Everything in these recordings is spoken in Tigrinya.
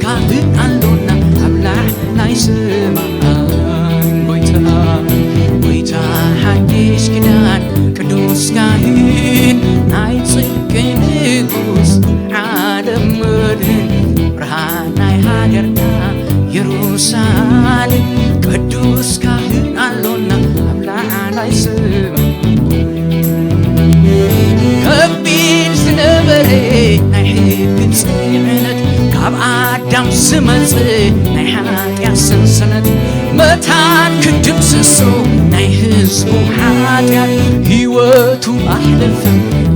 ካህን ኣሎና ኣብ ላዕላይ ሰማይ። ጎይታ፣ ጎይታ ሓድሽ ኪዳን ቅዱስ ካህን ናይ ጽድቂ ንጉስ ዓለም መድህን ብርሃን ናይ ሃገርና የሩሳሌም ቅዱስ ካህን ኣሎና ኣብ ላዕላይ ሰማይ። ከቢድ ዝነበረ ናይ ሕጊ ጽዕነት ካብ ኣዳም ዝመጽእ ናይ ሓጢኣት ሰንሰለት መታን ክድምስሶ ናይ ህዝቡ ሓጢኣት ህይወቱ ኣሕለፈ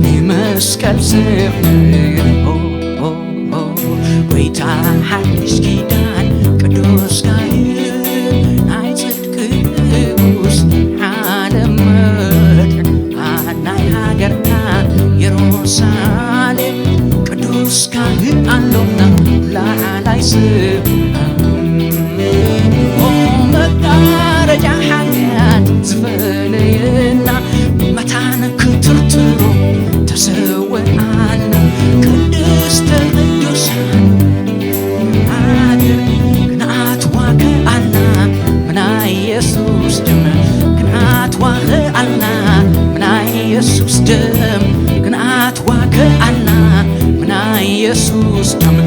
ንመስቀል ስዕር። ጎይታ ሓድሽ ኪዳን ቅዱስ ካህን ናይ ጽድቂ ንጉስ ዓለም መድሕን ናይ ሃገርና የሩሳሌም ቅዱስ ካህን ኣሎና ላዕላይ ስም። ኦ መጋረጃ ሓጢኣት ዝፈለየና መታን ክትርትሮ ተሰወኣልና ቅድስተ ቅዱሳን ሃገር ክነኣትዋ ከኣልና ብናይ የሱስ ደም ክነኣትዋ ከኣልና ብናይ የሱስ ደም ክነኣትዋ ከኣልና ብናይ የሱስ ደም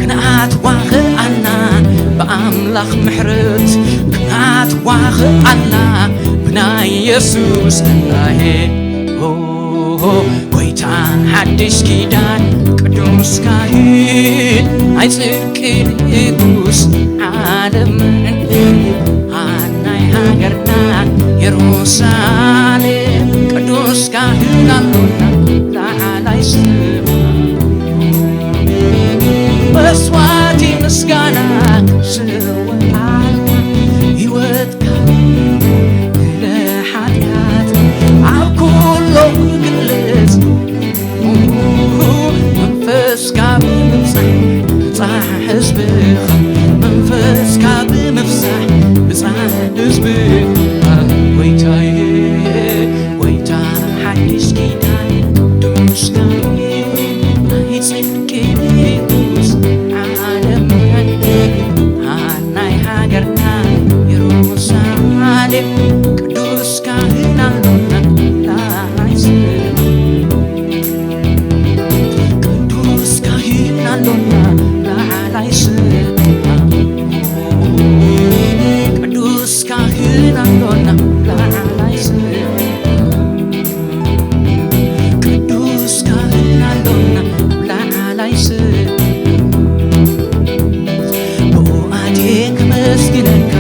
ክነኣትዋ ከኣልና ብኣምላኽ ምሕረት ክነኣትዋ ከኣልና ብናይ የሱስ እናሄ ጎይታ ሓድሽ ኪዳን ቅዱስ ካህን ናይ ጽድቂ ንጉስ ዓለም ናይ ሃገርና የሩሳሌም ቅዱስ ካህን ኣሎና ላዕላይ ስም መስዋዕቲ ምስጋና ስውኣልካ ህይወትካ ንሓጢኣት ኣብ ኩሎ ክግለጽ መንፈስካ ብምብጻሕ ብጻሕ ህዝብኻ መንፈስካ ብምፍሳሕ ብጻሕ ህዝብኻ ጎይታዬ ጎይታ ሓድሽ ኪዳን ቅዱስ ካህን ናይ ጽድቂ ንጉስ ዓለም ናይ ሃገርና የሩሳሌም ቅዱስ ካህን ኣሎና ላዕላይ ስም ቅዱስ ካህን ኣሎና ላዕላይ ስም ቅዱስ ካህን ኣሎና ላዕላይ ስም ቅዱስ ካህን ኣሎና ላዕላይ ስም ብኡ ኣትየ ከመስግነካ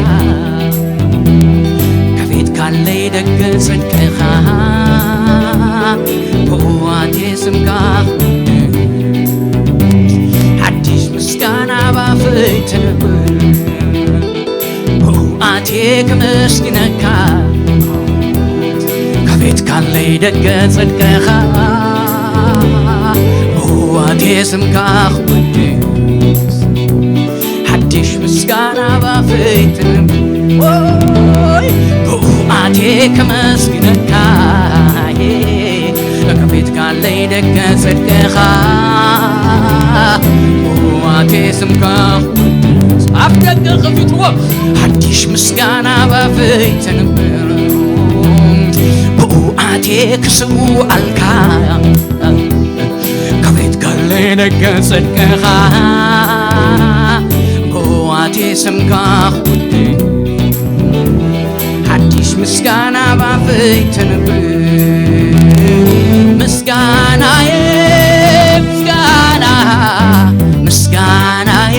ከፊትካለይ ደገ ጽድቅኻ ብኡ ኣትየ ስምካ ክውድስ ሓድሽ ምስጋና ባፈይ ተነብር ብኡ ኣትየ ከመስግነካ ከፊትካለይ ደገ ጽድቅኻ ብኡ ኣትየ ስምካ ክውድስ ሓድሽ ምስጋና ባፈይ ትንብር ብኡ ኣትየ ከመስግነካ ከፊትካለይ ደገ ጽድቅኻ ብኡ ኣትየ ስምካ ክውድስ ኣብ ደገ ከፊትዎ ሓድሽ ምስጋና ባፈይ ትንብር ብኡ ኣትየ ክስውኣልካ ከፊትካለይ ደገ ጽድቅኻ ብኡ ኣትየ ስምካ ክውድስ ሓድሽ ምስጋና ባፈይ ተንብር ምስጋናየ ምስጋና ምስጋናየ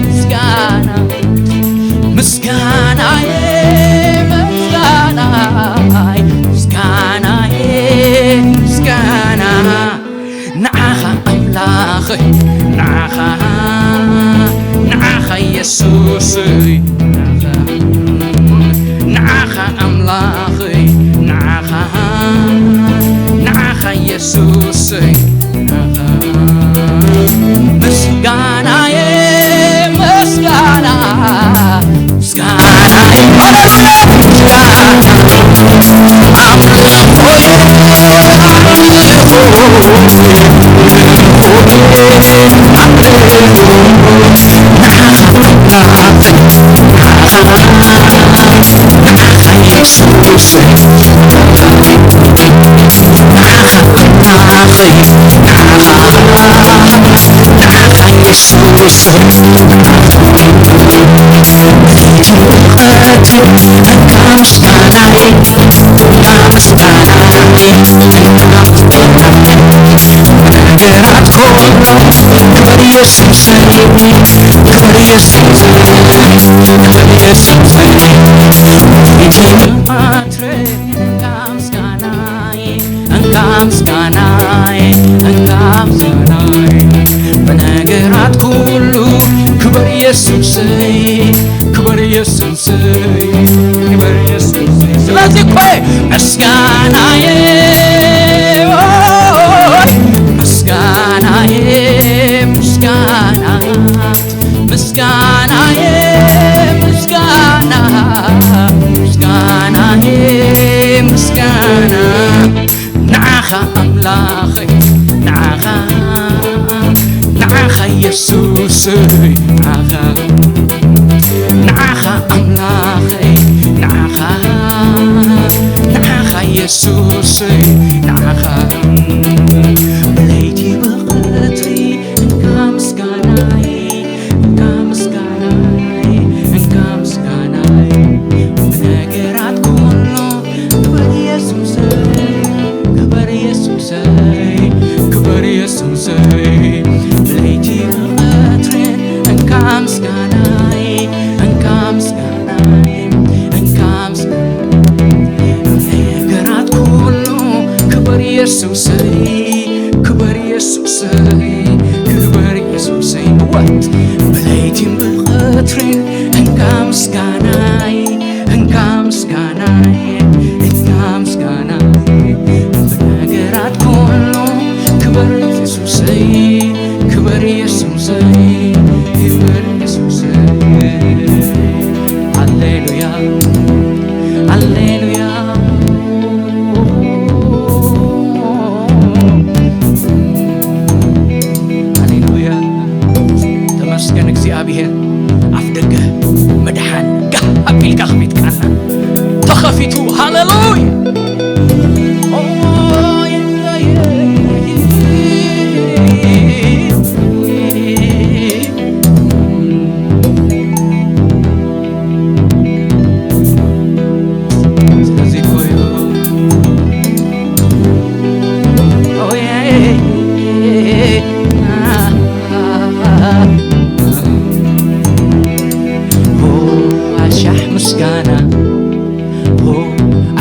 ምስጋና ምስጋናየ ምስጋናይ ምስጋናየ ምስጋና ንዓኻ ኣምላኸይ ንዓኻ ንዓኻ የሱሰይ ንዓኻ ኣምላኸይ ንዓኻ ንዓኻ የሱሰይ ንዓኻ ምስጋናየ ምስጋና ምስጋናየ ኣምልኾየ ኣምልኾየ ኣምልኾየ ብነገራት ኩሉ ክበር ኢየሱሰይ፣ ክበር ኢየሱሰይ፣ ክበር ኢየሱሰይ። ስለዚ እኮ ምስጋናየ፣ ምስጋናየ፣ ምስጋና፣ ምስጋናየ፣ ምስጋና፣ ምስጋናየ፣ ምስጋና ንዓኻ ኣምላኸይ፣ ንዓኻ፣ ንዓኻ የሱሰይ፣ ንዓኻ፣ ንዓኻ ኣምላኸይ፣ ንዓኻ፣ ንዓኻ የሱሰይ፣ ንዓኻ ብለይቲ ብቐትሪ እንካ ምስጋናይ፣ እንካ ምስጋናይ፣ እንካ ምስጋናይ፣ ብነገራት ኩሉ ክበር ኢየሱሰይ፣ ክበር ኢየሱሰይ፣ ክበር ኢየሱሰይ፣ ብለይቲ ብቐትሪ እንካ ምስጋናይ፣ እንካ ምስጋናይ፣ እንካ ምስጋናይ፣ ነገራት ኩሉ ክበር ኢየሱሰይ፣ ክበር ኢየሱሰይ፣ ክበር ኢየሱሰይ። እወ፣ ብለይቲን ብቐትሪን እንካ ምስጋናይ፣ እንካ ምስጋናይ፣ እንካ ምስጋናይ። ብነገራት ኩሉ ክበር ኢየሱሰይ፣ ክበር ኢየሱሰይ፣ ክበር ኢየሱሰይ። ሃሌሉያ፣ ሃሌሉያ። ሃሌሉያ። ተመስገን እግዚኣብሔር። ኣፍ ደገ መድሓን ጋህ ኣቢልካ ከፊትካልና። ተኸፊቱ። ሃሌሉያ። ስለዚ እኮ እዩ። ኦ፣ ያ፣ ኦ፣ ኣሻሕ ምስጋና፣ ኦ፣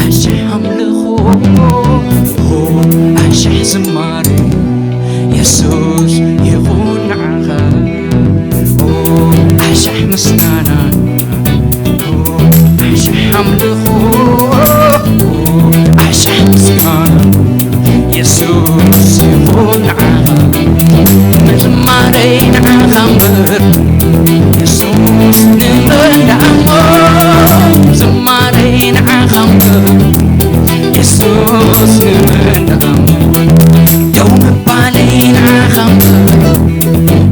ኣሻሕ ኣምልኾ፣ ኦ፣ ኣሻሕ ዝማሬ፣ የሱስ ይኹን ንዓኻ። ኦ፣ ኣሻሕ ምስጋና፣ ኦ፣ ኣሻሕ ኣምልኾ፣ ኦ፣ ኣሻሕ ምስጋና፣ የሱስ ይኹን ንዓኻ። ዝማሬ ንዓኻ እምበር፣ የሱስ ንመን ደኣ እሞ። ዝማሬ ንዓኻ እምበር፣ የሱስ ንመን ደኣ እሞ። ደው ምባለይ ንዓኻ እምበር፣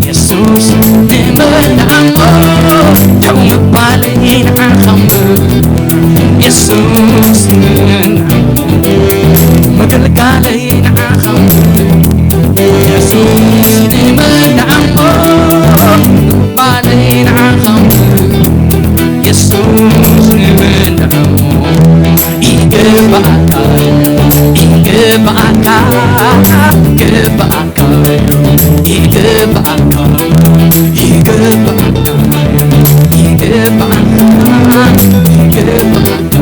የሱስ ንመን ደኣ እሞ። ደው ምባለይ ንዓኻ እምበር፣ የሱስ ንመን ደኣ እሞ። ምግልጋለይ ንዓኻ እምበር፣ የሱስ ንመን ደኣ እሞ። ምባለይ ንዓኻ እምበር፣ የሱስ ንመን ደኣ እሞ። ይግባኣካ፣ ይግባኣካ፣ ይግባኣካ፣ ይግባኣካ፣ ይግባኣካ፣ ይግባኣካ፣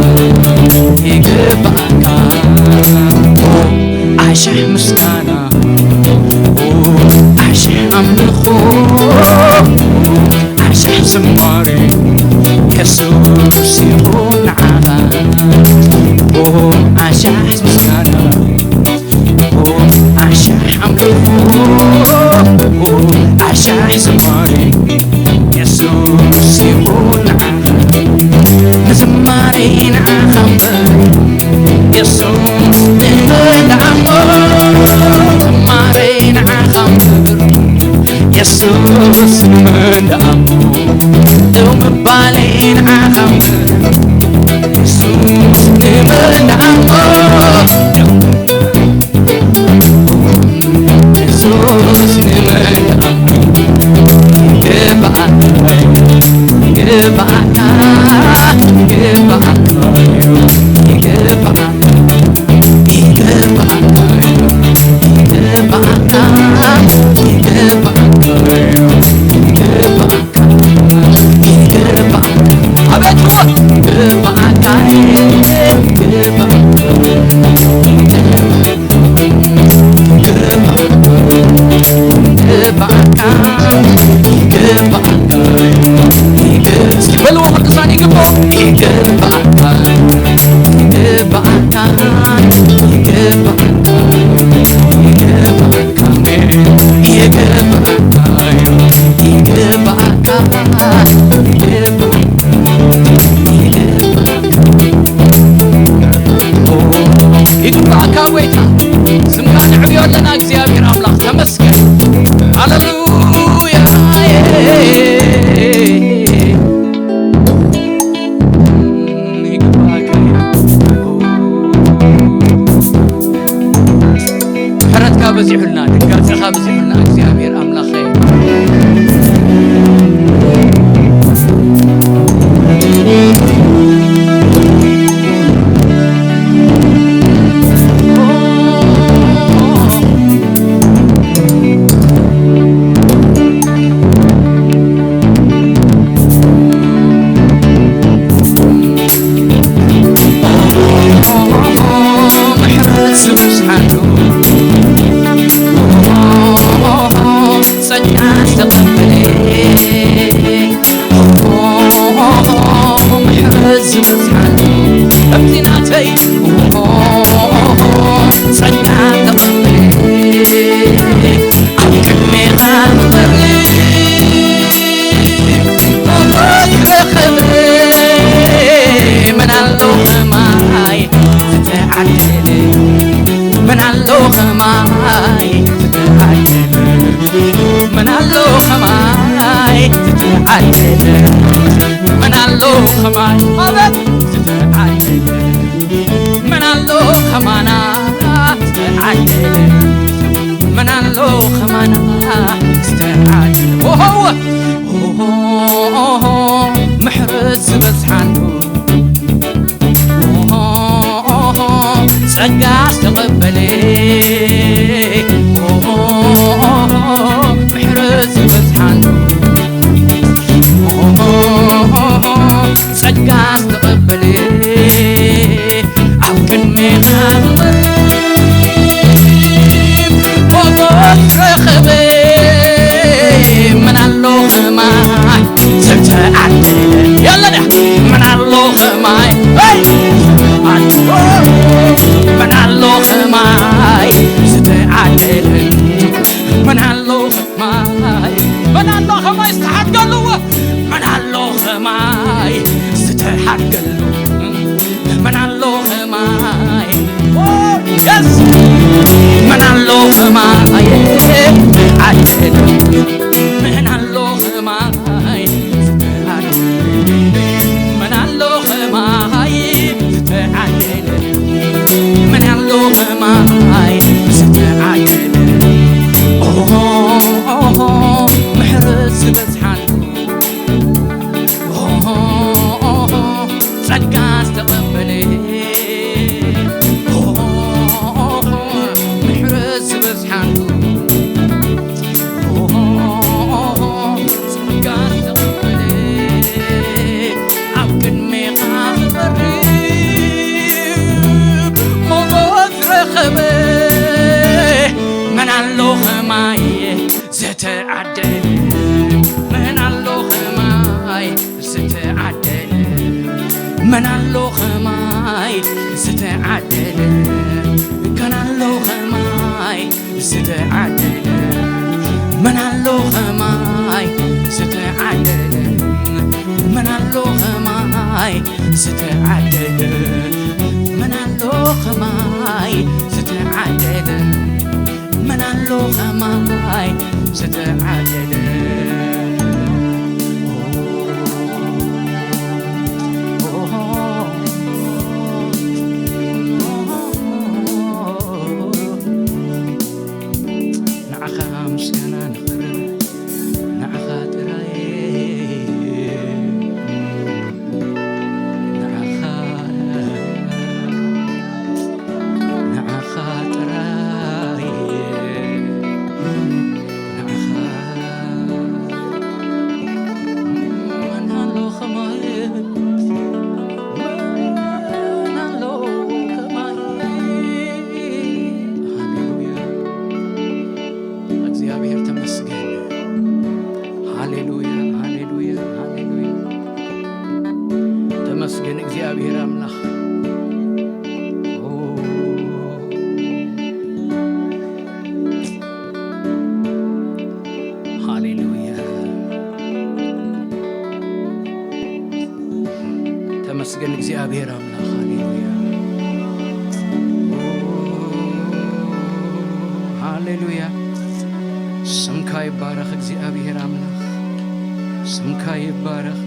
ይግባኣካ። ኦ፣ ኣሽሕ ምስጋና፣ ኦ፣ ኣሽሕ ኣምልኾ፣ ኣሽሕ ዝማሬ፣ የሱስ ይኹን ንዓኻ። ኦ፣ ኣሽሕ ምስጋና፣ ኦ፣ ኣሽሕ ኣምልኾ፣ ኦ፣ ኣሽሕ ዝማሬ፣ የሱስ ይኹን ንዓኻ። ዝማሬ ንዓኻ እምበር፣ የሱስ ንመን ደኣ እሞ። ዝማሬ ንዓኻ እምበር፣ የሱስ ንመን ደኣ እሞ። ደው ምባለይ ንዓኻ እምበር፣ የሱስ ንመን ይገባሃል፣ ይገባሃል፣ ይገባሃል፣ ይገባሃል፣ ይገባሃል፣ ይገባሃል፣ ይገባሃል። ይግባእካ ጎይታ፣ ስምካ ነዕብዮ ኣለና። እግዚኣብሔር ኣምላኽ ተመስገን። ሃሌሉያ። ይግባእካ። ምሕረትካ በዚሑልና፣ ድንጋጸኻ በዚሑልና እግዚኣብሔር ኣምላኸ። ምሕረት ዝበዝሓሉ ጸጋ ዝተቐበለ፣ ምሕረት ዝበዝሓሉ ከምቲ ናተይ ጸጋ ተቐበለ። ኣብ ቅድሜኻ ክቐርብ ሞት ረኸበ። መን ኣሎ ከማይ ዝተዓደለ? መን ኣሎ ከማይ ዝተዓደለ? መን ኣሎ ከማይ ዝተዓደለ? መን ኣሎ ከማይ፣ ኣቤት፣ ዝተዓደለ? መን ኣሎ ከማና ዝተዓደለ? መን ኣሎ ከማና ዝተዓደለ? ኦሆ፣ ኦሆ፣ ምሕረት ዝበዝሓሉ፣ ኦሆ፣ ጸጋ ዝተቐበለ፣ ኦሆ፣ ምሕረት ዝበዝሓሉ፣ ኦሆ፣ ጸጋ ዝተቐበለ፣ ኣብ ቅድሜኻ ክቐርብ ሞገስ ረኸበ። መን ኣሎ ከማይ ዝተዓደለ? የለዳ። መን ኣሎ ከማይ? ሄይ! መን ኣሎ ከማይ ዝተዓደለ? መን ኣሎ ከማይ? መን ኣሎ ከማይ ዝተሓድገሉ? መን ኣሎ ከማይ ዝተሓድገሉ? መን ኣሎ ከማይ? ኦ፣ የስ! መን ኣሎ ከማይ? ዓደለ። መን ኣሎ ከማይ? መን ኣሎ ከማይ? ዝተዓደለ። መን ኣሎ ከማይ? ዝተዓደለ። ኦሆ፣ ኦሆ፣ ምሕረት ዝበዝሓሉ። ጸጋ ዝተቐበለ ምሕረት ዝበዝሓሉ ጸጋ ዝተቐበለ ኣብ ቅድሜኻ ክቐርብ ሞገስ ረኸበ። መን ኣሎ ኸማይ ዝተዓደለ? መን ኣሎ ኸማይ ዝተዓደለ? መን ኣሎ ኸማይ ዝተዓደለ? ከን ኣሎ ኸማይ ዝተዓደለ? መን ኣሎ ኸማይ ዝተዓደለ? መን ኣሎ ኸማይ ዝተዓደለ? መን ኣሎ ኸማይ ዝተዓደለ? መን ኣሎ ኸማይ ዝተዓደለ? ንዓኻ ምስጋና ነቕርብ፣ ንዓኻ ጥራይ፣ ንዓኻ፣ ንዓኻ ጥራይ፣ ንዓኻ ተመስገን እግዚኣብሔር ኣምላኽ። ኦ፣ ሃሌሉያ። ተመስገን እግዚኣብሔር ኣምላኽ። ሃሌሉያ። ኦ፣ ሃሌሉያ። ስምካ ይባረኽ እግዚኣብሔር ኣምላኽ። ስምካ ይባረኽ።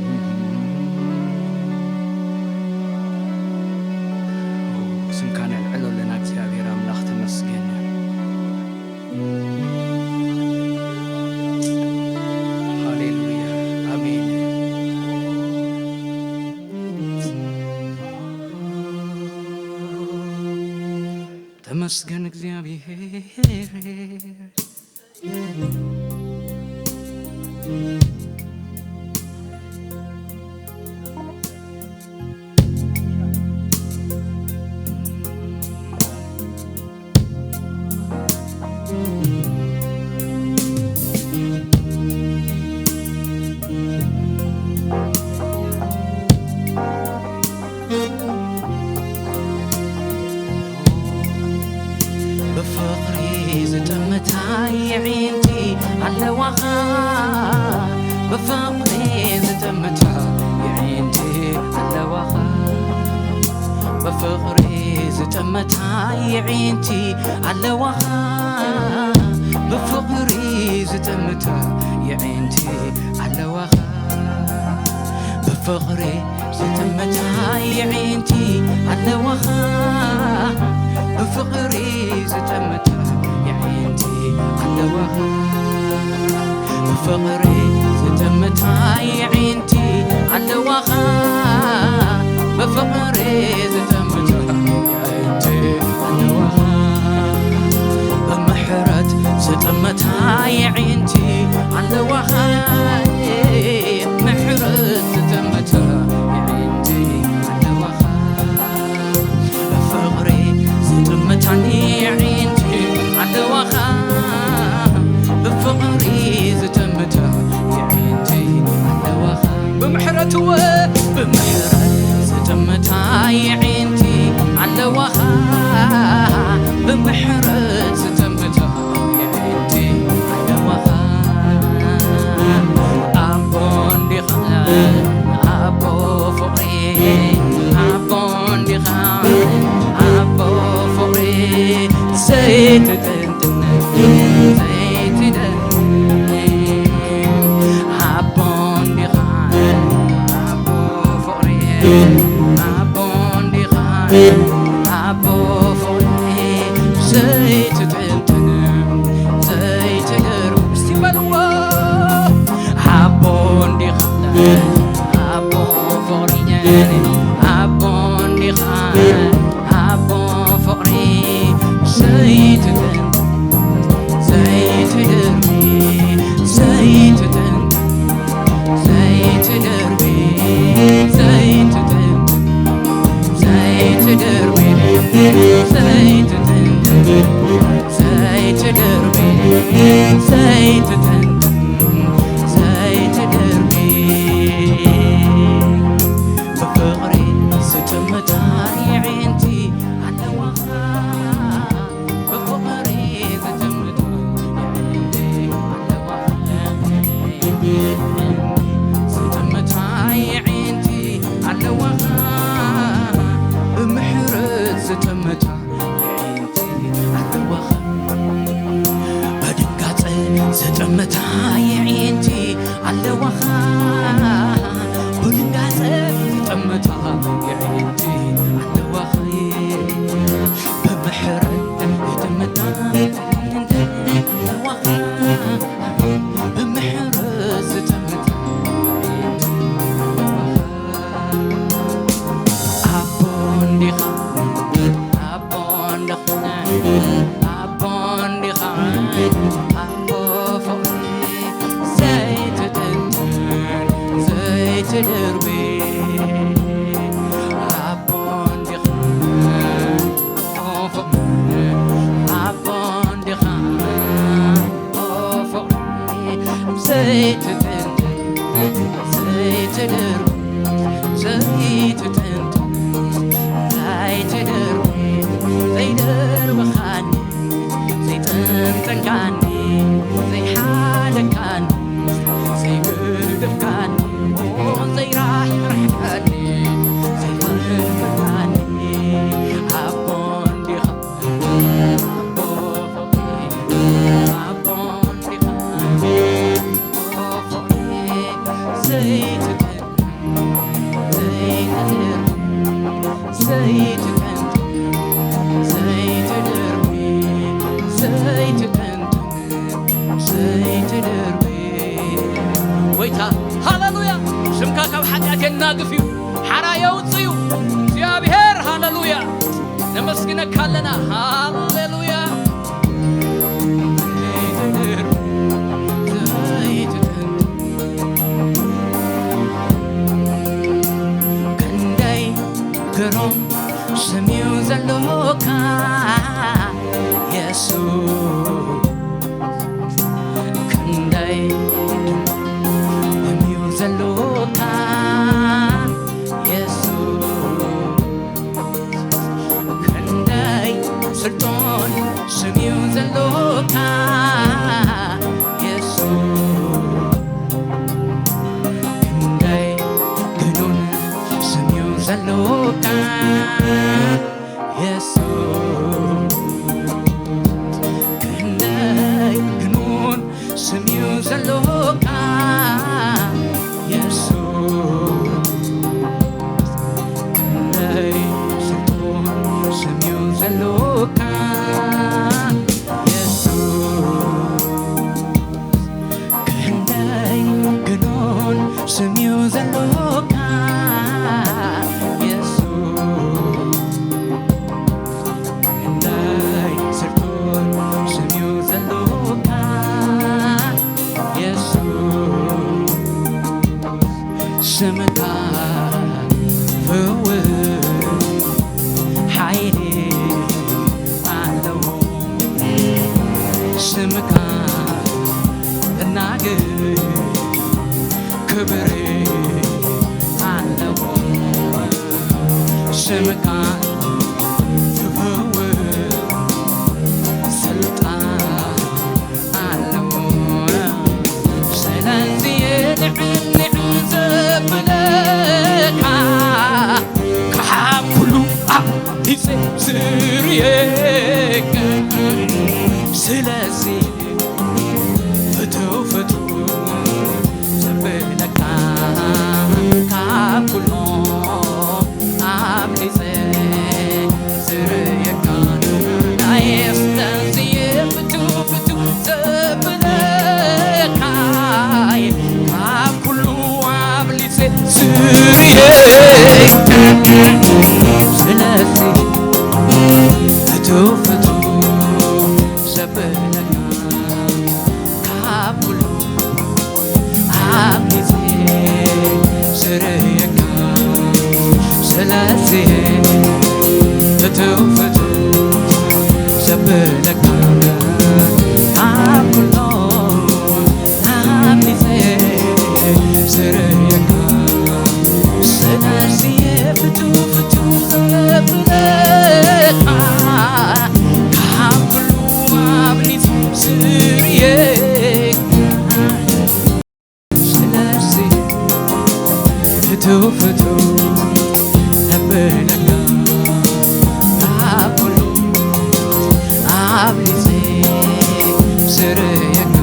ስምካ ነልዕሎ ኣለና እግዚኣብሔር ኣምላኽ ተመስገን። ሃሌሉያ ኣሜን። ተመስገን እግዚኣብሔር። ብፍቕሪ ዝጠመታ የዒንቲ ኣለዋኻ፣ ብፍቕሪ ዝጠመታ የዒንቲ ኣለዋኻ፣ ብፍቕሪ ዝጠመታ የዒንቲ ኣለዋኻ፣ ብፍቕሪ ዝጠመታ የዒንቲ ኣለዋኻ። ብፍቕሪ ዝጠመታ የዒንቲ ኣለዋኻ፣ ብፍቕሪ ዝጠመታ የዒንቲ ኣለዋኻ፣ ብፍቕሪ ዝጠመታ የዒንቲ ኣለዋኻ፣ ብፍቕሪ ዝጠመታ የዒንቲ ኣለዋኻ፣ ብምሕረት ዝጠመታ የዒንቲ ኣለዋኻ። ምሕረት ዝጠመታ የዒንቲ ኣለዋኻ። ብፍቕሪ ዝጠመታኒ የዒንቲ ኣለዋኻ። ብፍቕሪ ዝጠመታ የዒንቲ ኣለዋኻ። ብምሕረትወ ብምሕረት ዝጠመታ የዒንቲ ኣለዋኻ። ብምሕረት ዝጠመታ የዒንቲ ኣለዋኻ። ኣቦ እንዲኻ ኣቦ ፍቕሪ፣ ኣቦ እንዲኻ ኣቦ ፍቕሪ፣ ዘይትጥንጥን ዘይትደክም ኣቦ እንዲኻ ኣቦ ፍቕሪ፣ ኣቦ እንዲኻ ኣቦ ፍቕሪ፣ ዘይትጥንጥን ዘይትደርብ። እስቲ በልዎ። ኣቦ እንዲኻ ኣቦ ፍቕሪ፣ ኣቦ እንዲኻ ኣቦ ፍቕሪ፣ ዘይትጥንጥን ዘይትደርቢ፣ ዘይትጥንጥን ዘይትደርቢ፣ ዘይትጥንጥን ዘይትደርቢ፣ ዘይትጥንጥን ዘይትደርቢ፣ ዘይትጥንጥን ዘይትደርቢ፣ ብፍቕሪ ዝጥምታ የዒንቲ ኣለዋኻ። ብፍቕሪ ዝጥምታ የዒንቲ ኣለዋኻ። ዝጥምታ የዒንቲ ኣለዋኻ። ብምሕረት ዝጥምታ የዒንቲ ኣለዋኻ። ብድንጋጸ ዝጥምታ የዒንቲ ኣለዋኻ። ብድንጋጸ ዝጥምታ የዒንቲ ኣለዋኻ። ብምሕረት ዝጥምታ የዒንቲ ኣለዋኻ። ብምሕረት ዝጥምታ የዒንቲ ኣለዋኻ። ኣቦ እንዲኻ፣ ኣቦ እንዲኻ፣ ኣቦ እንዲኻ፣ ኣቦ ፍቕሪ ዘይትጥንጥን ዘይትድርቢ። ኣቦ እንዲኻ፣ ኣቦ ፍቕሪ፣ ኣቦ እንዲኻ፣ ኣቦ ፍቕሪ ዘይትጥንጥን ዘይትድርቢ። ዘይትጥንጥን፣ ዘይትድርቢ፣ ዘይደርብኻኒ፣ ዘይጠንጠንካኒ፣ ዘይሓለካኒ፣ ዘይገደፍካኒ፣ ዘይራሕራሕካኒ፣ ዘይፈንፈንካኒ፣ ኣቦ እንዲኻ፣ ኣቦ ፍቕሪ፣ ኣቦ እንዲኻ፣ ኣቦ ፍቕሪ፣ ዘይትጥንጥን፣ ዘይትድርቢ፣ ዘይትጥንጥን፣ ዘይትድርቢ፣ ዘይትጥንጥን፣ ዘይትድርቢ። ጎይታ፣ ሃሌሉያ! ስምካ ካብ ሓጢኣት የናግፍ እዩ፣ ሓራ የውጽእ እዩ። እግዚኣብሔር፣ ሃሌሉያ! ነመስግነካ ኣለና። ሃሌሉያ! ዘይትድርቢ፣ ዘይትጥንጥን፣ ክንደይ ግሩም ስም እዩ ዘሎካ የሱስ፣ ክንደይ ስም እዩ ዘሎካ የሱስ፣ ክንደይ ስልጣን ስም እዩ ዘሎካ የሱስ፣ ክንደይ ግኑን ስም እዩ ዘሎካ የሱስ፣ ክንደይ ግኑን ስም እዩ ዘሎካ የሱስ፣ ክንደይ ስልጡን ስም እዩ ዘሎካ የሱስ፣ ክንደይ ግኑን ስም እዩ ዘሎካ የሱስ፣ ክንደይ ስልጡን ስም እዩ ዘሎካ የሱስ፣ ስምካ ፍውስ ሓይሊ ኣለዎ፣ ስምካ እናግር ክብሪ ኣለዎ፣ ስምካ ዝፈውስ ስልጣን ኣለዎ። ስለዚ ንዕንዕ ዘብለካ ካብ ኩሉ ኣቢልጸ ዝርእየካ። ስለዚ ፍትው ፍትው ዘብለካ ካብ ኩሎም ኣቢልጸ ዝርእየካ። ናየስ ስለዚ ፍትው ፍትው ዘብለካ ካብ ኩሉ ኣቢልጸ ዝርእየካ። ስለዚ ፍትው ፍትው ዘብለካ ካብ ኩሉ ኣቢልጸ ዝርእየካ። ስለዚ ፍትው ፍትው ዘብለካ ካብ ኩሉ ኣቢልጸ ዝርእየካ። ስለዚ ፍትው ፍትው ዘብለካ ካብ ኩሉ ኣቢልጸ ዝርእየካ። ስለዚ ፍትው ፍትው ዘብለካ ካብ ኩሉ ኣቢልጸ ዝርእየካ።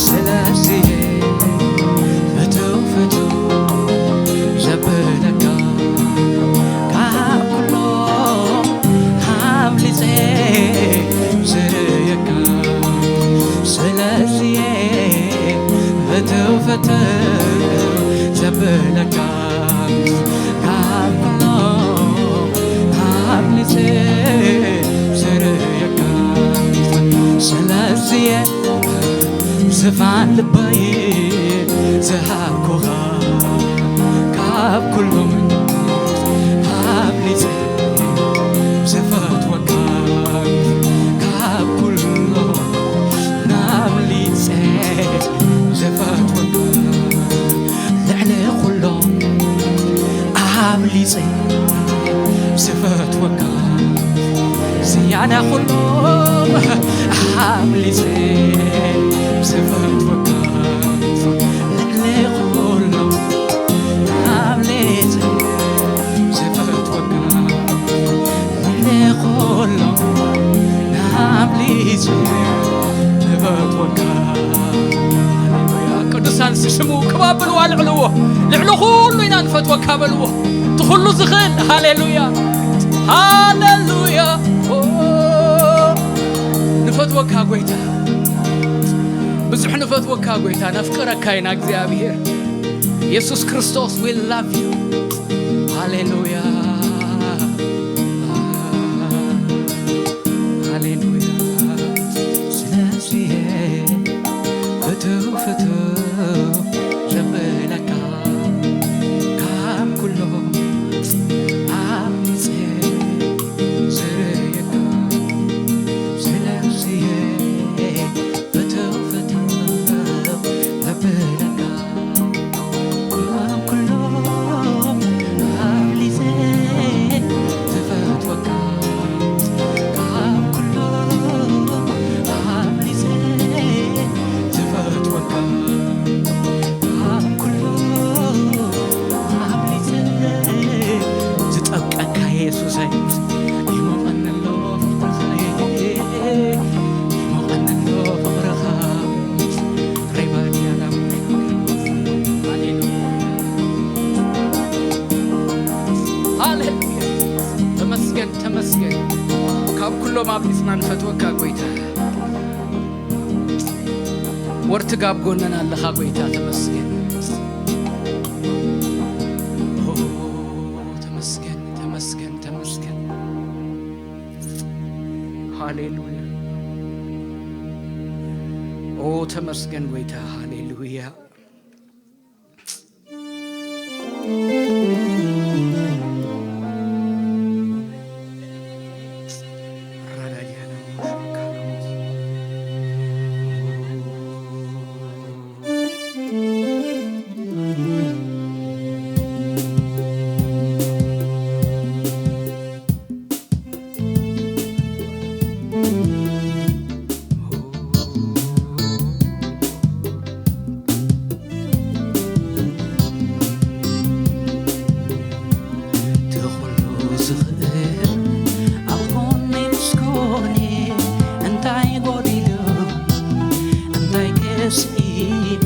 ስለዚ ፍትው ፍትው ዘብለካ ካብ ኩሎም ኣቢልጸ ዝርእየካ። ስለዚ ፍትው ፍትው ዘብለካ ካብ ኩሎም ኣቢልጸ ዝርእየካ። ስለዚ ዝፋን ልበይ ዝሃብኩኻ ካብ ኩሎም ኣቢልጸ ዝፈትወካ ካብ ኩሎም ኣቢልጸ ዝፈትወካ ልዕሊ ኩሎም ኣምሊጸ ዝፈትወካ ዝያዳ ኩሎም ኣምሊጸ ዝፈትወካ ልዕሊ ኩሎም ኣምሊጸ ዝፈትወካ ልዕሊ ኩሎም ኣምሊጸ ዝፈትወካ። ሃሌሉያ። ቅዱሳን ስሙ ክባብልዋ ልዕልዎ ልዕሊ ኩሉ ኢና ንፈትወካ በልዎ። እቲ ኩሉ ዝኽእል። ሃሌሉያ፣ ሃሌሉያ። ኦ፣ ንፈትወካ ጎይታ፣ ብዙሕ ንፈትወካ ጎይታ፣ ነፍቅረካ ኢና እግዚኣብሔር የሱስ ክርስቶስ። We love you። ሃሌሉያ፣ ሃሌሉያ። ስለዚየ ፍትው ፍትው ዘብለካ ካብ ኩሎም ኣብሊጸ ዝርእየካ። ስለዚየ ፍትው ፍትው ዘብለካ ካብ ኩሎም ኣብሊጸ ዝፈትወካ። ካብ ኩሎም ኣብሊጸ ዝፈትወካ። ካብ ኩሎም ኣብሊጸ ዝጠብቀካ የሱሰይ። ይሞቐኒ ኣሎ ፍቕርኻ፣ ይሞቐኒ ኣሎ ፍቕርኻ። ሃሌሉያ። ተመስገን፣ ተመስገን። ካብ ኩሎም ኣብሊጽና ንፈትወካ ጎይታ። ወርትግ ኣብ ጎነና ኣለኻ ጎይታ፣ ተመስገን። ኦ፣ ተመስገን፣ ተመስገን፣ ተመስገን። ሃሌሉያ። ኦ፣ ተመስገን ጎይታ፣ ሃሌሉያ። እቲ ኩሉ ዝኽእል ኣብ ጎነይ ምስ ኮነ፣ እንታይ ጎዲሉ፣ እንታይ ከስኢነ?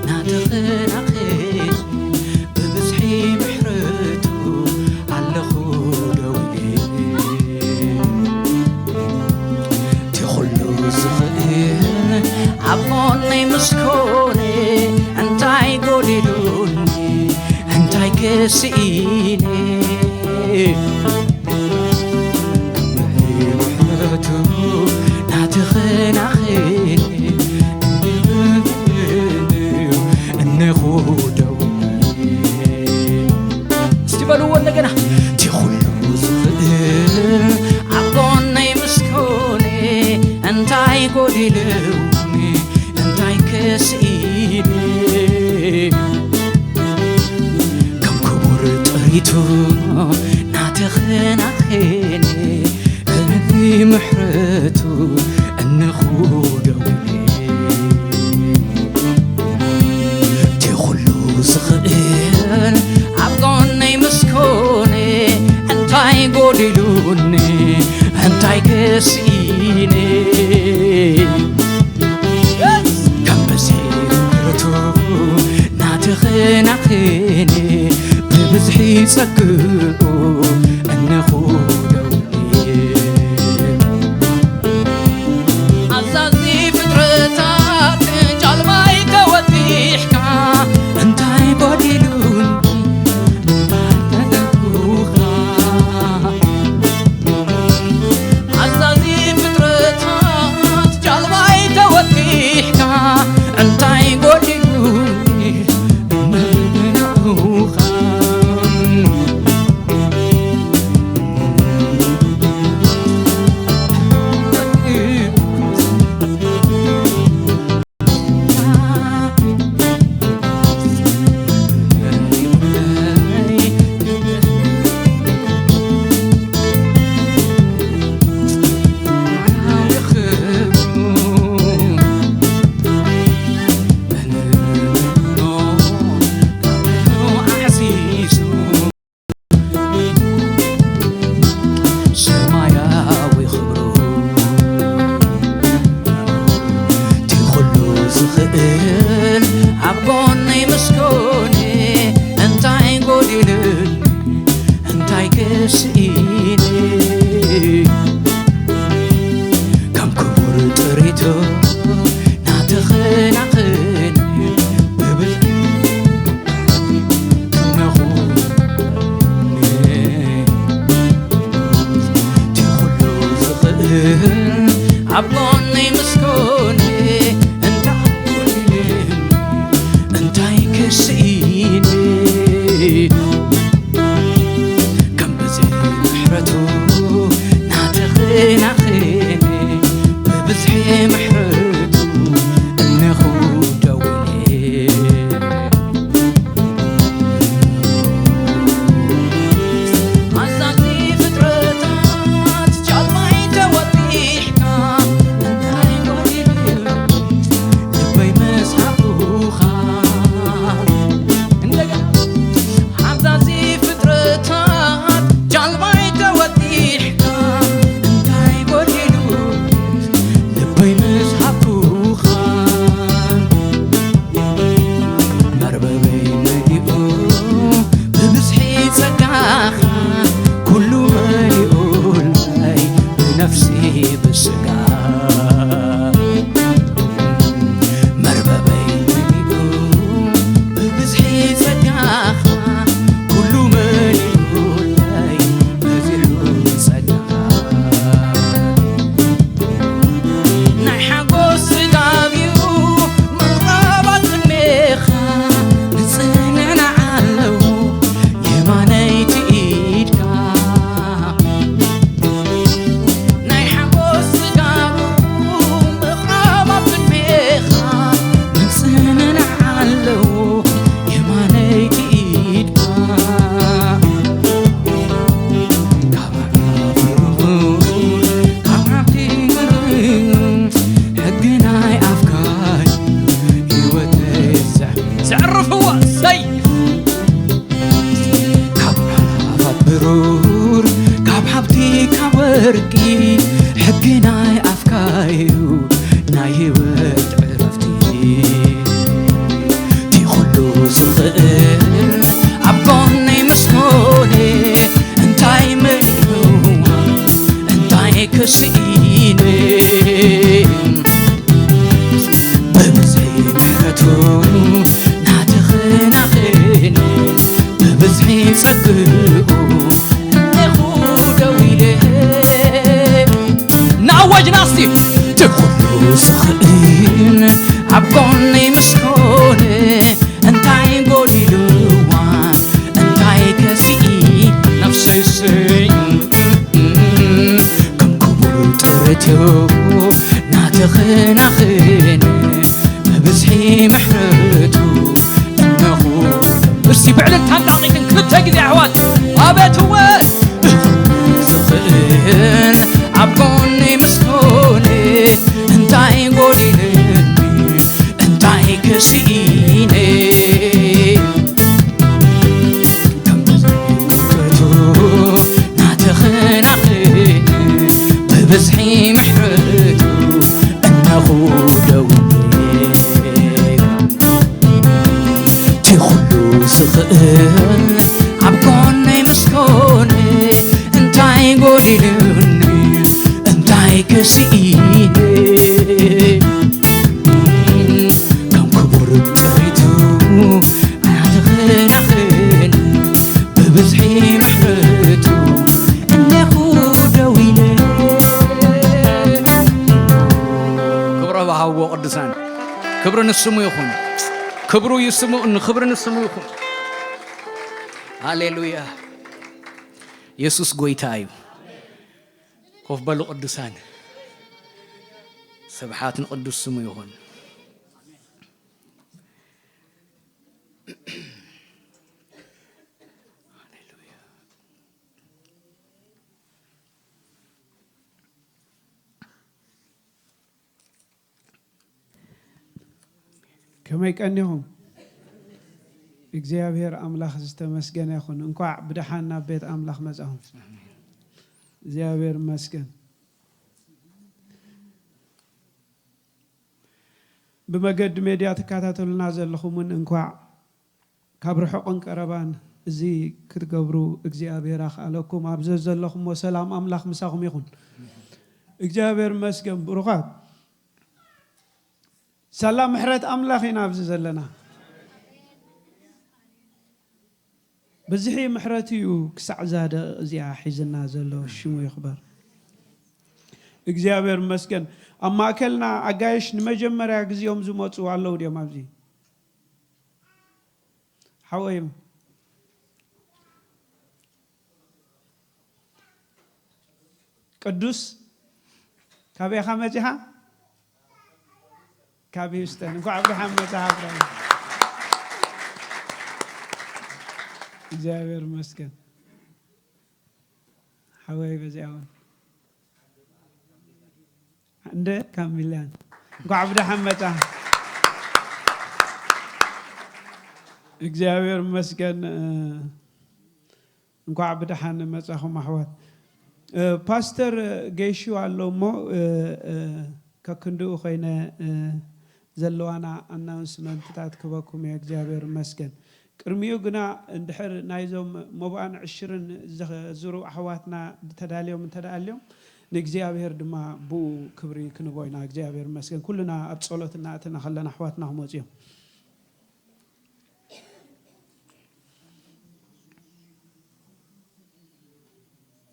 ናትኽን ኣኽን ብብዝሒ ምሕረቱ ኣለኹ ደው ኢለ። እቲ ኩሉ ዝኽእል ኣብ ጎነይ ምስ ኮነ፣ እንታይ ጎዲሉኒ፣ እንታይ ከስኢነ? ምሕረቱ ናትኽን ኣኽን እንኹ ደው እስቲ በልዎ እንደገና። እቲ ኩሉ ዝኽእል ኣብ ጎነይ ምስ ኮነ፣ እንታይ ጎዲሉኒ፣ እንታይ ከስኢኒ? ከም ክቡር ጥሪቱ ናተኸናኸነ፣ ምሕረቱ እንኹ ደው ኢለ። እቲ ኩሉ ዝኽእል ኣብ ጎነይ ምስ ኮነ፣ እንታይ ጎዲሉኒ፣ እንታይ ከስኢኒ? ከም ብዝሒ ምሕረቱ ናተኸናኸነ፣ ብብዝሒ ጸግኡ እንኹ ደው ኢለ። ኣዛዚ ፍጥረታት ጃልባይ ተወጢሕካ፣ እንታይ ጎዲሉኒ? እንታይ ተደልዩኻ? ኣዛዚ ፍጥረታት ጃልባይ ተወጢሕካ፣ እንታይ ጎዲሉኒ? እንታይ ተደልዩኻ? ክእል ኣብ ጎነይ ምስ ኮነ እንታይ ጎዲሉኒ እንታይ ክስኢኒ ከም ክቡር ጥሪቱ ናተኸናኽን ብብልሒ እነኹ እቲ ኩሉ ዝኽእል ኣብ ጎነይ ምስ ኮነ እንታይ እንታይ ክስኢኒ ከም ብዝሒ ምሕረቱ ናተኸናኽን ብብዝሒ ምሕረቱ እነኹ ደው ኢለ ኣዛዚ ፍጥረታት ጃልባይ ተወጢሕካ እንታይ ጎዲሉ ልበይ መስሓቑኻ እንደገና ሓዛዚ ፍጥረታት ጃልባይ ተወጢሕካ እንታይ ጎዲሉ ልበይ መስሓቑኻ መርበበይ መሊኡ ብብዝሒ ጸጋኻ ኩሉ መሊኡለይ ብነፍሲ ብስጋ መርበበይ መሊኡ ብብዝሒ ጸጋኻ ኩሉ መሊኡለይ በዚሑ ጸጋኻ ናይ ሓጎስ ስጋብ እዩ ምቕራባት ቅድሜኻ ንጽህንና ኣለዉ የማነይቲ ኢድካ ናይ ሓጎስ ስጋብ ምቕራባት ቅድሜኻ ንጽህንና ኣለዉ የማነይቲ ኢድካ ካብ ካብ ሓብቲ ሕጊ ናይ ኣፍካይ ህይወተይ ዘዕ- ዘዕርፍዋ ሰይ ካብ ሓፋት ብሩር ካብ ሓብቲ ካብ ወርቂ ሕጊ ናይ ኣፍካዩ ናይ ህይወት ዕረፍቲ እቲ ኩሉ ዝኽእል ኣብ ጎነይ ምስ ኮነ እንታይ ምእልዋ እንታይ ክስኢኒ ብብዝሒ ምሕረቱ ናተኸናኽን ብብዝሒ ጸግኡ እነኹ ደው ኢለ ንኣዋጅ ናስቲ እቲ ኩሉ ዝኽእል ኣብ ጎነይ ምስ ኮነ እንታይ ጎዲልዋ እንታይ ከሲኢ ነፍሰይሰይ ከም ክቡር ጥርትዮ ናተኸናኽን ብብዝሒ ምሕረቱ እነኹ እስቲ ብዕልልታን ጣቕዒትን ክልተ ግዜ ኣሕዋት ኣቤትወ ዝኽእል ኣብ ጎኒ ምስ ኮነ እንታይ ጎዲልኒ እንታይ ክስኢነ ከም ብዝሒ ቅርቱ ናተኸናኽን ብብዝሒ ምሕረቱ እነኹ ደው እቲ ኩሉ ዝኽእል ኣብ ጎነይ ምስ ኮነ እንታይ ጎዲሉኒ እንታይ ክስኢነ ከም ክቡር ጥሪቱ ኣያተኸናኽን ብብዝሒ ምሕረቱ እነኹ ደው ኢለ ክብረ ባሃዎ ቅዱሳን ክብሪ ንስሙ ይኹን ክብሩ ይስሙ ክብሪ ንስሙ ይኹን ሃሌሉያ የሱስ ጎይታ እዩ ኮፍ በሉ ቅዱሳን ስብሓት ንቅዱስ ስሙ ይኹን ከመይ ቀኒኹም እግዚኣብሔር ኣምላኽ ዝተመስገነ ይኹን እንኳዕ ብደሓን ናብ ቤት ኣምላኽ መጻኹም እግዚኣብሔር ይመስገን ብመገዲ ሜድያ ትከታተሉና ዘለኹምን እንኳዕ ካብ ርሑቕን ቀረባን እዚ ክትገብሩ እግዚኣብሔር ኣኽኣለኩም። ኣብ ዘዘለኹሞ ሰላም ኣምላኽ ምሳኹም ይኹን። እግዚኣብሔር ይመስገን ብሩኻት። ሳላ ምሕረት ኣምላኽ ኢና ኣብዚ ዘለና። ብዝሒ ምሕረት እዩ ክሳዕ እዛ ደቂቕ እዚኣ ሒዝና ዘሎ። ሽሙ ይኽበር እግዚኣብሔር ይመስገን። ኣብ ማእከልና ኣጋይሽ ንመጀመርያ ግዜኦም ዝመፁ ኣለዉ ድዮም ኣብዚ? ሓወይም ቅዱስ ካበይ ኢኻ መጺኻ? ካብ ሂውስተን። እንኳዕ ብደሓን መጻኻ ብራይ። እግዚኣብሔር ይመስገን። ሓወይ በዚኣ እውን እንደ ካብ ሚላን እንኳዕ ብደሓን መጻ። እግዚኣብሔር ይመስገን። እንኳዕ ብደሓን መጻኹም ኣሕዋት። ፓስተር ገይሹ ኣሎ እሞ ከክንድኡ ኮይነ ዘለዋና ኣናውንስመንትታት ክበኩም እየ። እግዚኣብሔር ይመስገን። ቅድሚኡ ግና እንድሕር ናይዞም መባእን ዕሽርን ዘዝሩ ኣሕዋትና ተዳልዮም እንተደኣ ኣልዮም ንእግዚኣብሔር ድማ ብኡ ክብሪ ክንቦ ኢና። እግዚኣብሔር ይመስገን። ኩልና ኣብ ጸሎት እናእተና ከለና ኣሕዋትና ክመጹ እዮም።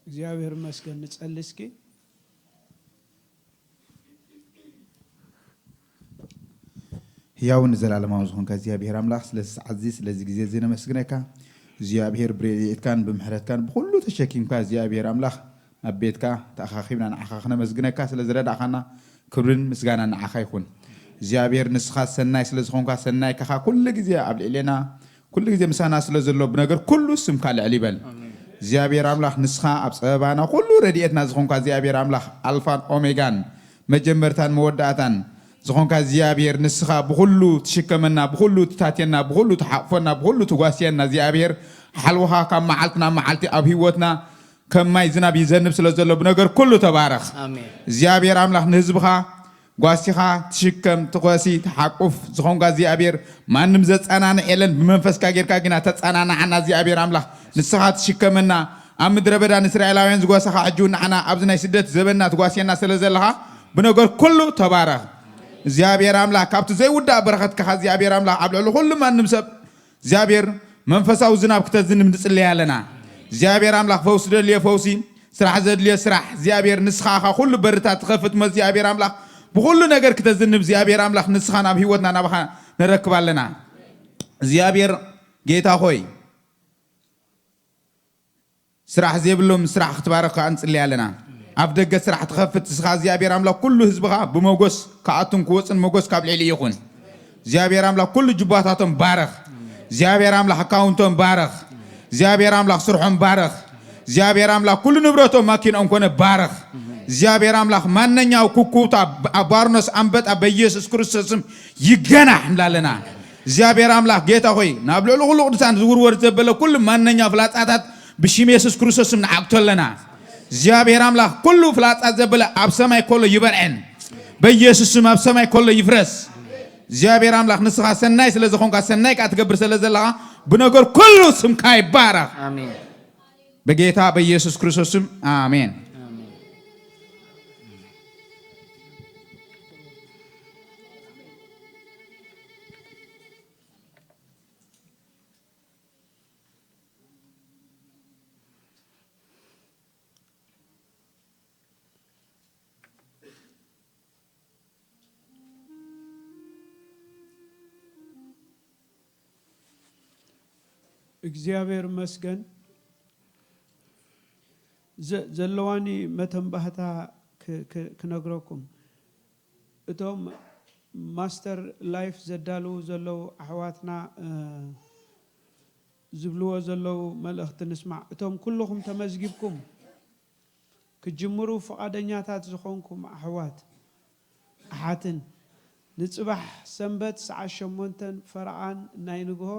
እግዚኣብሔር ይመስገን። ንጸሊ እስኪ። ህያውን ዘላለማውን ዝኾንካ እግዚኣብሔር ኣምላኽ ስለዚ ሰዓት እዚ ስለዚ ግዜ እዚ ነመስግነካ። እግዚኣብሔር ብረድኤትካን ብምሕረትካን ብኹሉ ተሸኪምካ እግዚኣብሔር ኣምላኽ ናብ ቤትካ ተኣኻኺብና ንዓኻ ክነመስግነካ ስለ ዝረዳእኻና ክብርን ምስጋናን ንዓኻ ይኹን። እግዚኣብሔር ንስኻ ሰናይ ስለ ዝኾንካ ሰናይካኻ ኩሉ ግዜ ኣብ ልዕሌና ኩሉ ግዜ ምሳና ስለ ዘሎ ብነገር ኩሉ ስምካ ልዕል ይበል። እግዚኣብሔር ኣምላኽ ንስኻ ኣብ ጸበባና ኩሉ ረድኤትና ዝኾንካ እግዚኣብሔር ኣምላኽ ኣልፋን ኦሜጋን መጀመርታን መወዳእታን ዝኾንካ እግዚኣብሔር ንስኻ ብኹሉ ትሽከመና፣ ብኹሉ ትታትየና፣ ብኹሉ ትሓቕፎና፣ ብኹሉ ትጓስየና እግዚኣብሔር ሓልውኻ ካብ መዓልቲ ናብ መዓልቲ ኣብ ህይወትና ከም ማይ ዝናብ ይዘንብ ስለ ዘሎ ብነገር ኩሉ ተባረኽ። ኣሜን። እግዚኣብሔር ኣምላኽ ንህዝብኻ ጓሲኻ ትሽከም፣ ትኾሲ፣ ትሓቁፍ ዝኾንካ እግዚኣብሔር ማንም ዘጸናንዕ የለን። ብመንፈስካ ጌርካ ግና ተጸናንዓና እግዚኣብሔር ኣምላኽ ንስኻ ትሽከመና። ኣብ ምድረ በዳ ንእስራኤላውያን ዝጓሰኻ ሕጂ እውን ንዓና ኣብዚ ናይ ስደት ዘበንና ትጓስየና ስለ ዘለኻ ብነገር ኩሉ ተባረኽ። እግዚኣብሔር ኣምላኽ ካብቲ ዘይውዳእ በረኸትካ እግዚኣብሔር ኣምላኽ ኣብ ልዕሊ ኩሉ ማንም ሰብ እግዚኣብሔር መንፈሳዊ ዝናብ ክተዝንብ ንጽለይ ኣለና። እግዚኣብሔር ኣምላኽ ፈውሲ ደልዮ ፈውሲ፣ ስራሕ ዘድልዮ ስራሕ እግዚኣብሔር ንስኻ ኢኻ ኩሉ በርታት ትኸፍት እሞ እግዚኣብሔር ኣምላኽ ብኹሉ ነገር ክተዝንብ እግዚኣብሔር ኣምላኽ ንስኻ ናብ ህይወትና ናባኻ ነረክብ ኣለና። እግዚኣብሔር ጌታ ኾይ ስራሕ ዘይብሎም ስራሕ ክትባረኽ ከኣ ንጽሊ ኣለና። ኣብ ደገ ስራሕ ትኸፍት ንስኻ እግዚኣብሔር ኣምላኽ ኩሉ ህዝብኻ ብመጎስ ክኣቱን ክወጽን መጎስ ካብ ልዕሊ ይኹን። እግዚኣብሔር ኣምላኽ ኩሉ ጅባታቶም ባረኽ። እግዚኣብሔር ኣምላኽ ኣካውንቶም ባረኽ። እግዚኣብሔር ኣምላኽ ስርሖም ባረኽ። እግዚኣብሔር ኣምላኽ ኩሉ ንብረቶም ማኪንኦም ኮነ ባረኽ። እግዚኣብሔር ኣምላኽ ማንኛው ኩኩታ ኣብ ባርኖስ ኣንበጣ በኢየሱስ ክርስቶስም ይገናሕ እንብላለና። እግዚኣብሔር ኣምላኽ ጌታ ኾይ ናብ ልዕሊ ኩሉ ቅዱሳን ዝውርወር ዘበለ ኩሉ ማንኛው ፍላጻታት ብሽም የሱስ ክርስቶስም ንዓግቶ ኣለና። እግዚኣብሔር ኣምላኽ ኩሉ ፍላጻ ዘበለ ኣብ ሰማይ ኮሎ ይበርዐን። በኢየሱስ ስም ኣብ ሰማይ ኮሎ ይፍረስ። እግዚኣብሔር ኣምላኽ ንስኻ ሰናይ ስለ ዝኾንካ ሰናይ ከኣ ትገብር ስለ ዘለኻ ብነገር ኩሉ ስምካ ይባረኽ። ኣሜን። በጌታ በኢየሱስ ክርስቶስ ስም ኣሜን። ኣሜን። እግዚኣብሔር ይመስገን። ዘ-፣ ዘለዋኒ መተንባህታ ክ-፣ ክ-፣ ክነግረኩም። እቶም ማስተር ላይፍ ዘዳልዉ ዘለዉ ኣሕዋትና፣ እ፣ ዝብልዎ ዘለዉ መልእኽቲ ንስማዕ። እቶም ኩልኹም ተመዝጊብኩም ክትጅምሩ ፍቓደኛታት ዝኾንኩም ኣሕዋት ኣሓትን፣ ንጽባሕ ሰንበት ሰዓት ሸሞንተን ፈረቓን ናይ ንግሆ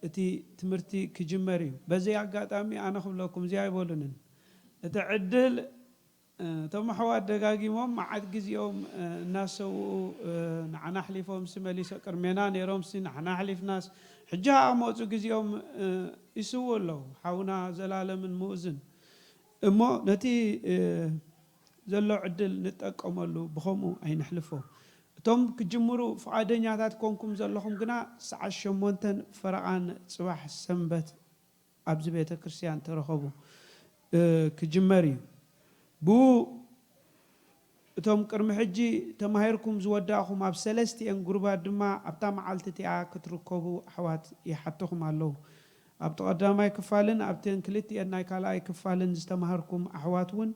እቲ ትምህርቲ ክጅመር እዩ። በዚ ኣጋጣሚ ኣነ ክብለኩም፣ እዚ ኣይበሉንን። እቲ ዕድል እቶም ኣሕዋት ደጋጊሞም መዓት ግዜኦም እናሰውኡ፣ ንዓና ኣሕሊፎምሲ መሊሶ ቅድሜና ነይሮምሲ ንዓና ኣሕሊፍናስ ሕጂ ኣ መፁ ግዜኦም ይስውኡ ኣለዉ። ሓውና ዘላለምን ምኡዝን እሞ ነቲ ዘሎ ዕድል ንጠቀመሉ፣ ብኸምኡ ኣይንሕልፎ። እቶም ክጅምሩ ፍቓደኛታት ኮንኩም ዘለኹም ግና ሰዓት ሸሞንተን ፈረቓን ጽባሕ ሰንበት ኣብዚ ቤተ ክርስቲያን ተረኸቡ ክጅመር እዩ። ብኡ እቶም ቅድሚ ሕጂ ተማሂርኩም ዝወዳእኹም ኣብ ሰለስቲኤን ጉሩባት ድማ ኣብታ መዓልቲ እቲኣ ክትርከቡ ኣሕዋት ይሓትኹም ኣለዉ። ኣብቲ ቀዳማይ ክፋልን ኣብተን ክልቲኤን ናይ ካልኣይ ክፋልን ዝተማሃርኩም ኣሕዋት እውን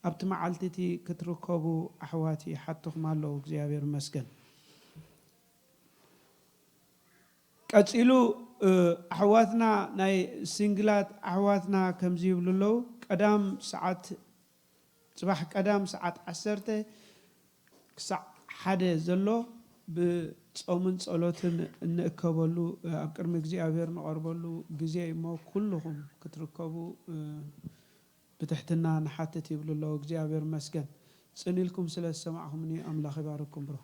ኣብቲ መዓልቲ እቲ ክትርከቡ ኣሕዋት ይሓትኹም ኣለዉ። እግዚኣብሔር ይመስገን። ቀጺሉ ኣሕዋትና ናይ ሲንግላት ኣሕዋትና ከምዚ ይብሉ ኣለዉ። ቀዳም ሰዓት ጽባሕ ቀዳም ሰዓት ዓሰርተ ክሳዕ ሓደ ዘሎ ብጾምን ጸሎትን እንእከበሉ ኣብ ቅድሚ እግዚኣብሔር ንቐርበሉ ግዜ እሞ ኩልኹም ክትርከቡ ብትሕትና ንሓትት ይብሉ ኣለዉ። እግዚኣብሔር መስገን ጽን ኢልኩም ስለ ዝሰማዕኹምኒ ኣምላኽ ይባርኩም ብሮ።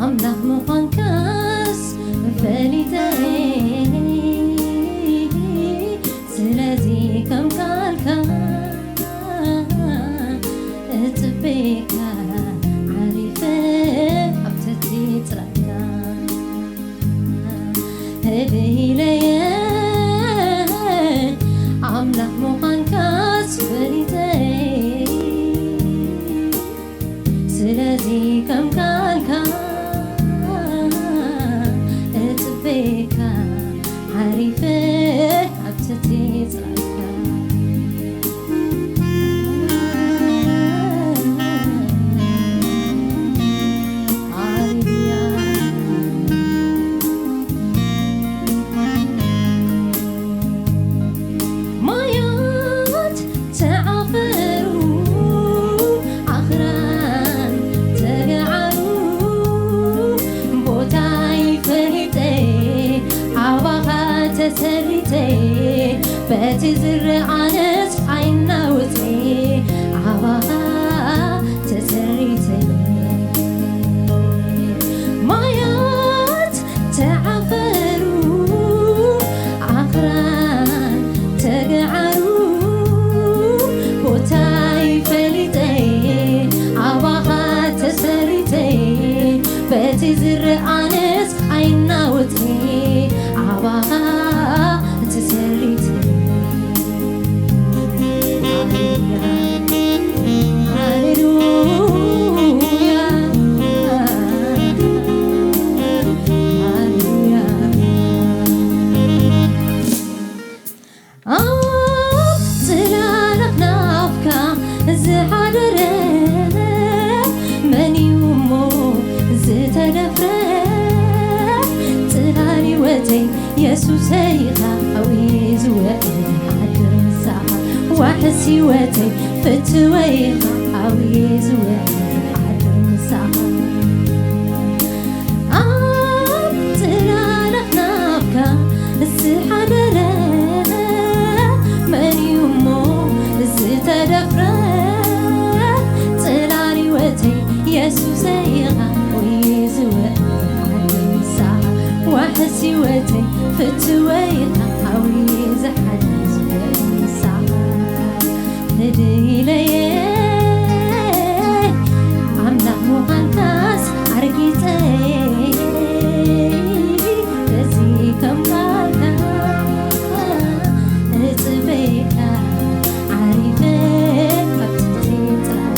ኣምላኽ ምዃንካስ ፈሊጠ ስለዚ ከም ቃልካ እጽበየካ ዓሪፈ ኣብ ትሕቲ ጽላልካ ህድይለየ ኣምላኽ ምዃንካስ ፈሊጠ ስለዚ ከም ቃልካ እጽበየካ ዓሪፈ ኣብ ትሕቲ ጽላልካ። ሃሌሉያ። ማያት ተዓፈሩ፣ ኣኽራን ተገዓሩ፣ ቦታይ ፈሊጠ ኣባኻ ተሰሪተ፣ በቲ ዝረኣነስ ኣይናወፀ ኣባኻ ተሰሪተ። ማያት ተዓፈሩ፣ ኣኽራን ተገዓሩ፣ ቦታይ ፈሊጠ ኣባኻ ተሰሪተ፣ በቲ ዝረኣነስ ኣይናወፀ ኣባኻ ተሰሪተ። ሃሌሉያ፣ ሃሌሉያ፣ ሃሌሉያ። ኣብ ጽላላት ናፍካ ዝሓደረ መን እዩ እሞ ዝተደፍረ? ጽላል ህይወተይ የሱሰይ ኢኻ ዓብዪ ዝውዕል ሓድር ምሳኻ ዋሕስ ህይወተይ ፍትወይ ኢኻ ዓብዪ ዝውዕል ሓድር ምሳኻ ኣብ ጽላላት ናፍካ ዝሓደረ መን እዩ እሞ ዝተደፍረ? ጽላል ህይወተይ የሱሰይ ኢኻ ዓብዪ ዝውዕል ሓድር ምሳኻ ዋሕስ ህይወተይ ፍትወይ ኢኻ ዓብዪ ዝሓድር ዝውዕል ምሳኻ ህድይለየ ኣምላኽ ምዃንካስ ኣርጊጸ በዚ ከም ቃልካ እጽበየካ ዓሪፈ ኣብ ትሕቲ ጽላል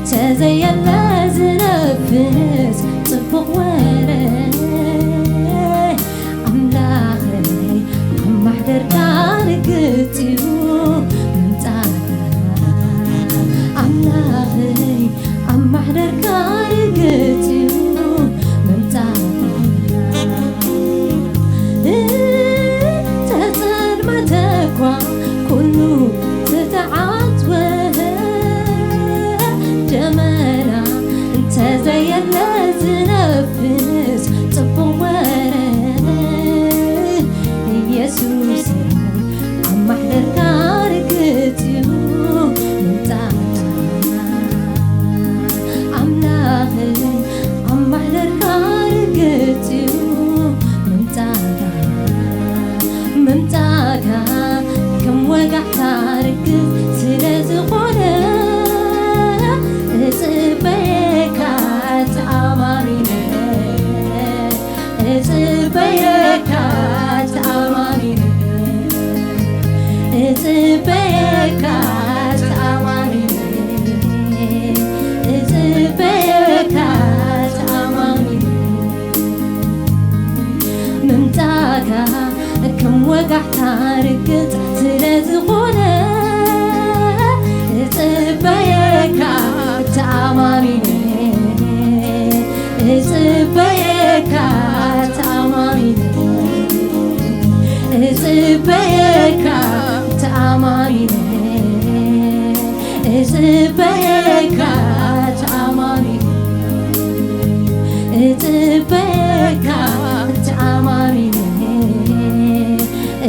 ተዘየለ ዝነፍስ ጽቡቕ ወረ ኣምላኸይ ኣብ ማሕደርካ ርግጽ እዩ ምምጻእካ ኣምላኸይ ኣብ ማሕደርካ ርግጽ እዩ ምምጻእካ ተጸልመተ እኳ ኩሉ ተተዓጽወ ደመና እንተዘየለ ዝነፍስ ጽቡቕ ወረ ኢየሱስ ኣብ ማሕደርካ ርግጽ እዩ ምምጻእካ ኣምላኸይ ኣብ ማሕደርካ ርግጽ እዩ ምምጻእካ ምምጻእካ ከም ወጋሕታ ርግጽ ስለ ዝኾነ እጽበየካ ተኣማሚነ እጽበየካ ተኣማሚነ እጽበየካ ተኣማሚነ እጽበየካ ተኣማሚነ ምምጻእካ ከም ወጋሕታ ርግጽ ስለ ዝኾነ እጽበየካ ተኣማሚነ እጽበየካ ተኣማሚነ እጽበየካ ተኣማሚነ እጽበየካ ተኣማሚነ እጽበየካ ተኣማሚነ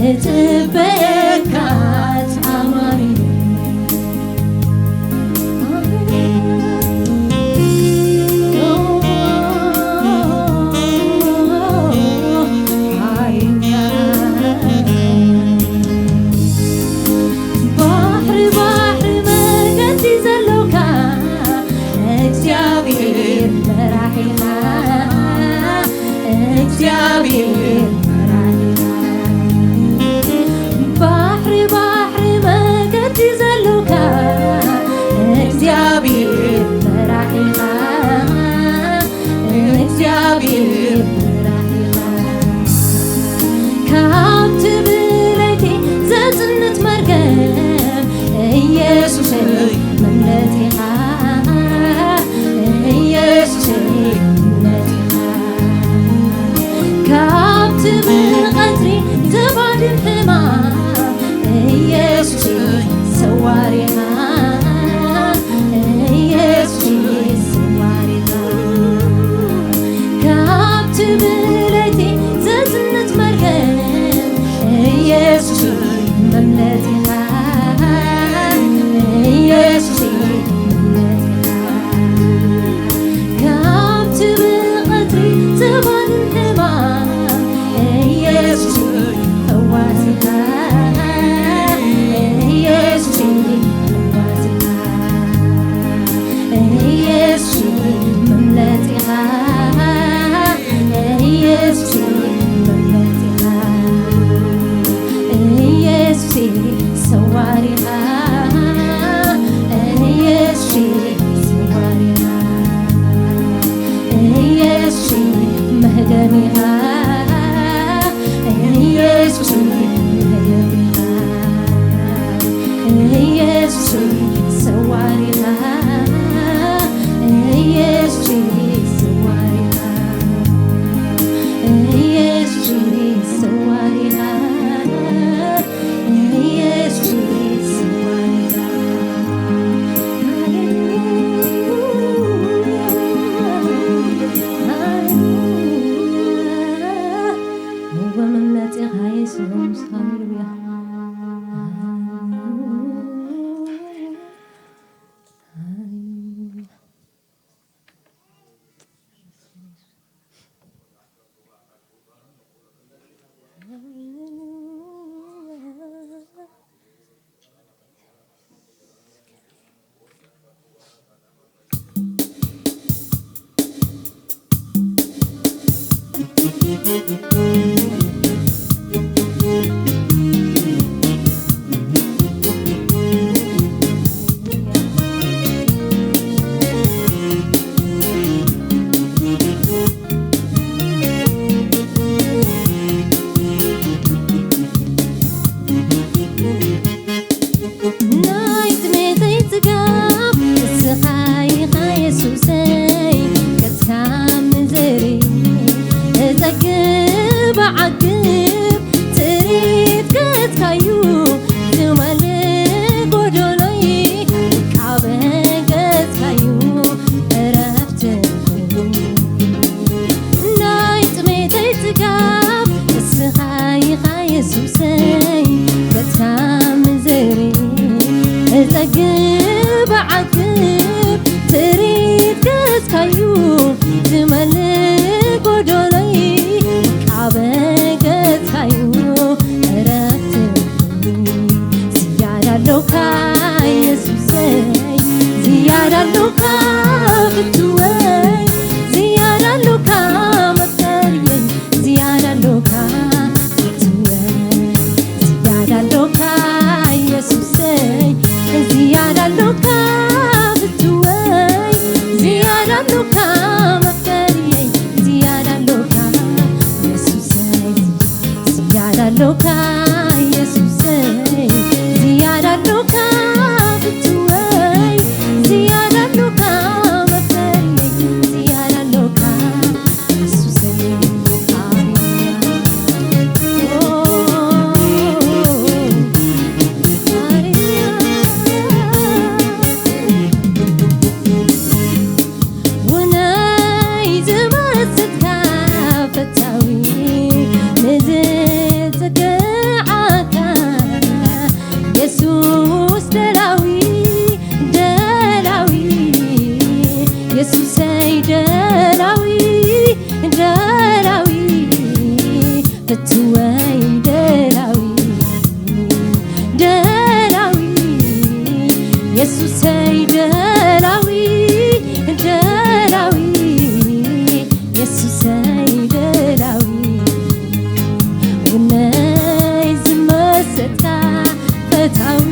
እጽበየካ ተኣማሚነ ባሕሪ ባሕሪ መገዲ ዘሎካ እግዚኣብሔር መራሒኻ እግዚኣብሔር መራሒኻ ባሕሪ ባሕሪ መገዲ ዘሎካ እግዚኣብሔር መራሒኻ እግዚኣብሔር መራሒኻ ካብቲ ብለይቲ ዘጽንት መርገም ኢየሱሰይ መምለጢኻ ኢየሱሰይ መምለጢኻ ካብቲ ብቐትሪ ዘባድም ሕማም ኢየሱሰይ ሰዋሪኻ ኢየሱስ ዝማሬኻ ካብቲ ብለይቲ ዘጽንት መርገም ኢየሱስ መምለጢኻ ኢየሱስ መምለጢኻ ካብቲ ብቐትሪ ዘባድም ሕማም ኢየሱስ ፈዋሲኻ ኢየሱስ ፈዋሲኻ ኢየሱስ መምለጢኻ ኢየሱስ መምለጢኻ ኢየሱስ ሰዋሪኻ ኢየሱስ ሰዋሪኻ ኢየሱስ መህደሚኻ ኢየሱስ መህደሚኻ ኢየሱስ ሰዋሪኻ ኢየሱስ ሰዋሪኻ ኢየሱስ ሰዋሪኻ ኢየሱስ ሰዋሪኻ ሃሌሉያ ሃሌሉያ እወ መምለጺኻ የሱስ ሃሌሉያ እዩ እረፍተይ። ዝያዳ ኣሎካ የሱሰይ፣ ዝያዳ ኣሎካ ፍትወይ፣ ዝያዳ ኣሎካ መፍቀርየይ፣ ዝያዳ ኣሎካ ፍትወይ፣ ዝያዳ ኣሎካ የሱሰይ፣ ዝያዳ ኣሎካ ፍትወይ፣ ዝያዳ ኣሎካ መፍቀርየይ፣ ዝያዳ ኣሎካ የሱሰይ፣ ዝያዳ ኣሎካ የሱሰይ፣ ዝያዳ ኣሎካ ፍትወይ፣ ዝያዳ ኣሎካ መፍቀርየይ፣ ዝያዳ ኣሎካ የሱሰይ። ሃሌሉያ። ኦ፣ ሃሌሉያ። ውነይ ዝመሰጥካ ፈታዊ፣ ንዝጽግዓካ የሱስ ደላዊ፣ ደላዊ፣ የሱሰይ ደላዊ፣ ደላዊ፣ ፍትወይ ደላዊ፣ ደላዊ፣ የሱሰይ ደላዊ፣ ደላዊ፣ የሱሰይ ደላዊ፣ ውነይ ዝመሰጥካ ፈታዊ፣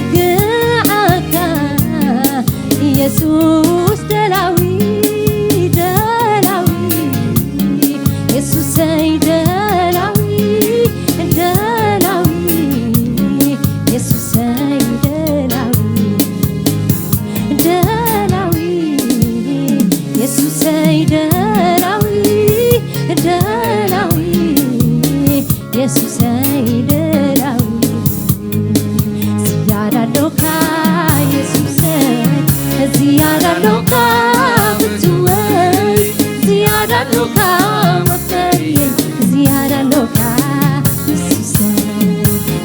ንዝጽግዓካ የሱስ ደላዊ፣ ደላዊ፣ የሱሰይ ደላዊ፣ ደላዊ፣ የሱሰይ ደላዊ፣ ደላዊ፣ የሱሰይ ደላዊ፣ ደላዊ፣ የሱሰይ ደላዊ። ዝያዳ ኣሎካ የሱሰይ፣ ዝያዳ ኣሎካ ፍትወይ፣ ዝያዳ ኣሎካ መፍቀርየይ፣ ዝያዳ ኣሎካ የሱሰይ፣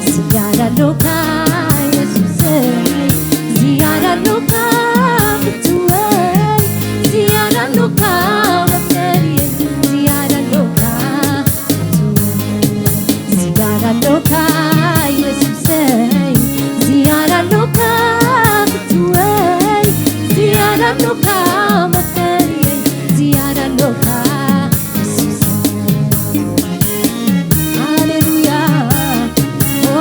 ዝያዳ ኣሎካ የሱሰይ፣ ዝያዳ ኣሎካ ፍትወይ፣ ዝያዳ ኣሎካ መፍቀርየይ፣ ዝያዳ ኣሎካ ዝያዳ ኣሎካ የሱሰይ፣ ዝያዳ ኣሎካ ፍትወይ፣ ዝያዳ ኣሎካ መፍቀርየይ፣ ዝያዳ ኣሎካ የሱሰይ። ሃሌሉያ። ኦ፣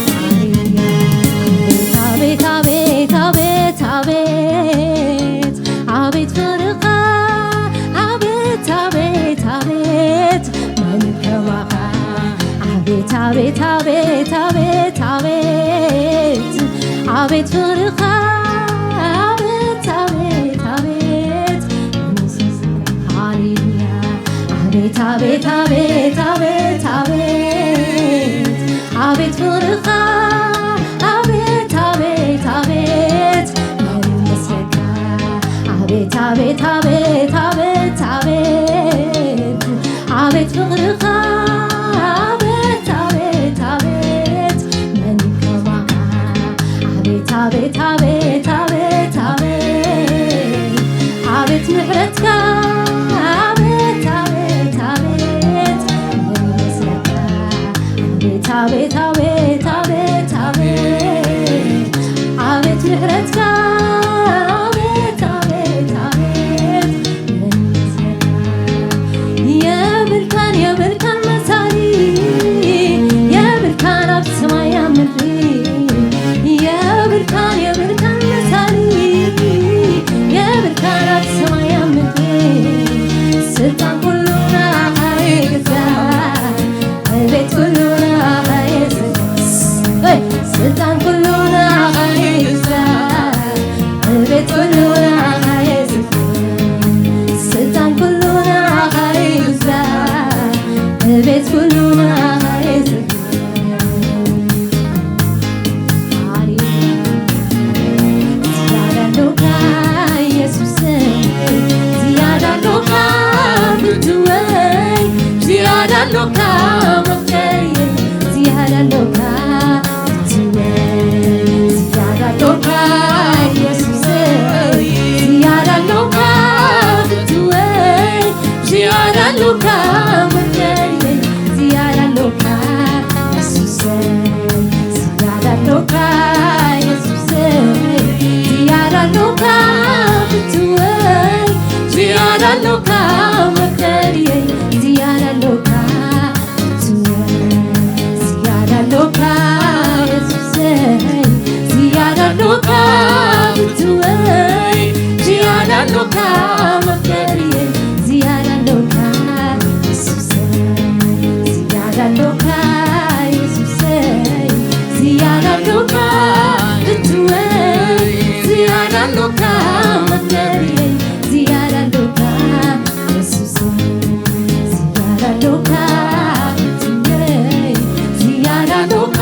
ሃሌሉያ። ኣቤት፣ ኣቤት፣ ኣቤት፣ ኣቤት፣ ኣቤት፣ ኣቤት ፍቕርኻ፣ ኣቤት፣ ኣቤት፣ ኣቤት፣ መን ከማኻ? ኣቤት፣ ኣቤት፣ ኣቤት፣ ኣቤት፣ ኣቤት፣ ኣቤት ፍቕርኻ፣ ኣቤት፣ ኣቤት፣ ኣቤት፣ የሱስ፣ ሃሌሉያ። ኣቤት፣ ኣቤት፣ ኣቤት፣ ኣቤት፣ ኣቤት፣ ኣቤት ፍቕርኻ፣ ኣቤት፣ ኣቤት፣ ኣቤት፣ መን ይመስለካ? ኣቤት፣ ኣቤት፣ ኣቤት፣ ኣቤት፣ ኣቤት፣ ኣቤት ፍቕርኻ፣ ኣቤት፣ ኣቤት፣ ኣቤት፣ መን ከማኻ? ኣቤት፣ ኣቤት፣ ኣቤት፣ ኣቤት፣ ኣቤት፣ ኣቤት ምሕረትካ፣ ኣቤት፣ ኣቤት፣ ኣቤት፣ መን ይመስለካ? ኣቤት፣ ኣቤት፣ ኣቤት፣ ኣቤት፣ ኣቤት፣ ኣቤት ምሕረትካ፣ ኣቤት፣ ኣቤት፣ ኣቤት፣ መን ይመስለካ? የብልካን፣ የብልካን መሳሊ፣ የብልካን ኣብ ሰማይ ኣብ ምድሪ፣ የብልካን፣ የብልካን መሳሊ፣ የብልካን ኣብ ሰማይ ኣብ ምድሪ። ስልጣን ኩሉ ንዓኻ ይግዛእ፣ ዕቤት ኩሉ ንዓኻ ይግዛእ። ስልጣን ኩሉ ንዓኻ ይግዛእ፣ ዕቤት ኩሉ ንዓኻ ይግዛእ። ስልጣን ኩሉ ንዓኻ ይግዛእ፣ ዕቤት ኩሉ ንዓኻ ይግዛእ። ሃሌሉያ። ዝያዳ ኣሎካ የሱሰይ፣ ኣሎካ መፍቀሪየይ ዝያዳ ኣሎካ፣ ዝያዳ ኣሎካ የሱሰይ፣ ዝያዳ ኣሎካ ፍትወይ፣ ዝያዳ ኣሎካ መፍቀሪየይ ዝያዳ ኣሎካ የሱሰይ፣ ዝያዳ ኣሎካ የሱሰይ፣ ዝያዳ ኣሎካ ፍትወይ፣ ዝያዳ ኣሎካ መፍቀሪየይ ዝያዳ ኣሎካ የሱሰይ፣ ዝያዳ ኣሎካ ፍትወይ፣ ዝያዳ ኣሎካ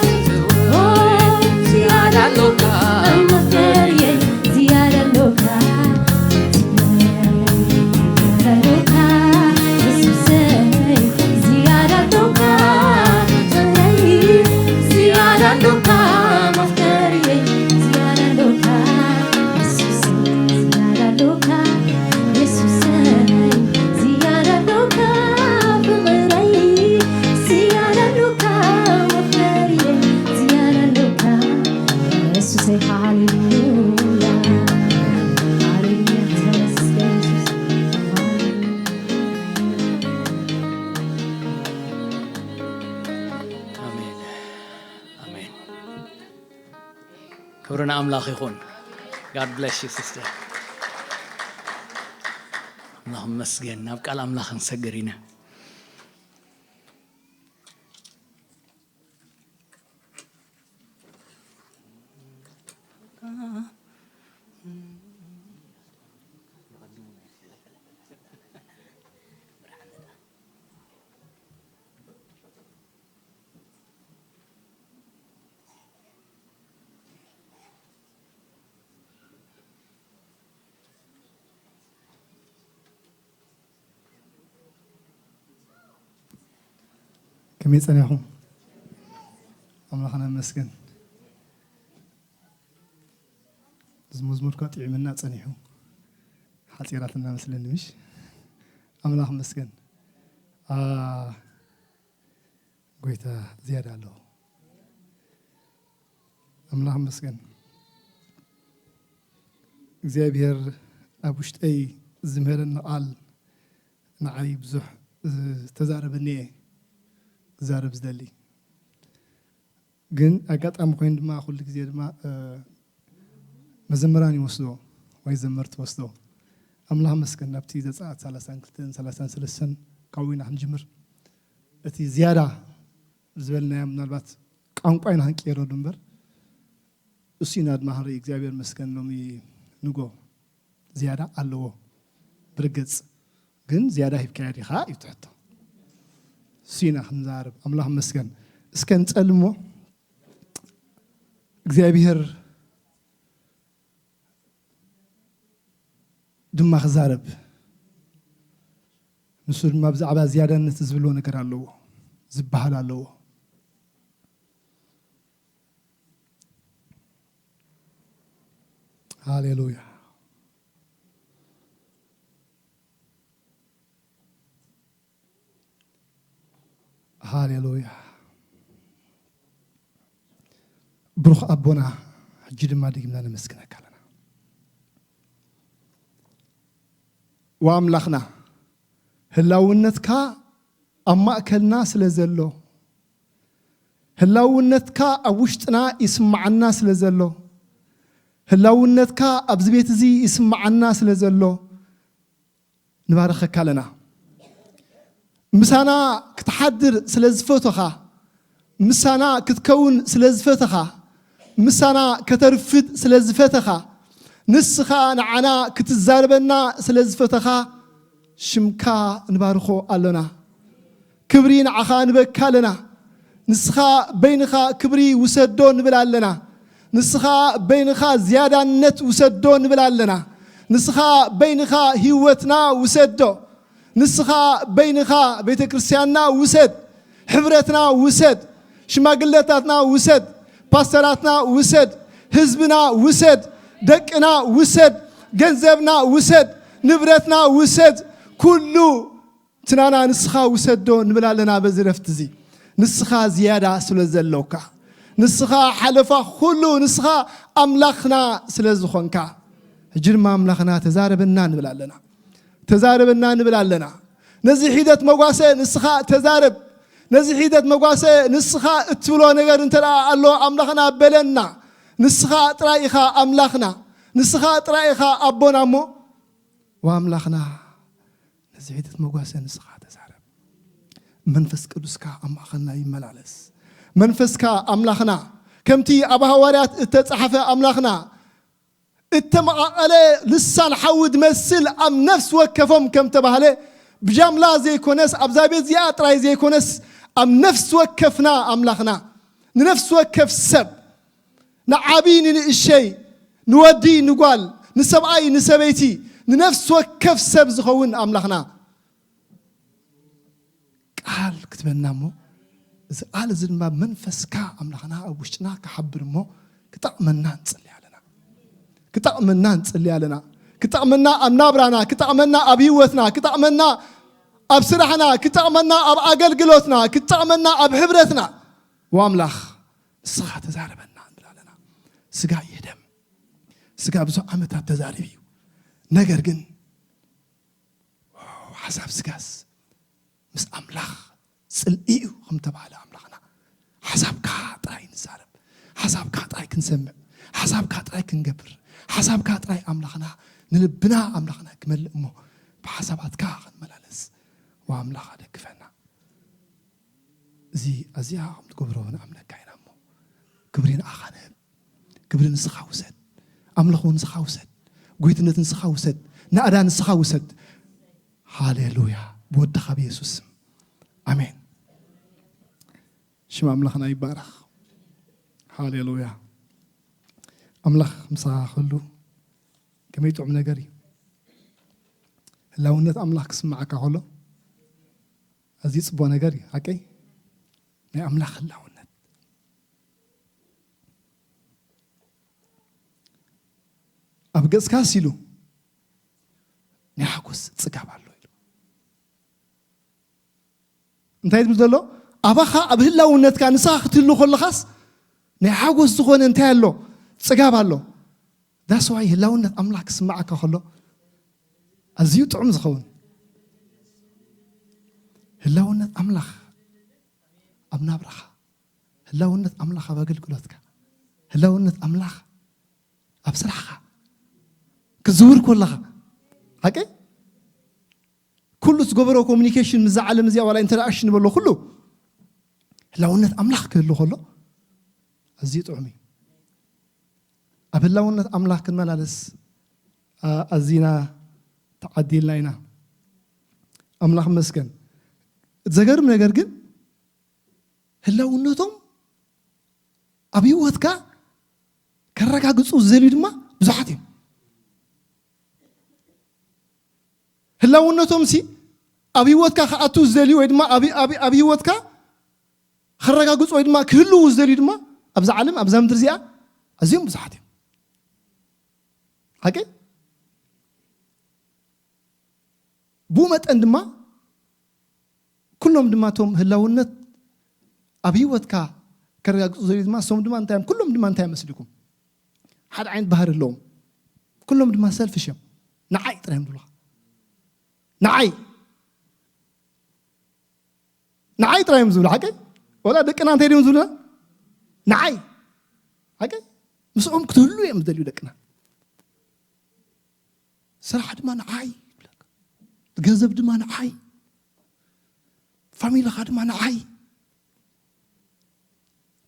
ፍትወይ፣ ዝያዳ ኣሎካ መፍቀሪየይ ዝያዳ ኣሎካ፣ ዝያዳ ኣሎካ የሱሰይ፣ ዝያዳ ኣሎካ ፍትወይ፣ ዝያዳ ኣሎካ መፍቀሪየይ ዝያዳ ኣሎካ፣ የሱሰይ፣ ዝያዳ ኣሎካ የሱሰይ፣ ዝያዳ ኣሎካ ፍቕረይ፣ ዝያዳ ኣሎካ መፍቀሪየይ ዝያዳ ኣሎካ፣ የሱሰይ፣ ሃሌሉያ፣ ሃሌሉያ፣ ተመስገን የሱስ። ኣሜን። ኣሜን። ክብሪ ንኣምላኽ ይኹን። God bless you, sister. ኣምላኽ ይመስገን። ናብ ቃል ኣምላኽ ክንሰግር ኢና። ከመይ ጸኒሕኩም? ኣምላኽና ይመስገን። እዚ መዝሙር እኳ ጥዒምና ጸኒሑ። ሓጺራትና መስለኒ፣ ምሽ? ኣምላኽ ይመስገን። ኣ፣ ጎይታ ዝያዳ ኣለዎ። ኣምላኽ ይመስገን። እግዚኣብሔር ኣብ ውሽጠይ ዝምህረኒ ቃል ንዓይ ብዙሕ ዝተዛረበኒ እየ ክዛረብ ዝደሊ። ግን ኣጋጣሚ ኮይኑ ድማ ኩሉ ግዜ ድማ፣ እ፣ መዘምራን ይወስዶ ወይ ዘመርቲ ይወስዶ። ኣምላኽ መስገን ናብቲ ዘጸኣት ሰላሳን ክልተን ሰላሳን ሰለስተን ካብኡ ኢና ክንጅምር። እቲ ዝያዳ ዝበልናዮ ምናልባት ቋንቋ ኢና ክንቅየረሉ እምበር እሱ ኢና ድማ ክንርኢ። እግዚኣብሔር መስገን ሎሚ ንጎ ዝያዳ ኣለዎ ብርግጽ፣ ግን ዝያዳ ሂብካዮ ዲኻ እዩ ትሕቶ። እሱ ኢና ክንዛረብ። ኣምላኽ መስገን። እስከ ንጸልሞ እግዚኣብሔር ድማ ክዛረብ። ንሱ ድማ ብዛዕባ ዝያዳነት ዝብሎ ነገር ኣለዎ፣ ዝበሃል ኣለዎ። ሃሌሉያ፣ ሃሌሉያ። ብሩኽ ኣቦና፣ ሕጂ ድማ ደጊምና ነመስግነካ ኣለና። ወኣምላኽና፣ ህላውነትካ ኣብ ማእከልና ስለ ዘሎ፣ ህላውነትካ ኣብ ውሽጥና ይስምዓና ስለ ዘሎ፣ ህላውነትካ ኣብዚ ቤት እዚ ይስምዓና ስለ ዘሎ፣ ንባርኸካ ኣለና። ምሳና ክትሓድር ስለ ዝፈተኻ፣ ምሳና ክትከውን ስለ ዝፈተኻ፣ ምሳና ከተርፍድ ስለ ዝፈተኻ፣ ንስኻ ንዓና ክትዛረበና ስለ ዝፈተኻ፣ ሽምካ ንባርኾ ኣሎና። ክብሪ ንዓኻ ንበካ ኣለና። ንስኻ በይንኻ ክብሪ ውሰዶ ንብል ኣለና። ንስኻ በይንኻ ዝያዳነት ውሰዶ ንብል ኣለና። ንስኻ በይንኻ ህይወትና ውሰዶ። ንስኻ በይንኻ ቤተ ክርስቲያንና ውሰድ፣ ሕብረትና ውሰድ፣ ሽማግለታትና ውሰድ፣ ፓስተራትና ውሰድ፣ ህዝብና ውሰድ፣ ደቅና ውሰድ፣ ገንዘብና ውሰድ፣ ንብረትና ውሰድ፣ ኩሉ ትናና ንስኻ ውሰዶ ንብል ኣለና። በዚ ረፍቲ እዚ ንስኻ ዝያዳ ስለ ዘለውካ፣ ንስኻ ሓለፋ ኩሉ፣ ንስኻ ኣምላኽና ስለ ዝኾንካ፣ ሕጂ ድማ ኣምላኽና ተዛረበና ንብል ኣለና። ተዛረበና ንብል ኣለና። ነዚ ሒደት መጓሰ ንስኻ ተዛረብ። ነዚ ሒደት መጓሰ ንስኻ እትብሎ ነገር እንተ ደኣ ኣሎ ኣምላኽና በለና። ንስኻ ጥራይ ኢኻ ኣምላኽና። ንስኻ ጥራይ ኢኻ ኣቦና እሞ፣ ወኣምላኽና ነዚ ሒደት መጓሰ ንስኻ ተዛረብ። መንፈስ ቅዱስካ ኣብ ማእኸልና ይመላለስ። መንፈስካ ኣምላኽና፣ ከምቲ ኣብ ሃዋርያት እተጻሕፈ ኣምላኽና፣ እተመቓቐለ ልሳን ሓዊ ዝመስል ኣብ ነፍሲ ወከፎም ከም ተባህለ፣ ብጃምላ ዘይኮነስ፣ ኣብዛ ቤት እዚኣ ጥራይ ዘይኮነስ፣ ኣብ ነፍሲ ወከፍና ኣምላኽና፣ ንነፍሲ ወከፍ ሰብ፣ ንዓቢ ንንእሸይ፣ ንወዲ ንጓል፣ ንሰብኣይ ንሰበይቲ፣ ንነፍሲ ወከፍ ሰብ ዝኸውን ኣምላኽና ቃል ክትበና እሞ፣ እዚ ቃል እዚ ድማ መንፈስካ ኣምላኽና ኣብ ውሽጥና ክሓብር እሞ፣ ክጠቕመና ንጽሊ ኣለና። ክጠቕመና ንጽሊ ኣለና። ክጠቕመና ኣብ ናብራና፣ ክጠቕመና ኣብ ህይወትና፣ ክጠቕመና ኣብ ስራሕና፣ ክጠቕመና ኣብ ኣገልግሎትና፣ ክጠቕመና ኣብ ሕብረትና። ወኣምላኽ ንስኻ ተዛረበና ንብል ኣለና። ስጋ እየ ደም። ስጋ ብዙሕ ዓመታት ተዛሪቡ እዩ። ነገር ግን ሓሳብ ስጋስ ምስ ኣምላኽ ጽልኢ እዩ ከም ተባህለ ኣምላኽና፣ ሓሳብካ ጥራይ ንዛረብ፣ ሓሳብካ ጥራይ ክንሰምዕ፣ ሓሳብካ ጥራይ ክንገብር፣ ሓሳብካ ጥራይ ኣምላኽና ንልብና ኣምላኽና ክመልእ እሞ ብሓሳባትካ ክንመላለስ ወኣምላኽ ኣደግፈና። እዚ ኣዚኣ ከም ትገብሮ ንኣምነካ ኢና እሞ ክብሪ ንኣኻ ንህብ። ክብሪ ንስኻ ውሰድ። ኣምልኾ ንስኻ ውሰድ። ጎይትነት ንስኻ ውሰድ። ናእዳ ንስኻ ውሰድ። ሃሌሉያ። ብወድኻ ብየሱስ ስም። ኣሜን። ሽም ኣምላኽና ይባረኽ። ሃሌሉያ። ኣምላኽ ምሳኻ ክህሉ ከመይ ጥዑም ነገር እዩ። ህላውነት ኣምላኽ ክስምዓካ ከሎ ኣዝዩ ጽቡቕ ነገር እዩ። ሓቀይ ናይ ኣምላኽ ህላውነት ኣብ ገጽካስ ኢሉ ናይ ሓጎስ ጽጋብ ኣሎ ኢሉ። እንታይ ዝብል ዘሎ? ኣባኻ ኣብ ህላውነትካ ንስኻ ክትህሉ ከለኻስ ናይ ሓጎስ ዝኾነ እንታይ ኣሎ? ጽጋብ ኣሎ። ዳስ ዋይ ህላውነት ኣምላኽ ክስምዓካ ከሎ ኣዝዩ ጥዑም ዝኸውን። ህላውነት ኣምላኽ ኣብ ናብራኻ፣ ህላውነት ኣምላኽ ኣብ ኣገልግሎትካ፣ ህላውነት ኣምላኽ ኣብ ስራሕኻ ክትዝውር ከለኻ፣ ሓቂ ኩሉ ዝገበሮ ኮሚኒኬሽን ምስዛ ዓለም እዚኣ ዋላ ኢንተራክሽን ንበሎ ኩሉ ህላውነት ኣምላኽ ክህሉ ከሎ ኣዝዩ ጥዑም እዩ። ኣብ ህላውነት ኣምላኽ ክንመላለስ፣ ኣ-፣ ኣዚና ተዓዲልና ኢና። ኣምላኽ ይመስገን። እቲ ዘገርም ነገር ግን ህላውነቶም ኣብ ህይወትካ ከረጋግጹ ዝደልዩ ድማ ብዙሓት እዮም። ህላውነቶም ሲ ኣብ ህይወትካ ክኣቱ ዝደልዩ ወይ ድማ ኣብ፣ ኣብ፣ ኣብ ህይወትካ ከረጋግጹ ወይ ድማ ክህልዉ ዝደልዩ ድማ ኣብዛ ዓለም፣ ኣብዛ ምድሪ እዚኣ ኣዝዮም ብዙሓት እዮም። ሓቂ? ብኡ መጠን ድማ ኩሎም ድማ እቶም ህላውነት ኣብ ህይወትካ ከረጋግጹ ዝደልዩ ድማ፣ እሶም ድማ እንታይ እዮም? ኩሎም ድማ እንታይ እዮም መስልኩም? ሓደ ዓይነት ባህሪ ኣለዎም። ኩሎም ድማ ሰልፊሽ እዮም። ንዓይ ጥራይ እዮም ዝብሉኻ። ንዓይ። ንዓይ ጥራይ እዮም ዝብሉ፣ ሓቀይ? ወላ ደቅና እንታይ ድዮም ዝብሉና? ንዓይ። ሓቀይ? ምስኦም ክትህሉ እዮም ዝደልዩ ደቅና። ስራሕ ድማ ንዓይ ይብለካ። ገንዘብ ድማ ንዓይ። ፋሚሊኻ ድማ ንዓይ።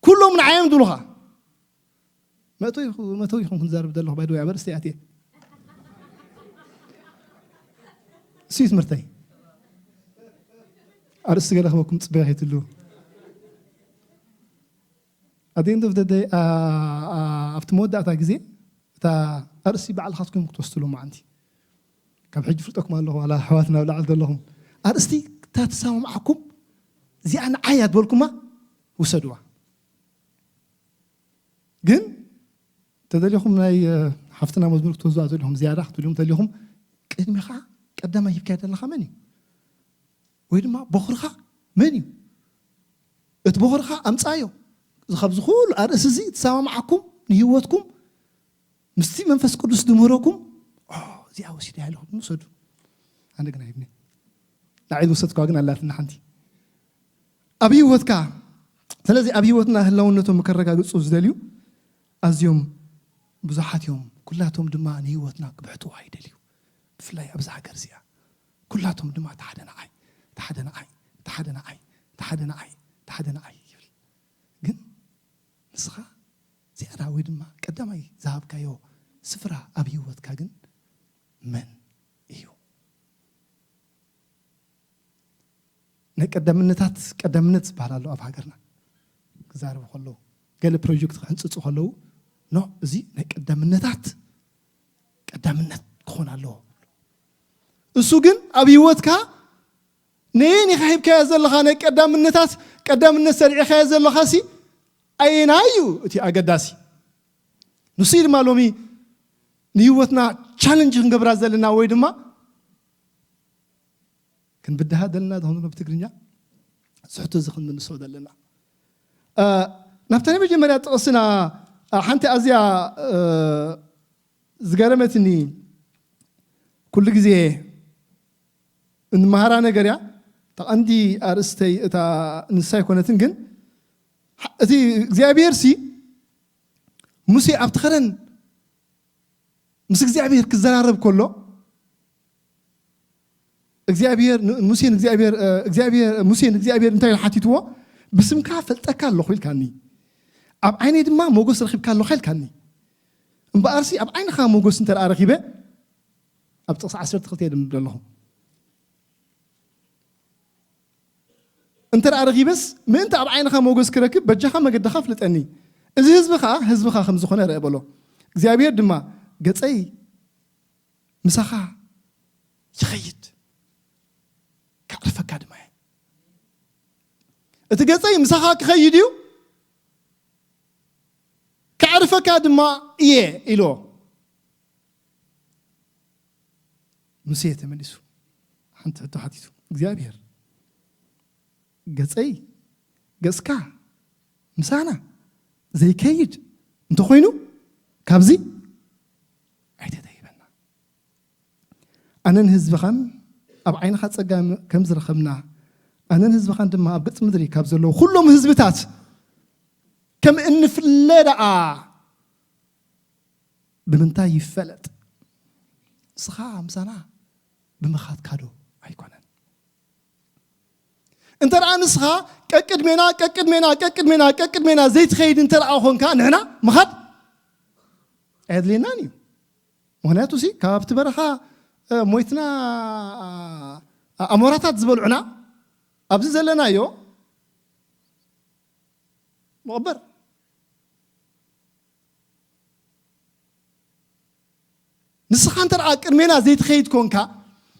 ኩሎም ንዓይ እዮም ዝብሉኻ። መእተዊ ኢኹ-፣ መእተዊ ኢኹም ክንዛረብ ዘለኹ፣ ባይ ዘ ወይ፣ ኣብ ኣርእስቲ ኣትየ። እሱ እዩ ትምህርተይ። ኣርእስቲ ገለ ክበኩም ጽበያ ከይትሉ። At the end of the day፣ ኣ-፣ ኣ-፣ ኣብቲ መወዳእታ ግዜ፣ እታ ኣርእስቲ ባዕልኻትኩም ክትወስዱ ሎማዓንቲ። ካብ ሕጂ ፍልጠኩም ኣለኹ፣ ዋላ ኣሕዋትና ኣብ ላዕሊ ዘለኹም። ኣርእስቲ እታ ትሰማምዓኩም፣ እዚኣ ንዓይ እያ ዝበልኩማ፣ ውሰድዋ። ግን ተደሊኹም ናይ፣ እ፣ ሓፍትና መዝሙር ክትወስዱዋ ዘለኹም ዝያዳ ክትብልዮም ተደሊኹም፣ ቅድሚኻ ቀዳማይ ሂብካያ ዘለኻ መን እዩ? ወይ ድማ ቦኽርኻ መን እዩ? እቲ ቦኽርኻ ኣምጻዮ። እዚ፣ ካብዚ ኩሉ ኣርእሲ እዚ ትሰማምዓኩም ንህይወትኩም ምስቲ መንፈስ ቅዱስ ድምህረኩም፣ ኦ፣ እዚኣ ወሲደያ ኣለኹ፣ ንውሰዱ። እንደገና ይብኒ ንዓይ ዝወሰድኳ ግን ኣላትና ሓንቲ ኣብ ህይወትካ። ስለዚ ኣብ ህይወትና ህላውነቶም ከረጋግፁ ዝደልዩ ኣዝዮም ብዙሓት እዮም። ኩላቶም ድማ ንህይወትና ክብሕትዋ ይደልዩ። ብፍላይ ኣብዚ ሃገር እዚኣ ኩላቶም ድማ ተሓደ ንዓይ፣ ተሓደ ንዓይ፣ ተሓደ ንዓይ፣ ተሓደ ንዓይ፣ ተሓደ ንዓይ ይብል። ግን ንስኻ ዝያዳ ወይ ድማ ቀዳማይ ዝሃብካዮ ስፍራ ኣብ ህይወትካ ግን መን እዩ? ናይ ቀዳምነታት ቀዳምነት ዝበሃል ኣሎ ኣብ ሃገርና። ክዛረቡ ከለዉ፣ ገለ ፕሮጀክት ክሕንፅፁ ከለዉ፣ ኖ፣ እዚ ናይ ቀዳምነታት ቀዳምነት ክኾን ኣለዎ። እሱ ግን ኣብ ህይወትካ ነየን ኢኻ ሂብካዮ ዘለኻ ናይ ቀዳምነታት ቀዳምነት ሰሪዕኻዮ ዘለኻ ሲ ኣየናይ እዩ እቲ ኣገዳሲ? ንሱ ድማ ሎሚ ንህይወትና ቻለንጅ ክንገብራ ዘለና ወይ ድማ ክንብድሃ ዘለና ዝኾነ ብትግርኛ ዝሕቶ እዚ ክንምልሶ ዘለና። ናብታ ናይ መጀመርያ ጥቕስና ሓንቲ ኣዝያ ዝገረመትኒ ኩሉ ግዜ እንመሃራ ነገር እያ። ተቐንዲ ኣርእስተይ እታ ንሳ ኣይኮነትን፣ ግን እቲ እግዚኣብሔር ሲ ሙሴ ኣብቲ ኸረን ምስ እግዚኣብሔር ክዘራረብ ከሎ እግዚኣብሔር ሙሴን እግዚኣብሔር እግዚኣብሔር ሙሴን እግዚኣብሔር እንታይ ሓቲትዎ? ብስምካ ፈልጠካ ኣለኹ ኢልካኒ፣ ኣብ ዓይነይ ድማ ሞገስ ረኺብካ ኣለኻ ኢልካኒ። እምበኣርሲ ኣብ ዓይንኻ ሞገስ እንተ ረኺበ ኣብ ጥቕሲ ዓሰርተ ክልተ የድምብ ኣለኹ። እንተ ደኣ ረኺበስ ምእንቲ ኣብ ዓይንኻ ሞገስ ክረክብ በጃኻ መገድኻ ኣፍልጠኒ፣ እዚ ህዝቢ ኸኣ ህዝብኻ ከም ዝኾነ ርአ በሎ። እግዚኣብሔር ድማ ገጸይ ምሳኻ ይኸይድ፣ ከዕርፈካ ድማ እየ። እቲ ገጸይ ምሳኻ ክኸይድ እዩ፣ ከዕርፈካ ድማ እየ ኢልዎ። ሙሴ ተመሊሱ ሓንቲ ሕቶ ሓቲቱ፣ እግዚኣብሔር ገጸይ ገጽካ ምሳና ዘይከይድ እንተኾይኑ ካብዚ ኣይተደይበና። ኣነን ህዝብኻን ኣብ ዓይንኻ ጸጋ ከም ዝረኸብና ኣነን ህዝብኻን ድማ ኣብ ገጽ ምድሪ ካብ ዘለዉ ኩሎም ህዝብታት ከም እንፍለ ደኣ ብምንታይ ይፈለጥ? ንስኻ ምሳና ብምኻድካ ዶ ኣይኮነን? እንተ ደኣ ንስኻ ቀቅድሜና ቀቅድሜና ቀቅድሜና ቀቅድሜና ዘይትኸይድ እንተ ደኣ ኾንካ ንሕና ምኻድ ኣየድልየናን እዩ። ምኽንያቱ ሲ ካብቲ በረኻ እ፣ ሞይትና እ፣ ኣሞራታት ዝበልዑና ኣብዚ ዘለናዮ መቐበር ንስኻ እንተ ደኣ ቅድሜና ዘይትኸይድ ኮንካ፣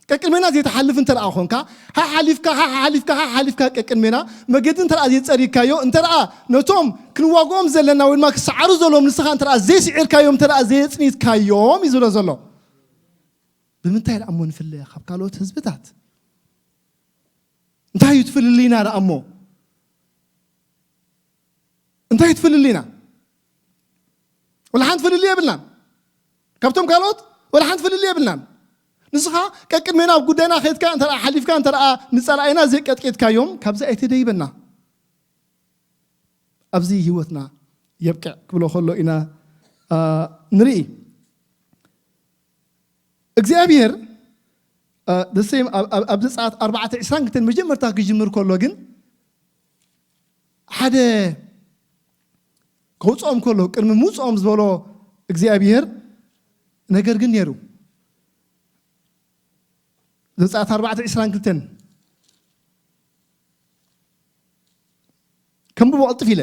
ቀቅድሜና ዘይትሓልፍ እንተ ደኣ ኮንካ፣ ሓሓሊፍካ፣ ሓሓሊፍካ፣ ሓሓሊፍካ ቀቅድሜና መገዲ እንተ ደኣ ዘይጸሪግካዮ፣ እንተ ደኣ ነቶም ክንዋግኦም ዘለና ወይ ድማ ክሰዓሩ ዘለዎም ንስኻ እንተ ደኣ ዘይስዒርካዮም፣ እንተ ደኣ ዘየጽኒትካዮም እዩ ዝብሎ ዘሎ። ብምንታይ ደኣ እሞ ንፍለ ካብ ካልኦት ህዝብታት? እንታይ እዩ እቲ ፍልልይና ደኣ እሞ? እንታይ እዩ እቲ ፍልልይና? ወላ ሓንቲ ፍልልይ የብልናን። ካብቶም ካልኦት ወላ ሓንቲ ፍልልይ የብልናን። ንስኻ ቀቅድሜና ኣብ ጉዳይና ከይድካ እንተ ደኣ ሓሊፍካ እንተ ደኣ ንጸላኢና ዘይቀጥቂጥካዮም ካብዚ ኣይተደይበና። ኣብዚ ህይወትና የብቅዕ ክብሎ ከሎ ኢና ኣ፣ ንርኢ። እግዚኣብሔር ኣ፣ the same ኣብ- ኣብ- ኣብ ዘጸኣት ኣርባዕተ ዕስራን ክልተን መጀመርታ ክጅምር ከሎ ግን ሓደ ከውፅኦም ከሎ ቅድሚ ምውፅኦም ዝበሎ እግዚኣብሔር ነገር ግን ነይሩ። ዘጸኣት ኣርባዕተ ዕስራን ክልተን ከንብቦ ቅልጥፍ ኢለ።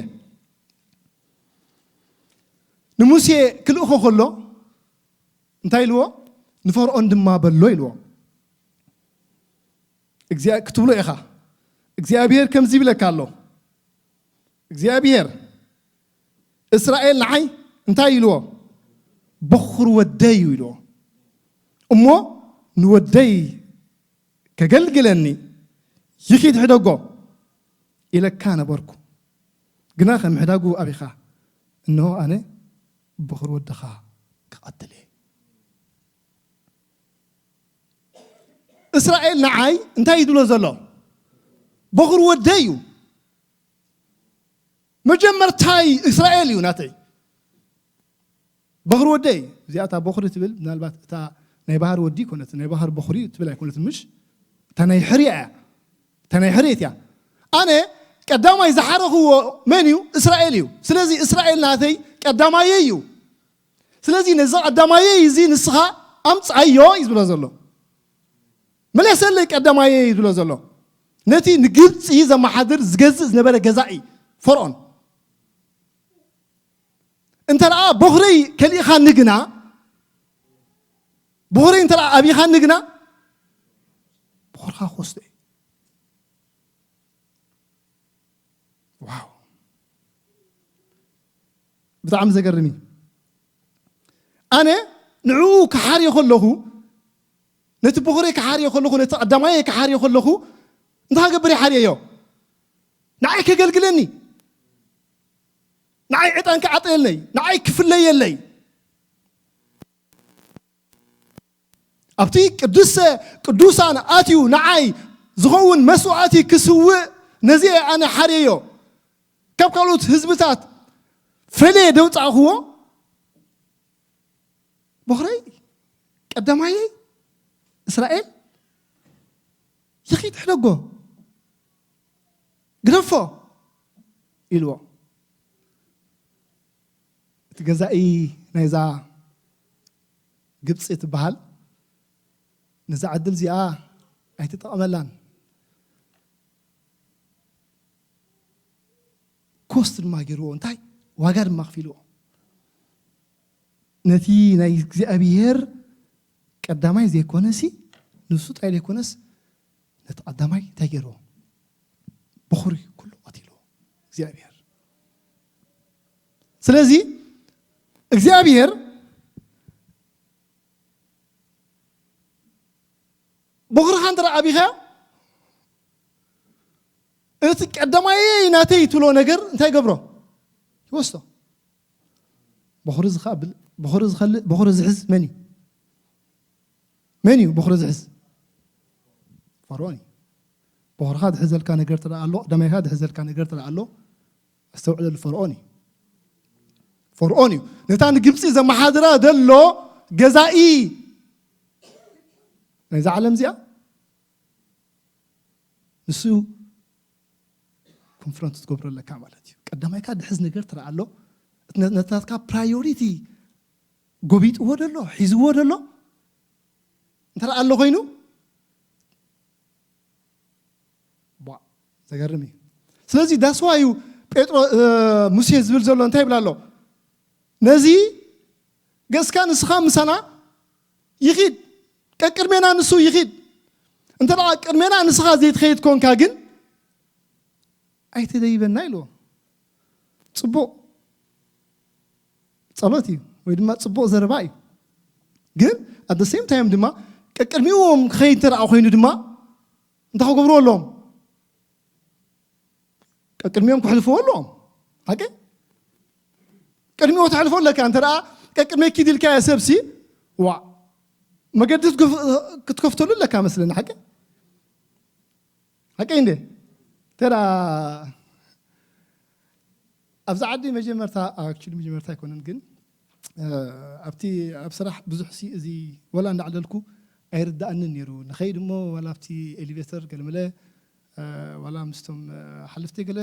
ንሙሴ ክልእኾ ከሎ እንታይ ኢልዎ? ንፈርዖን ድማ በሎ ኢልዎ። እግዚኣብ- ክትብሎ ኢኻ። እግዚኣብሔር ከምዚ ይብለካ ኣሎ። እግዚኣብሔር እስራኤል ንዓይ እንታይ ኢልዎ? በኹር ወደይ እዩ ኢልዎ። እሞ ንወደይ ከገልግለኒ ይኺድ ሕደጎ ኢለካ ነበርኩ። ግና ከም ሕዳጉ ኣቢኻ፣ እንሆ ኣነ በኹር ወድኻ ክቐትል እየ። እስራኤል ንዓይ እንታይ እዩ ዝብሎ ዘሎ? በኹሪ ወደይ እዩ። መጀመርታይ እስራኤል እዩ ናተይ። በኹሪ ወደይ፣ እዚኣ እታ በኹሪ ትብል፣ ምናልባት እታ ናይ ባህር ወዲ ኣይኮነትን፣ ናይ ባህር በኹሪ ትብል ኣይኮነትን፣ ምሽ? እታ ናይ ሕርያ እያ። እታ ናይ ሕርየት እያ። ኣነ ቀዳማይ ዝሓረኽዎ መን እዩ? እስራኤል እዩ። ስለዚ እስራኤል ናተይ ቀዳማየይ እዩ። ስለዚ ነዚ ቀዳማየይ እዚ ንስኻ ኣምጽኣዮ እዩ ዝብሎ ዘሎ። መለሰለይ ቀዳማየይ እዩ ዝብሎ ዘሎ። ነቲ ንግብፂ ዘመሓድር ዝገዝእ ዝነበረ ገዛኢ ፈርዖን። እንተ ደኣ በኹረይ ከሊእኻኒ ግና፣ በኹረይ እንተ ደኣ ኣብይኻኒ ግና፣ በኹርኻ ክወስዶ እዩ። ዋው! ብጣዕሚ ዘገርም እዩ። ኣነ ንዕኡ ክሓርዮ ከለኹ፣ ነቲ በኹረይ ክሓርዮ ከለኹ፣ ነቲ ቀዳማየይ ክሓርዮ ከለኹ፣ እንታይ ክገብር ይሓርየዮ? ንዓይ ከገልግለኒ፣ ንዓይ ዕጣን ክዓጥለለይ፣ ንዓይ ክፍለየለይ። ኣብቲ ቅዱስ ቅዱሳን ኣትዩ ንዓይ ዝኸውን መስዋዕቲ ክስውእ ነዚ ኣነ ሓርየዮ። ካብ ካልኦት ህዝብታት ፈለየ ደውፃእኽዎ። በኹረይ ቀዳማየይ እስራኤል ይኺድ ሕደጎ ግደፎ ኢልዎ። እቲ ገዛኢ ናይዛ ግብፂ ትበሃል ነዛ ዕድል እዚኣ ኣይተጠቐመላን። ኮስት ድማ ገይርዎ፣ እንታይ ዋጋ ድማ ኣኽፊልዎ። ነቲ ናይ እግዚኣብሔር ቀዳማይ ዘይኮነሲ ንሱ ጥራይ ዘይኮነስ ነቲ ቀዳማይ እንታይ ገይርዎ? በኹሪ ኩሉ ቀቲልዎ እግዚኣብሔር። ስለዚ እግዚኣብሔር በኹርኻ እንተ ደኣ ኣቢኻ እቲ ቀዳማየይ ናተይ ትብሎ ነገር እንታይ ገብሮ? ይወስዶ። በኹሪ ዝኸብል በኹሪ ዝኸልእ በኹሪ ዝሕዝ መን እዩ? መን እዩ በኹሪ ዝሕዝ? ፈርዖን እዩ። በኹርኻ ዝሕዘልካ ነገር ተደኣ ኣሎ፣ ቀዳማይካ ዝሕዘልካ ነገር ተደኣ ኣሎ፣ ኣስተውዕለሉ፣ ፈርዖን እዩ። ፈርዖን እዩ። ነታ ንግብፂ ዘመሓድራ ዘሎ ገዛኢ ናይዛ ዓለም እዚኣ ንሱ ኮንፍሮንት ትገብሮ ኣለካ ማለት እዩ። ቀዳማይካ ድሕዝ ነገር ትረኣ ኣሎ። እቲ ነ- ነታትካ ፕራዮሪቲ ጎቢጥዎ ደሎ ሒዝዎ ደሎ እንተ ደኣ ኣሎ ኮይኑ ቧ ዘገርም እዩ። ስለዚ ዳስዋ እዩ ጴጥሮ ሙሴ ዝብል ዘሎ እንታይ ይብል ኣሎ? ነዚ ገጽካ ንስኻ ምሳና ይኺድ፣ ቀቅድሜና ንሱ ይኺድ። እንተ ደኣ ቅድሜና ንስኻ ዘይትኸይድ ኮንካ ግን ኣይትደይበና ኢልዎ። ጽቡቕ ጸሎት እዩ ወይ ድማ ጽቡቕ ዘረባ እዩ። ግን ኣት ሴም ታይም ድማ ቀቅድሚዎም ክኸይድ እንተ ደኣ ኮይኑ ድማ እንታይ ክገብርዎ ኣለዎም? ቀቅድሚኦም ክሕልፍዎ ኣለዎም። ሓቂ ቅድሚኡ ትሕልፎ ኣለካ። እንተ ደኣ ቀቅድመይ ኪድ ኢልካዮ ሰብሲ ዋ መገዲ ክትከፍተሉ ኣለካ መስለኒ። ሓቂ ሓቂ እንደ እንተ ደኣ ኣብዚ ዓዲ መጀመርታ ኣክቹሊ መጀመርታ ኣይኮነን ግን ኣብቲ ኣብ ስራሕ ብዙሕ ሲ እዚ ወላ እንዳዕለልኩ ኣይርዳእንን ነይሩ። ንኸይድ እሞ ዋላ ኣብቲ ኤሊቬተር ገለመለ ዋላ ምስቶም ሓለፍተይ ገለ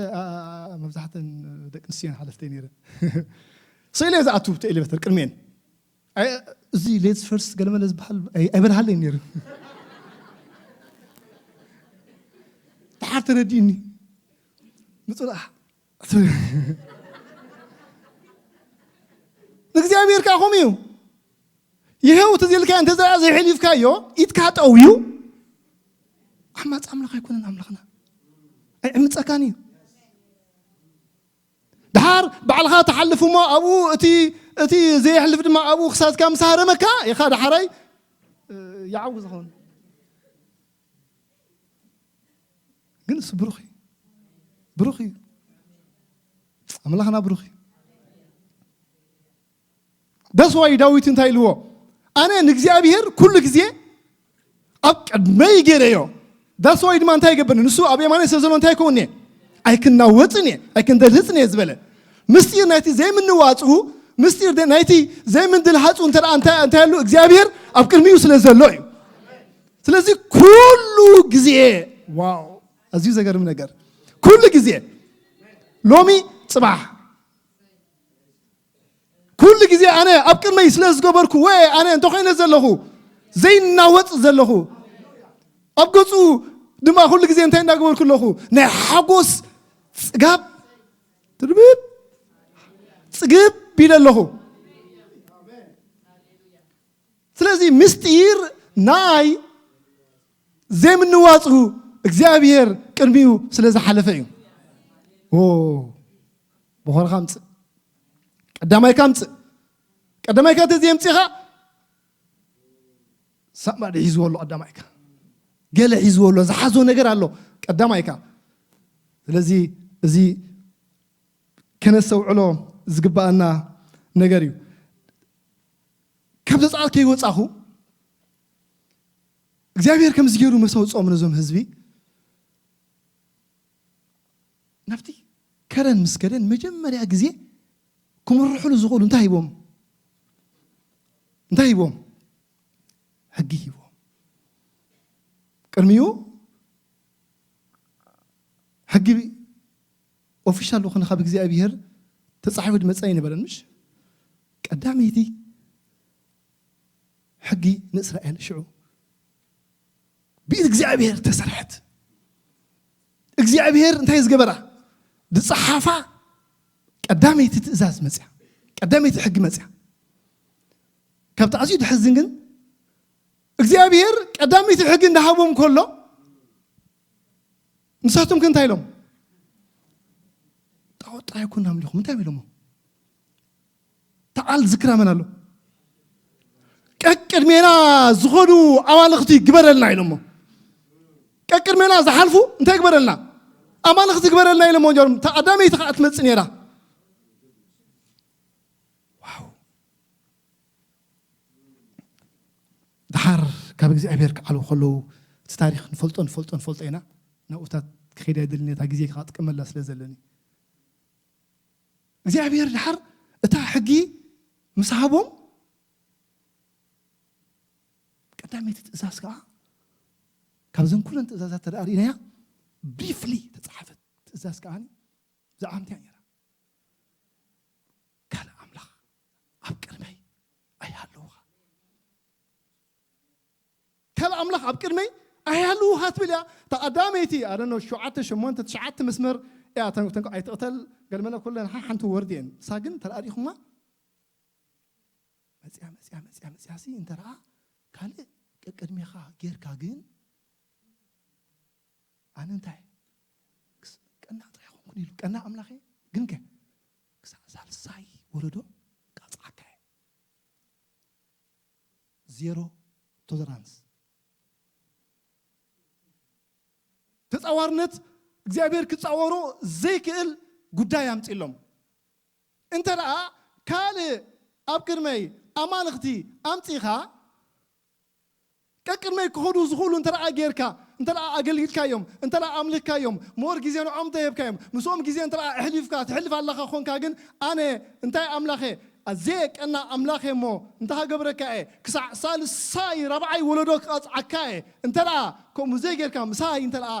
መብዛሕተን ደቂ ኣንስትዮ ሓለፍተይ ነይረ ስኢለ ዝኣቱ እቲ ኤሌቬተር ቅድሜን እዚ ሌድስ ፈርስት ገለመለ ዝበሃል ኣይበርሃለይ ነይሩ። ድሓር ተረዲእኒ ምፅላእ ንእግዚኣብሔር ከዓ ከምኡ እዩ። ይሄው ተዘልካ እንተ ዘይሕሊፍካዮ ኢትካ ጠውዩ ዓማፅ ኣምላኽ ኣይኮነን ኣምላኽና ኣይዕምፀካን እዩ። ድሓር ባዕልኻ ትሓልፍ እሞ ኣብኡ እቲ እቲ ዘየሕልፍ ድማ ኣብኡ ክሳትካ ምስ ሃረመካ ኢኻ ዳሕራይ ይዓው ዝኸውን። ግን እሱ ብሩኽ እዩ። ብሩኽ እዩ። ኣምላኽና ብሩኽ እዩ። ዳስዋይ ዳዊት እንታይ ኢልዎ? ኣነ ንእግዚኣብሔር ኩሉ ግዜ ኣብ ቅድመይ ገይረዮ። That's why ድማ እንታይ ይገብር? ንሱ ኣብ የማነይ ስለ ዘሎ እንታይ ይከውን እየ? ኣይክናወጽን እየ፣ ኣይክንደልህጽን እየ ዝበለ። ምስጢር ናይቲ ዘይምንዋጽኡ፣ ምስጢር ደ-፣ ናይቲ ዘይምንድልሃጹ እንተ ደኣ እንታይ፣ እንታይ ኣሎ? እግዚኣብሔር ኣብ ቅድሚኡ ስለ ዘሎ እዩ። ስለዚ ኩሉ ግዜ፣ ዋው፣ ኣዝዩ ዘገርም ነገር። ኩሉ ግዜ፣ ሎሚ፣ ጽባሕ፣ ኩሉ ግዜ ኣነ ኣብ ቅድመይ ስለ ዝገበርኩ፣ ወይ ኣነ እንተኾይነ ዘለኹ፣ ዘይናወጽ ዘለኹ፣ ኣብ ገጹ ድማ ኩሉ ግዜ እንታይ እንዳገበርኩ ኣለኹ? ናይ ሓጎስ ጽጋብ፣ ትርብብ፣ ጽግብ ኢለ ኣለኹ። ስለዚ ምስጢር ናይ ዘይምንዋጹ እግዚኣብሔር ቅድሚኡ ስለ ዝሓለፈ እዩ። ኦ፣ በኾርኻ ምጽእ፣ ቀዳማይካ ምጽእ። ቀዳማይካ እንተዘየምጺኻ፣ ሳምባዲ ሒዝዎ ኣሎ ቀዳማይካ። ገለ ሒዝዎ ኣሎ፣ ዝሓዞ ነገር ኣሎ ቀዳማይካ። ስለዚ እዚ ከነስተውዕሎ ዝግባኣና ነገር እዩ። ካብ ዘጸኣት ከይወጻኹ እግዚኣብሔር ከምዚ ገይሩ ምስ ኣውጽኦም ነዞም ህዝቢ፣ ናብቲ ከረን ምስ ከደ ንመጀመርያ ግዜ ክምርሕሉ ዝኽእሉ እንታይ ሂቦም? እንታይ ሂቦም? ሕጊ ሂቦም። ቅድሚኡ ሕጊ ኦፊሻል ዝኾነ ካብ እግዚኣብሔር ተጻሒፉ ዝመጸ ኣይነበረን፣ ምሽ? ቀዳመይቲ ሕጊ ንእስራኤል ሽዑ ብኢድ እግዚኣብሔር ተሰርሐት። እግዚኣብሔር እንታይ ዝገበራ? ዝጸሓፋ ቀዳመይቲ ትእዛዝ መጽያ፣ ቀዳመይቲ ሕጊ መጽያ። ካብቲ ኣዝዩ ድሕዝን ግን እግዚኣብሔር ቀዳመይቲ ሕጊ እንዳሃቦም ከሎ ንሳቶም ከ እንታይ ኢሎም? ጣዖት ጥራይ እኮ እናምልኹም እንታይ ኢሎሞ? ተዓል ዝክራ መን ኣሎ? ቀቅድሜና ዝኾኑ ኣማልኽቲ ግበረልና ኢሎሞ። ቀቅድሜና ዝሓልፉ እንታይ ግበረልና? ኣማልኽቲ ግበረልና ኢሎሞ። እታ ቀዳመይቲ ከዓ ትመጽእ ነይራ። ዋው። ድሓር ካብ እግዚኣብሔር ክዓልዉ ከለዉ እቲ ታሪኽ ንፈልጦ፣ ንፈልጦ፣ ንፈልጦ ኢና። ናብኡታት ክኸይድ ኣይደልን፣ ነታ ግዜ ክጥቀመላ ስለ ዘለኒ። እግዚኣብሔር ድሓር እታ ሕጊ ምስ ሃቦም፣ ቀዳመይቲ ትእዛዝ ከኣ፣ ካብዘን ኩለን ትእዛዛት ተደኣ ርኢናያ፣ ብሪፍሊ ተጻሓፈት ትእዛዝ ከኣ፣ ብዛዕባ ምንታይ ነይራ? ካልእ ኣምላኽ ኣብ ቅድመይ ኣይሃለውኻ። ካልእ ኣምላኽ ኣብ ቅድመይ ኣይሃለውኻ ትብል እያ። እታ ቀዳመይቲ፣ I don't know፣ ሸውዓተ፣ ሸሞንተ፣ ትሽዓተ መስመር እያ። ተን-፣ ተን-፣ ኣይትቕተል፣ ገለመለ ኩለን ሓ-፣ ሓንቲ ወርድ እየን። ንሳ ግን ተራእዲኹማ መጽያ፣ መጽያ፣ መጽያ፣ መጽያ ሲ እንተ ደኣ ካልእ ቀቅድሜኻ ጌርካ ግን ኣነ እንታይ ክስ-፣ ቀናእ ጥራይ ኣይኮንኩን ኢሉ፣ ቀናእ ኣምላኽ እየ፣ ግን ከ ክሳዕ ሳልሳይ ወለዶ ቀጽዓካ እየ። ዜሮ ቶለራንስ። ተጻዋርነት እግዚኣብሔር ክጻወሮ ዘይክእል ጉዳይ ኣምጺሎም። እንተ ደኣ ካልእ ኣብ ቅድመይ ኣማልኽቲ ኣምጺኻ፣ ቀቅድመይ ክኸዱ ዝኽእሉ እንተ ደኣ ጌርካ፣ እንተ ደኣ ኣገልጊልካዮም፣ እንተ ደኣ ኣምልኽካዮም፣ ሞር ግዜ ንዖም እንተ ሂብካዮም፣ ምስኦም ግዜ እንተ ደኣ ኣሕሊፍካ፣ ትሕልፍ ኣለኻ ኾንካ፣ ግን ኣነ እንታይ ኣምላኽ እየ? ኣዘየ ቀና ኣምላኽ እየ እሞ እንታይ ክገብረካ እየ? ክሳዕ ሳልሳይ ራብዓይ ወለዶ ክቐጽዓካ እየ። እንተ ደኣ ከምኡ ዘይጌርካ፣ ምሳይ እንተ ደኣ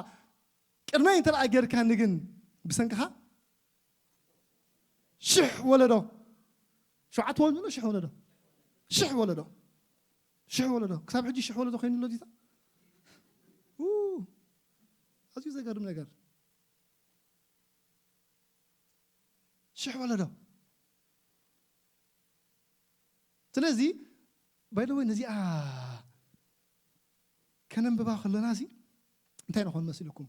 ቅድመይ እንተ ደኣ ጌርካኒ ግን ብሰንክኻ ሽሕ ወለዶ፣ ሸውዓተ ወለዶ፣ ሽሕ ወለዶ፣ ሽሕ ወለዶ፣ ሽሕ ወለዶ፣ ክሳብ ሕጂ ሽሕ ወለዶ ኮይኑ ኣሎ ዲታ? ኡ፣ ኣዝዩ ዘገርም ነገር። ሽሕ ወለዶ። ስለዚ፣ by the way፣ ነዚኣ ከነንብባ ከለና ሲ እንታይ ንኾን መሲልኩም?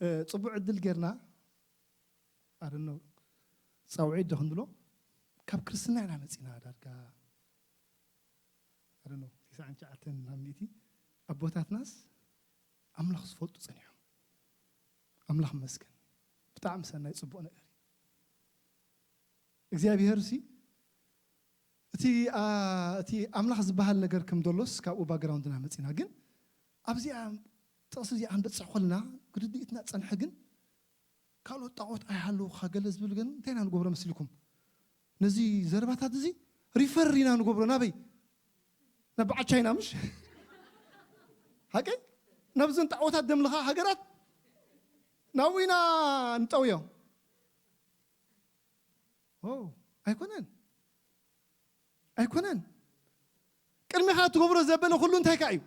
እ፣ ጽቡዕ ዕድል ጌርና፣ I don't know፣ ጻውዒት ዶ ክንብሎ? ካብ ክርስትና ኢና መጺና ዳርጋ፣ I don't know፣ ተስዓን ትሽዓተን ናብ ሚእቲ ኣቦታትናስ ኣምላኽ ዝፈልጡ ጸኒሖም። ኣምላኽ ይመስገን። ብጣዕሚ ሰናይ ጽቡቕ ነገር እዩ። እግዚኣብሔር ሲ እቲ፣ ኣ፣ እቲ ኣምላኽ ዝበሃል ነገር ከም ዘሎስ ካብኡ ባክግራውንድና መጺና። ግን ኣብዚኣ ጥቕሲ እዚኣ ክንበፅሕ ከለና ክርድኢትና ፀንሐ ግን ካልኦት ጣዖት ኣይሃለውኻ ገለ ዝብል ግን እንታይ ኢና ንገብሮ መስልኩም? ነዚ ዘረባታት እዚ ሪፈር ኢና ንገብሮ ናበይ? ናብ በዓል ቻይና ምሽ ሓቀይ ናብዘን ጣዖታት ደምልኻ ሃገራት ናብኡ ኢና ንጠውዮ። ኦ፣ ኣይኮነን ኣይኮነን። ቅድሚኻ ትገብሮ ዘበለ ኩሉ እንታይ ከ እዩ?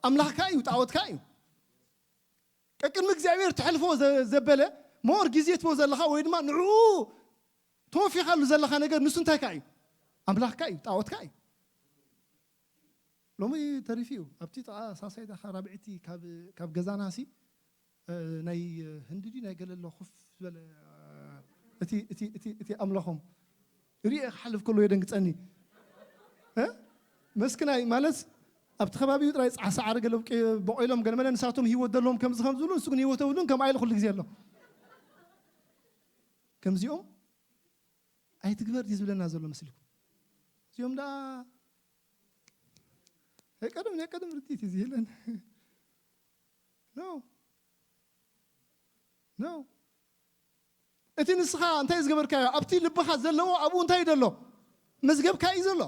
ኣምላኽካ እዩ፣ ጣዖትካ እዩ። ቅድሚ እግዚኣብሔር ትሕልፎ ዘ- ዘበለ ሞር ግዜ ትቦ ዘለኻ ወይ ድማ ንዕኡ ተወፊኻሉ ዘለኻ ነገር ንሱ እንታይ ከ እዩ? ኣምላኽካ እዩ፣ ጣዖትካ እዩ። ሎሚ ተሪፉ እዩ ኣብቲ ጥቓ ሳሳይዳኻ ራብዕቲ ካብ- ካብ ገዛና ሲ እ፣ ናይ ህንዲ ድዩ ናይ ገለ ኣሎ ኮፍ ዝበለ እ፣ እቲ እቲ እቲ እቲ ኣምላኾም ሪኤ ክሓልፍ ከሎ የደንግጸኒ እ? መስክናይ ማለት ኣብቲ ከባቢኡ ጥራይ ጻዕሳዕ ኣረ ገለ በቆሎም ገለ መለ ንሳቶም ህይወት ዘለዎም ከምዚ ከም ዝብሉ ንሱ ግን ህይወት የብሉን ከም ኣይለ ኩሉ ግዜ ኣሎ ከምዚኦም ኣይትግበር ድዩ ዝብለና ዘሎ መስልኩም እዚኦም ደኣ ናይ ቀደም ናይ ቀደም ርድኢት እዩ ዝህለን ኖ ኖ እቲ ንስኻ እንታይ ዝገበርካዮ ኣብቲ ልብኻ ዘለዎ ኣብኡ እንታይ እዩ ዘሎ መዝገብካ እዩ ዘሎ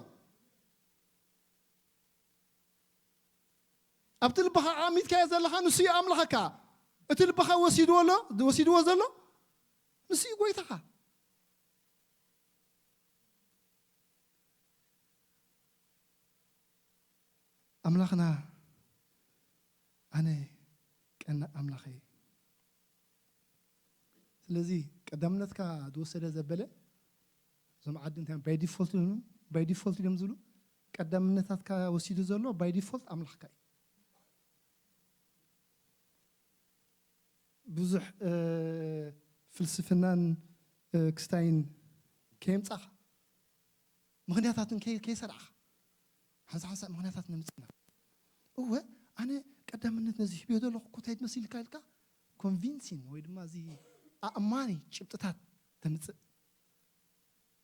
ኣብቲ ልብኻ ዓሚትካዮ ዘለኻ ንሱ እዩ ኣምላኽካ እቲ ልብኻ ወሲድዎ ኣሎ ወሲድዎ ዘሎ ንሱ እዩ ጎይታኻ ኣምላኽና ኣነ ቀናእ ኣምላኽ እየ። ስለዚ ቀዳምነትካ ዝወሰደ ዘበለ እዞም ዓዲ እንታይ ባይ ዲፎልት ባይ ዲፎልት እዮም ዝብሉ ቀዳምነታትካ ወሲዱ ዘሎ ባይ ዲፎልት ኣምላኽካ እዩ። ብዙሕ ፍልስፍናን ክስታይን ከየምጻኻ ምኽንያታትን ከይሰራዕኻ ሓንሳብ ሓንሳብ ምኽንያታት ነምጽእና እወ ኣነ ቀዳምነት ነዚ ሂብዮ ዘለኹ እኮ እንታይ ትመስል ኢልካ ኢልካ ኮንቪንሲን ወይ ድማ እዚ ኣእማኒ ጭብጥታት ተምጽእ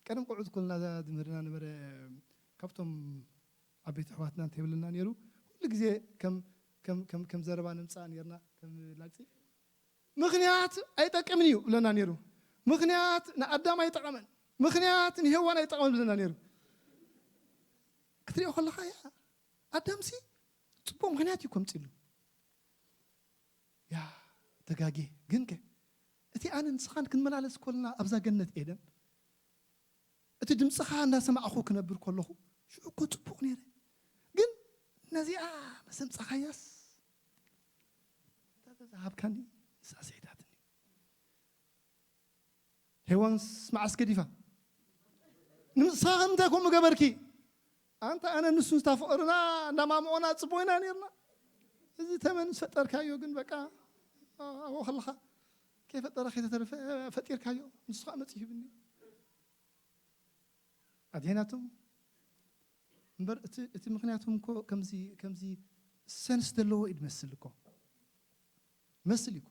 ቀደም ቆዑት ኮልና እዛ ዝምህርና ነበረ ካብቶም ዓበይቲ ኣሕዋትና እንታይ ይብለና ነይሩ ኩሉ ግዜ ከም ከም ከም ከም ዘረባ ነምጻ ነርና ከም ላግጺ ምኽንያት ኣይጠቅምን እዩ ብለና ነይሩ ምኽንያት ንኣዳም ኣይጠቐመን ምኽንያት ንሄዋን ኣይጠቐመን ብለና ነይሩ ክትሪኦ ከለኻ ያ ኣዳምሲ ጽቡቅ ምኽንያት እዩ ከምጽሉ ያ ተጋጌ ግን ከ እቲ ኣነ ንስኻን ክንመላለስ ኮልና ኣብዛ ገነት ኤደን እቲ ድምፅኻ እናሰማዕኹ ክነብር ከለኹ ሽዑ እኮ ፅቡቕ ነይረ ግን ነዚኣ መሰምፃኻያስ ዝሃብካኒ ንሳ ስሒታትኒ ሄዋንስ መዓስ ገዲፋ ንስኻ ከምንታይ ከምኡ ገበርኪ ኣንታ ኣነ ንሱ ዝታፈቐርና እንዳማምኦና ፅቡቅ ኢና ነርና እዚ ተመን ዝፈጠርካዮ ግን በቃ ኣብኡ ከለኻ ከይፈጠረ ከይተተረፈ ፈጢርካዮ ንሱ ከዓ መፅእ ሂብኒ ኣድሄናቶም እምበር እቲ ምክንያቶም እኮ ከምዚ ከምዚ ሰንስ ዘለዎ እዩ ዝመስል እኮ መስል እዩ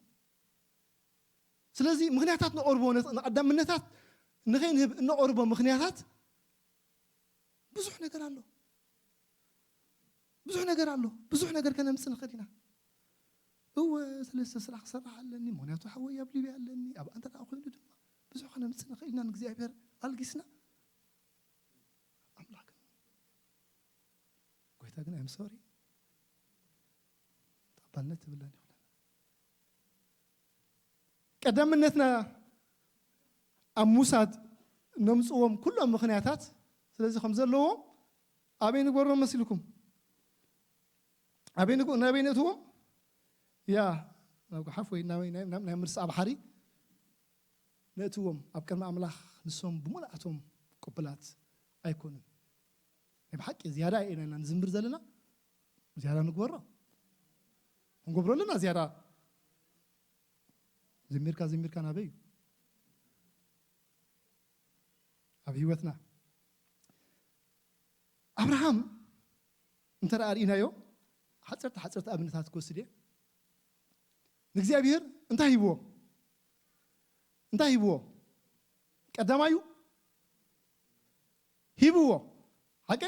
ስለዚ ምክንያታት ነቐርቦ ንቀዳምነታት ንኸይንህብ እነቐርቦ ምክንያታት ብዙሕ ነገር ኣሎ ብዙሕ ነገር ኣሎ ብዙሕ ነገር ከነምፅ ንኽእል ኢና እወ ሰለስተ ስራሕ ክሰርሕ ኣለኒ ምክንያቱ ሓወይ ኣብ ሊብያ ኣለኒ ኣብ ኣንተ ደኣ ኮይኑ ድማ ብዙሕ ከነምፅ ንኽእል ኢና ንእግዚኣብሔር ኣልጊስና ኣምላኽ ግን ጎይታ ግን ኣይምሰወር ተቐባልነት ትብለን ይኹነን ቀዳምነትና ኣብ ምውሳድ ነምፅዎም ኩሎም ምኽንያታት ስለዚ ከም ዘለዎም ኣበይ ንግበሮም መሲልኩም ኣበይ ንግበ ናበይ ነእትዎም ያ ናብ ጉሓፍ ወይ ናበይ ናይ ናይ ምርሳዕ ባሕሪ ነእትዎም ኣብ ቅድሚ ኣምላኽ ንሶም ብምልኣቶም ቅቡላት ኣይኮኑን ናይ ብሓቂ ዝያዳ ኢና ኢና ንዝምር ዘለና ዝያዳ ንግበሮ ክንገብሮ ኣለና ዝያዳ ዘሚርካ ዘሚርካ ናበይ እዩ ኣብ ህይወትና ኣብርሃም እንተ ርኢናዮ ሓፀርቲ ሓፀርቲ ኣብነታት ክወስድ እየ ንእግዚኣብሔር እንታይ ሂብዎ እንታይ ሂብዎ ቀዳማዩ ሂብዎ ሓቀ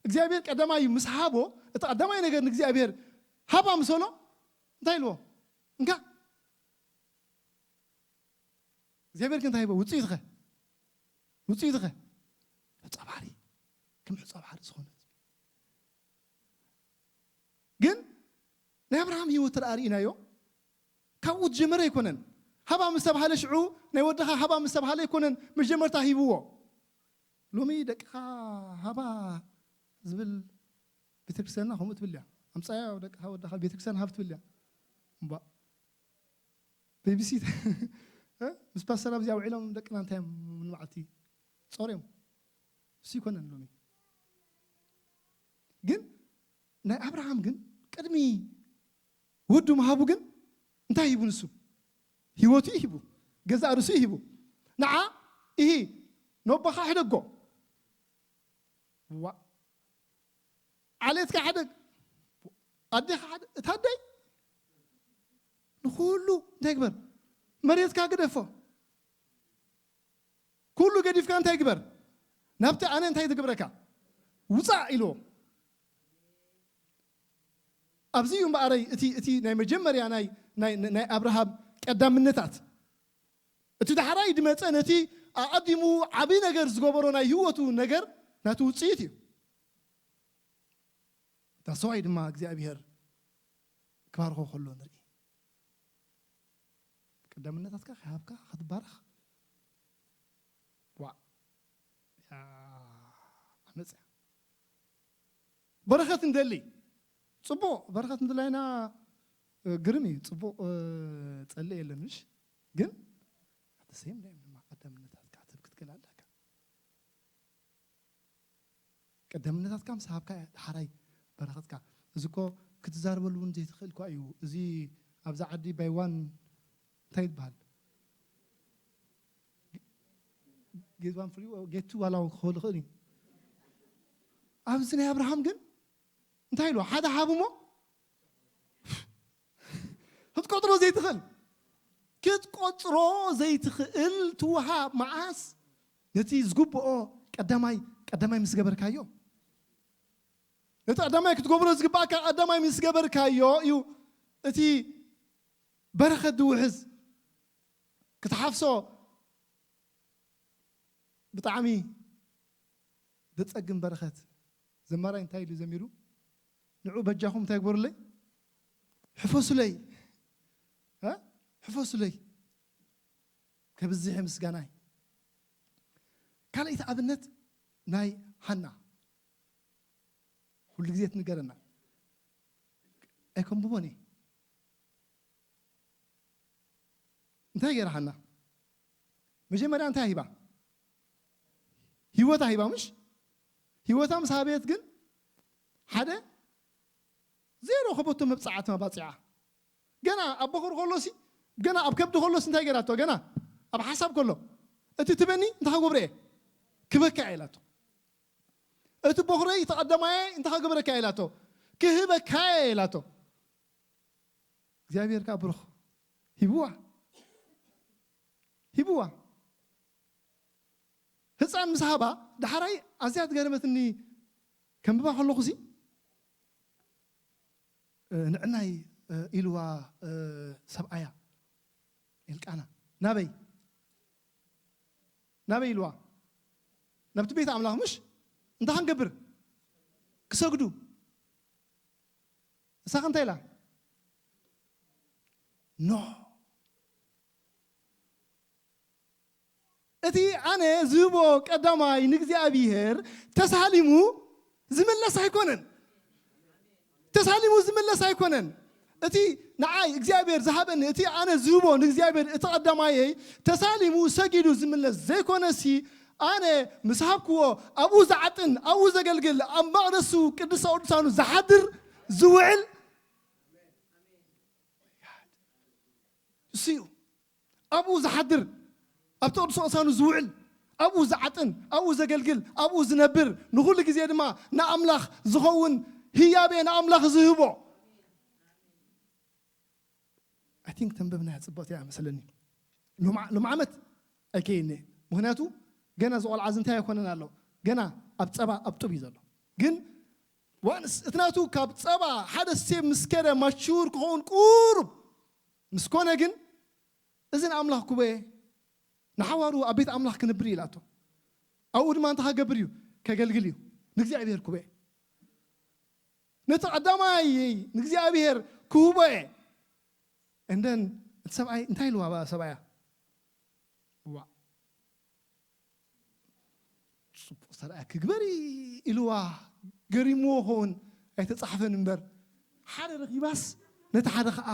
እግዚኣብሔር ቀዳማዩ ምስ ሃቦ እቲ ቀዳማይ ነገር ንእግዚኣብሔር ሃባ ምስ በሎ እንታይ ኢልዎ? እንካ እግዚኣብሔር ግን እንታይ ሂቦ? ውፅኢትኸ ውፅኢትኸ ዕፃ ባሕሪ፣ ከም ዕፃ ባሕሪ ዝኾነ ህዝቢ። ግን ናይ ኣብርሃም ህይወት ተደኣ ርኢናዮ፣ ካብኡ ዝጀመረ ኣይኮነን። ሃባ ምስ ተባህለ ሽዑ ናይ ወድኻ ሃባ ምስ ተባህለ ኣይኮነን መጀመርታ ሂብዎ። ሎሚ ደቅኻ ሃባ ዝብል ቤተክርስትያንና ከምኡ ትብል እያ። ኣምፃያ ደቅኻ ወድኻ ቤተክርስትያን ሃብ ትብል እያ። እምባ ቤቢሲ ምስ ፓስተር ኣብዚ ኣውዒሎም ደቅና እንታይ እዮም ንመዓልቲ ጾርዮም እሱ ይኮነን ሎሚ። ግን ናይ ኣብርሃም ግን ቅድሚ ወዱ ምሃቡ ግን እንታይ ሂቡ ንሱ? ህይወቱ ሂቡ፣ ገዛእ ርእሱ ሂቡ። ንዓ ኢሂ ነቦኻ ሕደጎ፣ ዋ ዓሌትካ ሕደግ፣ ኣዴኻ ሕደግ፣ እታ ኣደይ ንኹሉ እንታይ ግበር? መሬትካ ግደፎ። ኩሉ ገዲፍካ እንታይ ግበር? ናብቲ ኣነ እንታይ ትግብረካ? ውፃእ ኢልዎ። ኣብዚ እዩ እምበኣረይ እቲ እቲ ናይ መጀመርያ ናይ ናይ ናይ ኣብርሃም ቀዳምነታት። እቲ ዳሕራይ ድመፀ ነቲ ኣቐዲሙ ዓብዪ ነገር ዝገበሮ ናይ ህይወቱ ነገር ናቲ ውፅኢት እዩ። ዳሰዋይ ድማ እግዚኣብሔር ክባርኾ ከሎ ንርኢ። ቀዳምነታትካ ከሃብካ ክትባረኽ። ዋ ያ ዓመፅ እያ። በረኸት እንደሊ። ፅቡቕ በረኸት እንደላይና ግርም እዩ። ፅቡቕ ፀልእ የለን ምሽ ግን ኣተሰይም ዳይም ድማ ቀዳምነታትካ ክትብ ክትገል ኣለካ። ቀዳምነታትካ ምስ ሃብካ እያ ዳሕራይ በረኸትካ። እዚ እኮ ክትዛረበሉ እውን ዘይትኽእል እኳ እዩ። እዚ ኣብዛ ዓዲ ባይዋን እንታይ ይበሃል? ጌት ዋን ፍሪ ጌት ቱ ዋላ ክኸውን ይኽእል እዩ። ኣብዚ ናይ ኣብርሃም ግን እንታይ ኢሉ ሓደ ሃብ እሞ ክትቆፅሮ ዘይትኽእል ክትቆፅሮ ዘይትኽእል ትውሃብ መዓስ ነቲ ዝግብኦ ቀዳማይ ቀዳማይ ምስ ገበርካዮ ነቲ ቀዳማይ ክትገብሮ ዝግባእካ ቀዳማይ ምስ ገበርካዮ እዩ እቲ በረኸት ዝውሕዝ ክትሓፍሶ ብጣዕሚ ዘጸግም በረኸት ዘማራይ እንታይ ኢሉ ዘሚሩ ንዑ በጃኹም እንታይ ግበሩለይ ሕፈሱለይ እ ሕፈሱለይ ከብዝሕ ምስጋናይ ካልኣይቲ ኣብነት ናይ ሃና ኩሉ ግዜ ትንገረና ኣይከንብቦን እየ እንታይ ገይራ ሃና መጀመርያ እንታይ ሂባ ህይወታ ሂባ ምሽ ህይወታ ምስ ሃበየት ግን ሓደ ዜሮ ከበቶ መብፅዓት መባፅዓ ገና ኣብ በኹር ከሎሲ ገና ኣብ ከብዲ ከሎስ እንታይ ገይራቶ ገና ኣብ ሓሳብ ከሎ እቲ ትበኒ እንታይ ከገብረ እየ ክበካ እየ ኢላቶ እቲ በኹረይ ተቐደማየ እንታይ ከገብረካ እየ ኢላቶ ክህበካ እየ ኢላቶ እግዚኣብሔር ከዓ ብሩኽ ሂብዋ ሂብዋ ህፃን ምስ ሃባ ዳሕራይ ኣዝያ ትገረመትኒ ከንብባ ከለኹ ሲ ንዕናይ ኢልዋ ሰብኣያ ኤልቃና ናበይ ናበይ ኢልዋ ናብቲ ቤት ኣምላኽ ምሽ እንታይ ክንገብር ክሰግዱ እሳኸ እንታይ ኢላ ኖ እቲ ኣነ ዝህቦ ቀዳማይ ንእግዚኣብሔር ተሳሊሙ ዝምለስ ኣይኮነን። ተሳሊሙ ዝምለስ ኣይኮነን። እቲ ንዓይ እግዚኣብሔር ዝሃበኒ እቲ ኣነ ዝህቦ ንእግዚኣብሔር እቲ ቀዳማየይ ተሳሊሙ ሰጊዱ ዝምለስ ዘይኮነሲ ኣነ ምስ ሃብክዎ ኣብኡ ዝዓጥን ኣብኡ ዘገልግል ኣብ መቕደሱ ቅድስተ ቅዱሳኑ ዝሓድር ዝውዕል እሱ እዩ። ኣብኡ ዝሓድር ኣብቲ ቅዱስ ቅሳኑ ዝውዕል ኣብኡ ዝዓጥን ኣብኡ ዘገልግል ኣብኡ ዝነብር ንኹሉ ግዜ ድማ ንኣምላኽ ዝኸውን ህያቤ ንኣምላኽ ዝህቦ I think ተንበብናያ ፅብቕቲ እያ መሰለኒ ሎም ዓመት ኣይከይኒ ምክንያቱ ገና ዝቆልዓ ዝንታይ ኣይኮነን ኣሎ ገና ኣብ ፀባ ኣብ ጡብ እዩ ዘሎ ግን ዋንስ እቲ ናቱ ካብ ጸባ ሓደ ስቴፕ ምስ ከደ ማቹር ክኸውን ቁሩብ ምስ ኮነ ግን፣ እዚ ንኣምላኽ ክህቦ እየ፣ ንሓዋሩ ኣብ ቤት ኣምላኽ ክነብር እዩ ኢላቶ። ኣብኡ ድማ እንታይ ከገብር እዩ? ከገልግል እዩ። ንእግዚኣብሔር ክህቦ እየ። ነቲ ቀዳማይ ንእግዚኣብሔር ክህቦ እየ። እንደን እቲ ሰብኣይ እንታይ ኢልዋ? ሰብኣያ ዋ ጽቡቕ ሰብኣያ ክግበር ኢልዋ ገሪምዎ ኸውን ኣይተጻሕፈን እምበር፣ ሓደ ረኺባስ ነቲ ሓደ ኸዓ።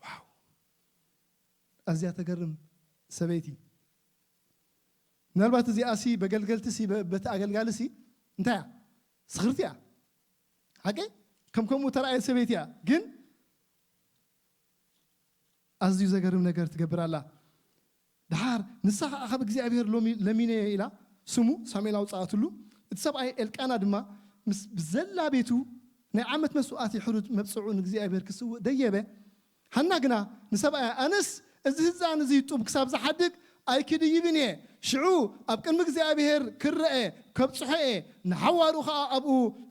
ዋው፣ ኣዝያ ተገርም ሰበይቲ። ምናልባት እዚኣ ሲ በገልገልቲ ሲ በ- በቲ ኣገልጋሊ ሲ እንታይ እያ? ስኽርቲ እያ። ሓቂ ከም ከምኡ ተረኣየ ሰበይቲ እያ። ግን ኣዝዩ ዘገርም ነገር ትገብር ኣላ። ደሓር ንሳ ኸዓ ካብ እግዚኣብሔር ሎሚ ለሚነ ኢላ ስሙ ሳሙኤል ኣውፅኣትሉ። እቲ ሰብኣይ ኤልቃና ድማ ምስ ብዘላ ቤቱ ናይ ዓመት መስዋዕቲ ሕሩድ መብፅዑ ንእግዚኣብሔር ክስውእ ደየበ። ሃና ግና ንሰብኣያ ኣነስ እዚ ህፃን እዚ ጡብ ክሳብ ዝሓድግ ኣይክድይብን እየ፣ ሽዑ ኣብ ቅድሚ እግዚኣብሔር ክረአ ከብፅሖ እየ፣ ንሓዋሩ ኸዓ ኣብኡ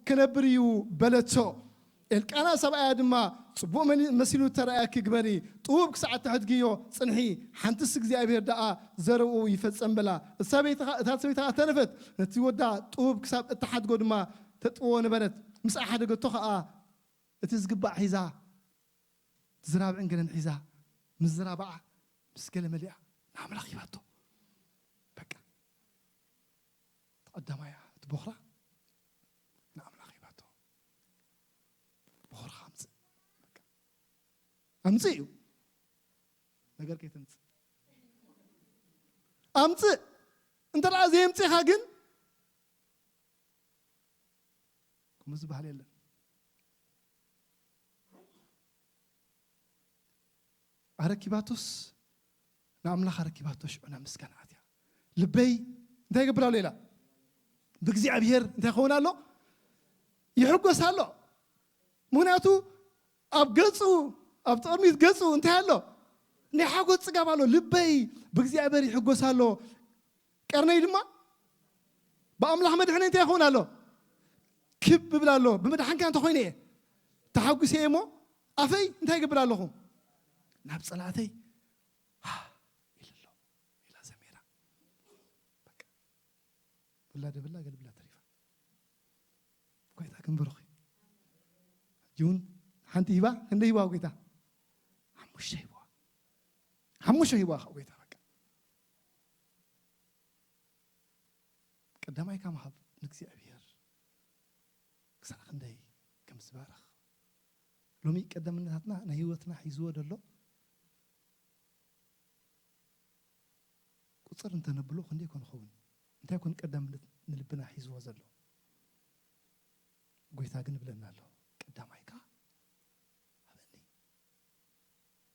ክነብር እዩ በለቶ። ኤልቃና ሰብኣያ ድማ ጽቡቕ መሲሉ ተራእያኪ ግበሪ፣ ጥቡብ ክሳዕ እተሕድግዮ ጽንሒ፣ ሓንትስ እግዚኣብሔር ደኣ ዘረብኡ ይፈጸም በላ። እታ ሰበይቲ ኸኣ ተነፈት፣ ነቲ ወዳ ጥቡብ ክሳብ እተሓድጎ ድማ ተጥብዎ ነበረት። ምስ ኣሓደገቶ ኸኣ እቲ ዝግባእ ሒዛ፣ ዝራብዕን ገለን ሒዛ ምስ ዝራብዓ ምስ ገለ መሊኣ ንኣምላኽ ሂባቶ። በቃ እቲ ቀዳማያ እቲ ቦኽራ ንኣምላኽ ሂባቶ። ቦኽርኻ ኣምጽእ። በቃ ኣምጽእ እዩ ነገር ከይተምጽእ ኣምጽእ። እንተ ደኣ ዘየምጽእኻ ግን ከምኡ ዝበሃል የለን። ኣረኪባቶስ ንኣምላኽ ኣረኪባቶ ሽዑ ናብ ምስጋና ኣትያ። ልበይ እንታይ ይገብር ኣሎ ኢላ? ብእግዚኣብሔር እንታይ ይኸውን ኣሎ? ይሕጎስ ኣሎ። ምኽንያቱ ኣብ ገጹ ኣብ ጥቕሚት ገጹ እንታይ ኣሎ? ናይ ሓጎስ ጽጋብ ኣሎ። ልበይ ብእግዚኣብሔር ይሕጎስ ኣሎ። ቀርነይ ድማ ብኣምላኽ መድሕነይ እንታይ ይኸውን ኣሎ? ክብ እብል ኣሎ። ብምድሓንካ እንተኾይነ እየ ተሓጒሰ እየ እሞ ኣፈይ እንታይ ይገብር ኣለኹ? ናብ ጸላእተይ ሃ ኢለ ኣሎ ኢላ ዘሚራ። በቃ ውላደ ብላ ገልብላ ተሪፋ። ጎይታ ክንበርኹ እዩ። ሕጂ እውን ሓንቲ ሂባ ክንደይ ሂባ ጎይታ? ሓሙሽተ ሂባ። ሓሙሽተ ሂባ ጎይታ በቃ ቀዳማይ ካብ ምሃብ ንእግዚኣብሔር ክሳዕ ክንደይ ከም ዝባረኽ። ሎሚ ቀዳምነታትና ናይ ህይወትና ሒዝዎ ዘሎ ቁፅር እንተነብሎ ክንደይ ኮን ኸውን? እንታይ ኮን ቀዳምነት ንልብና ሒዝዎ ዘሎ? ጎይታ ግን ይብለና ኣሎ፣ ቀዳማይካ ሃበኒ።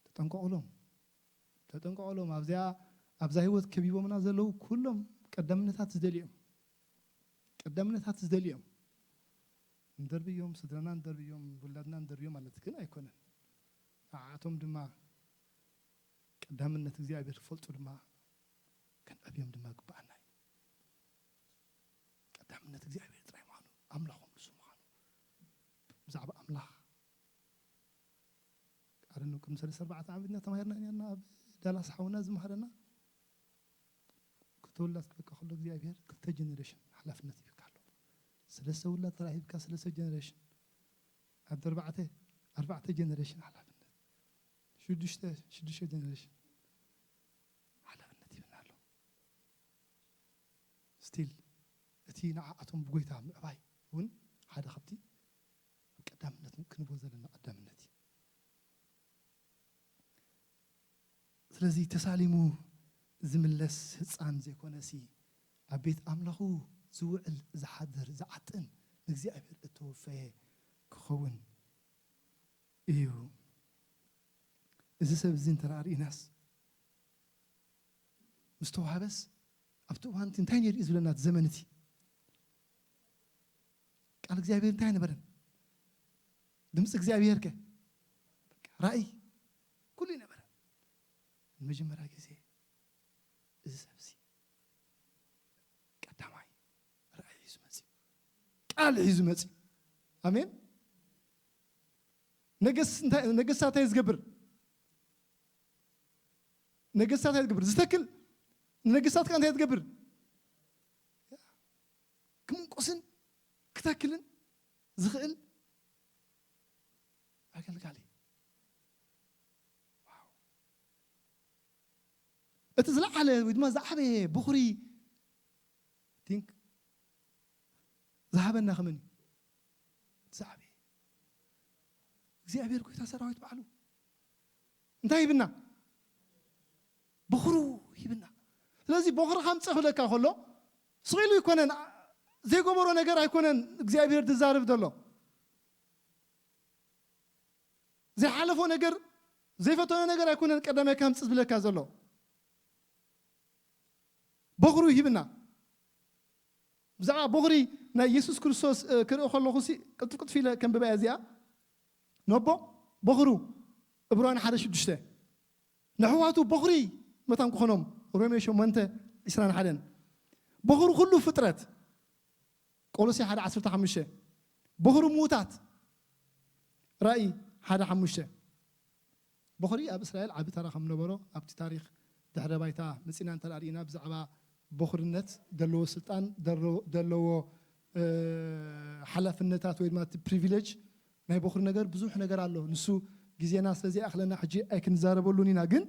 ተጠንቀቑሎም፣ ተጠንቀቑሎም። ኣብዚኣ ኣብዛ ህይወት ከቢቦምና ዘለዉ ኩሎም ቀዳምነታት ዝደልዮም ቀዳምነታት ዝደልዮም እንደርብዮም፣ ስድራና እንደርብዮም፣ ውላድና እንደርብዮም ማለት ግን ኣይኮነን። ንዓኣቶም ድማ ቀዳምነት እግዚኣብሔር ክፈልጡ ድማ ከነዕብዮም ድማ ግባኣና እዩ። ቀዳምነት እግዚኣብሔር ጥራይ ምዃኑ፣ ኣምላኾም ንሱ ምዃኑ፣ ብዛዕባ ኣምላኽ ኣረኑ ቅድሚ ሰለስተ ኣርባዕተ ዓመት ኢና ተማሂርና ኢና ኣብ ዳላስ ሓውና ዝመሃረና። ክልተ ውላድ ክበካ ከሎ እግዚኣብሔር ክልተ ጀነሬሽን ሓላፍነት ይብካ ኣሎ። ሰለስተ ውላድ ተራሂብካ ሰለስተ ጀነሬሽን ኣብ ኣርባዕተ ኣርባዕተ ጀነሬሽን ሓላፍነት ሽዱሽተ ሽዱሽተ ጀነሬሽን ሓላፍነት ይብና ኣሎ። ስቲል እቲ ንዓኣቶም ብጎይታ ምዕባይ እውን ሓደ ካብቲ ኣብ ቀዳምነት ክንቦ ዘለና ቀዳምነት እዩ። ስለዚ ተሳሊሙ ዝምለስ ህፃን ዘይኮነሲ ኣብ ቤት ኣምላኹ ዝውዕል ዝሓድር ዝዓጥን ንእግዚኣብሔር እተወፈየ ክኸውን እዩ። እዚ ሰብ እዚ እንተ ርኢናስ ምስ ተዋህበስ ኣብቲ እዋን እቲ እንታይ ነይሩ እዩ ዝብለና እቲ ዘመን እቲ ቃል እግዚኣብሔር እንታይ ኣይነበረን? ድምፂ እግዚኣብሔር ከ ራእይ ኩሉ ይነበረ። ንመጀመርያ ግዜ እዚ ሰብ እዚ ቀዳማይ ራእይ ሒዙ መፅዩ። ቃል ሒዙ መጺ። ኣሜን። ነገስ እንታይ፣ ነገስታት እንታይ ዝገብር? ነገስታት እንታይ ዝገብር? ዝተክል። ንነገስታት ከ እንታይ ዝገብር? ክምንቆስን ክተክልን ዝኽእል ኣገልጋሊ። ዋው። እቲ ዝለዓለ ወይ ድማ ዝዓበየ በኹሪ፣ ቲንክ፣ ዝሃበና ከመን እዩ? ዝዓበየ እግዚኣብሔር ጎይታ ሰራዊት ባዕሉ እንታይ ሂብና? በኹሩ ሂብና። ስለዚ በኹሪ ከምጽእ ክብለካ ከሎ ስቕ ኢሉ ኣይኮነን፣ ዘይገበሮ ነገር ኣይኮነን እግዚኣብሔር ዝዛረብ ዘሎ። ዘይሓለፎ ነገር፣ ዘይፈተኖ ነገር ኣይኮነን ቀዳማይ ከምጽእ ዝብለካ ዘሎ። በኹሩ ሂብና። ብዛዕባ በኹሪ ናይ የሱስ ክርስቶስ፣ እ፣ ክርኢ ከለኹ ሲ ቅልጥፍ ቅልጥፍ ኢለ ከንብባ እያ እዚኣ። ነቦ በኹሩ፣ ዕብራውያን ሓደ ሽዱሽተ። ነሕዋቱ በኹሪ መታን ክኾኖም፣ ሮሜ ሸሞንተ ዕስራን ሓደን። በኹሪ ኩሉ ፍጥረት፣ ቆሎሴ ሓደ ዓሰርተ ሓሙሽተ። በኹሪ ምዉታት፣ ራእይ ሓደ ሓሙሽተ። በኹሪ ኣብ እስራኤል ዓቢ ተራ ከም ነበሮ ኣብቲ ታሪኽ ድሕረ ባይታ መጺና እንተ ደኣ ርኢና፣ ብዛዕባ በኹርነት ዘለዎ ስልጣን፣ ደሎ-፣ ዘለዎ፣ እ፣ ሓላፍነታት ወይ ድማ እቲ ፕሪቪሌጅ ናይ በኹሪ ነገር ብዙሕ ነገር ኣሎ። ንሱ ግዜና ስለ ዘይኣኽለና ሕጂ ኣይክንዛረበሉን ኢና። ግን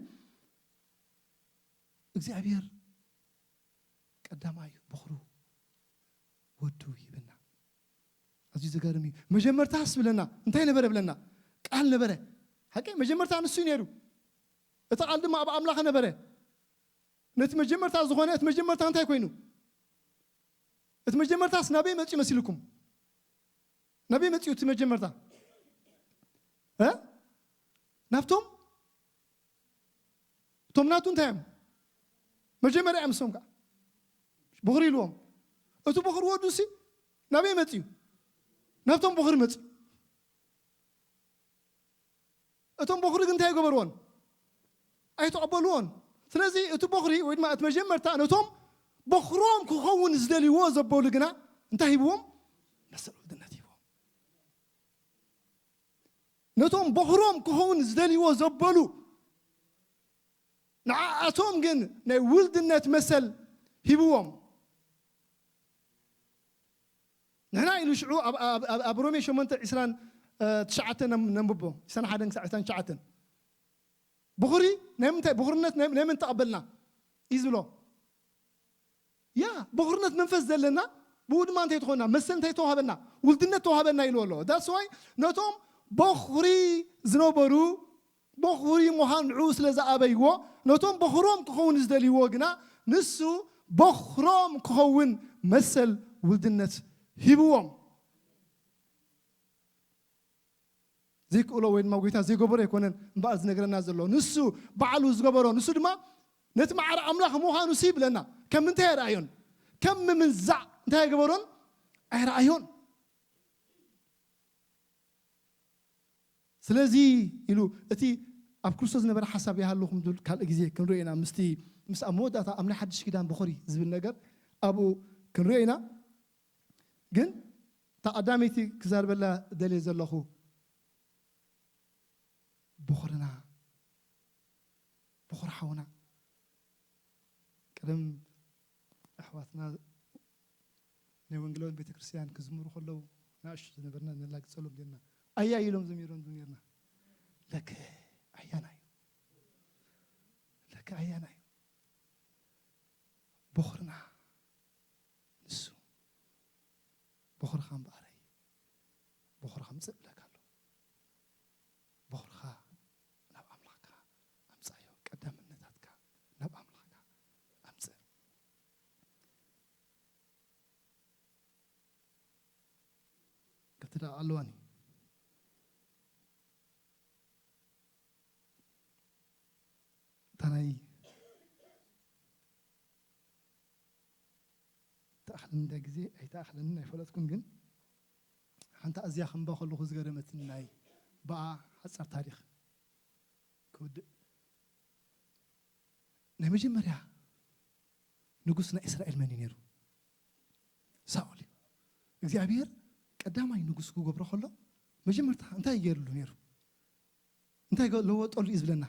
እግዚኣብሔር ቀዳማይ በኹሩ ወዱ ሂብና። ኣዝዩ ዘገርም እዩ። መጀመርታስ ብለና፣ እንታይ ነበረ ብለና? ቃል ነበረ። ሓቂ፣ መጀመርታ ንሱ እዩ ነይሩ። እቲ ቃል ድማ ኣብ ኣምላኽ ነበረ። ነቲ መጀመርታ ዝኾነ፣ እቲ መጀመርታ እንታይ ኮይኑ? እቲ መጀመርታስ ናበይ መጺኡ መሲልኩም? ናበይ መጺኡ እቲ መጀመርታ? እ? ናብቶም፣ እቶም ናቱ እንታይ እዮም? መጀመርያ እዮም፣ ንሶም ከዓ በኹሪ ኢልዎም። እቲ በኹሪ ወዱ ሲ ናበይ መጺኡ? ናብቶም በኹሪ መጺኡ። እቶም በኹሪ ግን እንታይ ገበርዎን? ኣይተቐበልዎን። ስለዚ እቲ በኹሪ ወይ ድማ እቲ መጀመርታ ነቶም በኹሮም ክኸውን ዝደልይዎ ዘበሉ ግና እንታይ ሂብዎም? መሰል ውልድነት ሂብዎም። ነቶም በኹሮም ክኸውን ዝደልይዎ ዘበሉ ንዓኣቶም ግን ናይ ውልድነት መሰል ሂብዎም። ንሕና ኢሉ ሽዑ ኣብ፣ ኣብ፣ ኣብ፣ ኣብ ሮሜ ሸሞንተ ዕስራን ትሽዓተን ነም-፣ ነንብቦ። ዕስራን ሓደን ክሳዕ ዕስራን ትሽዓተን። በኹሪ ናይ ምንታይ፣ በኹርነት ናይ፣ ናይ መን ተቐበልና እዩ ዝብሎ። ያ፣ በኹርነት መንፈስ ዘለና፣ ብኡ ድማ እንታይ ተኾና? መሰል እንታይ ተዋሃበና? ውልድነት ተዋሃበና ኢሉ ኣሎ። That's why ነቶም በኹሪ ዝነበሩ፣ በኹሪ ምዃን ንዕኡ ስለ ዝኣበይዎ፣ ነቶም በኹሮም ክኸውን ዝደልይዎ ግና፣ ንሱ በኹሮም ክኸውን መሰል ውልድነት ሂብዎም። ዘይክእሎ ወይ ድማ ጎይታ ዘይገበሮ ኣይኮነን እምበኣር ዝነግረና ዘሎ። ንሱ ባዕሉ ዝገበሮ፣ ንሱ ድማ ነቲ ማዕረ ኣምላኽ ምዃኑ ሲ ይብለና። ከም ምንታይ ኣይረኣዮን? ከም ምምንዛዕ እንታይ ኣይገበሮን? ኣይረኣዮን። ስለዚ ኢሉ እቲ ኣብ ክርስቶስ ዝነበረ ሓሳብ ይሃልኹም ዝብል ካልእ ግዜ ክንሪኦ ኢና። ምስቲ፣ ምስ ኣብ መወዳእታ ኣብ ናይ ሓድሽ ኪዳን በኹሪ ዝብል ነገር ኣብኡ ክንሪኦ ኢና። ግን እታ ቀዳመይቲ ክዛርበላ ደልየ ዘለኹ በኹርና፣ በኹር ሓውና፣ ቀደም ኣሕዋትና ናይ ወንጌላዊት ቤተክርስትያን ክዝምሩ ከለዉ ንኣሽቱ ዝነበርና ነላግጸሎም ጌርና ኣያ ኢሎም ዘሚሮም ኔርና። ለከ ኣያና እዩ። ለከ ኣያና እዩ። በኹርና ንሱ። በኹርኻ እምበኣረይ። በኹርኻ ምጽእ እብለካ ኣለኹ። በኹርኻ ናብ ኣምላኽካ ኣምጽኣዮ። ቀዳምነታትካ ናብ ኣምላኽካ ኣምጽእ። ክልተ ደቂቕ ኣለዋኒ። እታ ናይ ተኣኽለኒ እንዳ ግዜ ኣይተኣኽለንን ኣይፈለጥኩን፣ ግን ሓንቲ ኣዝያ ከንባ ከለኹ ዝገረመትኒ ናይ ብኣ ሓጻር ታሪኽ ክውድእ። ናይ መጀመርያ ንጉስ ናይ እስራኤል መን እዩ ነይሩ? ሳኦል እዩ። እግዚኣብሔር ቀዳማይ ንጉስ ክገብሮ ከሎ መጀመርታ እንታይ ገይርሉ ነይሩ? እንታይ ገ- ለወጠሉ እዩ ዝብለና?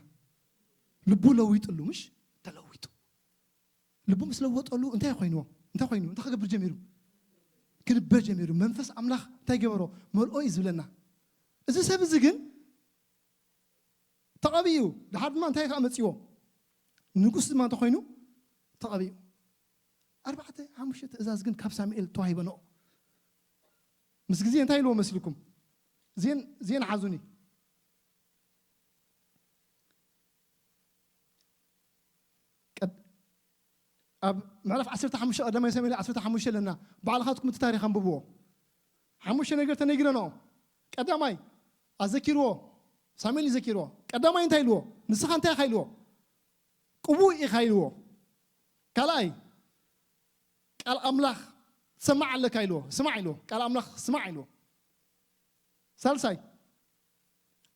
ልቡ ለዊጥሉ፣ ምሽ? ተለዊጡ። ልቡ ምስ ለወጠሉ እንታይ ኮይንዎ? እንታይ ኮይኑ? እንታይ ክገብር ጀሚሩ? ክንበር ጀሚሩ። መንፈስ ኣምላኽ እንታይ ገበሮ? መልኦ እዩ ዝብለና። እዚ ሰብ እዚ ግን ተቐቢኡ። ድሓር ድማ እንታይ ከዓ መፅዎ? ንጉስ ድማ እንተኮይኑ ተቐቢኡ። ኣርባዕተ ሓሙሽተ ትእዛዝ ግን ካብ ሳሙኤል ተዋሂበንኦ። ምስ ግዜ እንታይ ኢልዎ መስልኩም? ዜን ዜን ሓዙኒ። ቀድ- ኣብ ምዕራፍ ዓሰርተ ሓሙሽተ ቀዳማይ ሳሙኤል ዓሰርተ ሓሙሽተ ኣለና። ባዕልኻትኩም እቲ ታሪኽ ኣንብብዎ። ሓሙሽተ ነገር ተነጊረንኦ። ቀዳማይ ኣዘኪርዎ፣ ሳሙኤል ይዘኪርዎ። ቀዳማይ እንታይ ኢልዎ? ንስኻ እንታይ ኢኻ ኢልዎ? ቅቡእ ኢኻ ኢልዎ። ካልኣይ ቃል ኣምላኽ ትሰማዕ ኣለካ ኢልዎ። ስማዕ ኢልዎ። ቃል ኣምላኽ ስማዕ ኢልዎ። ሳልሳይ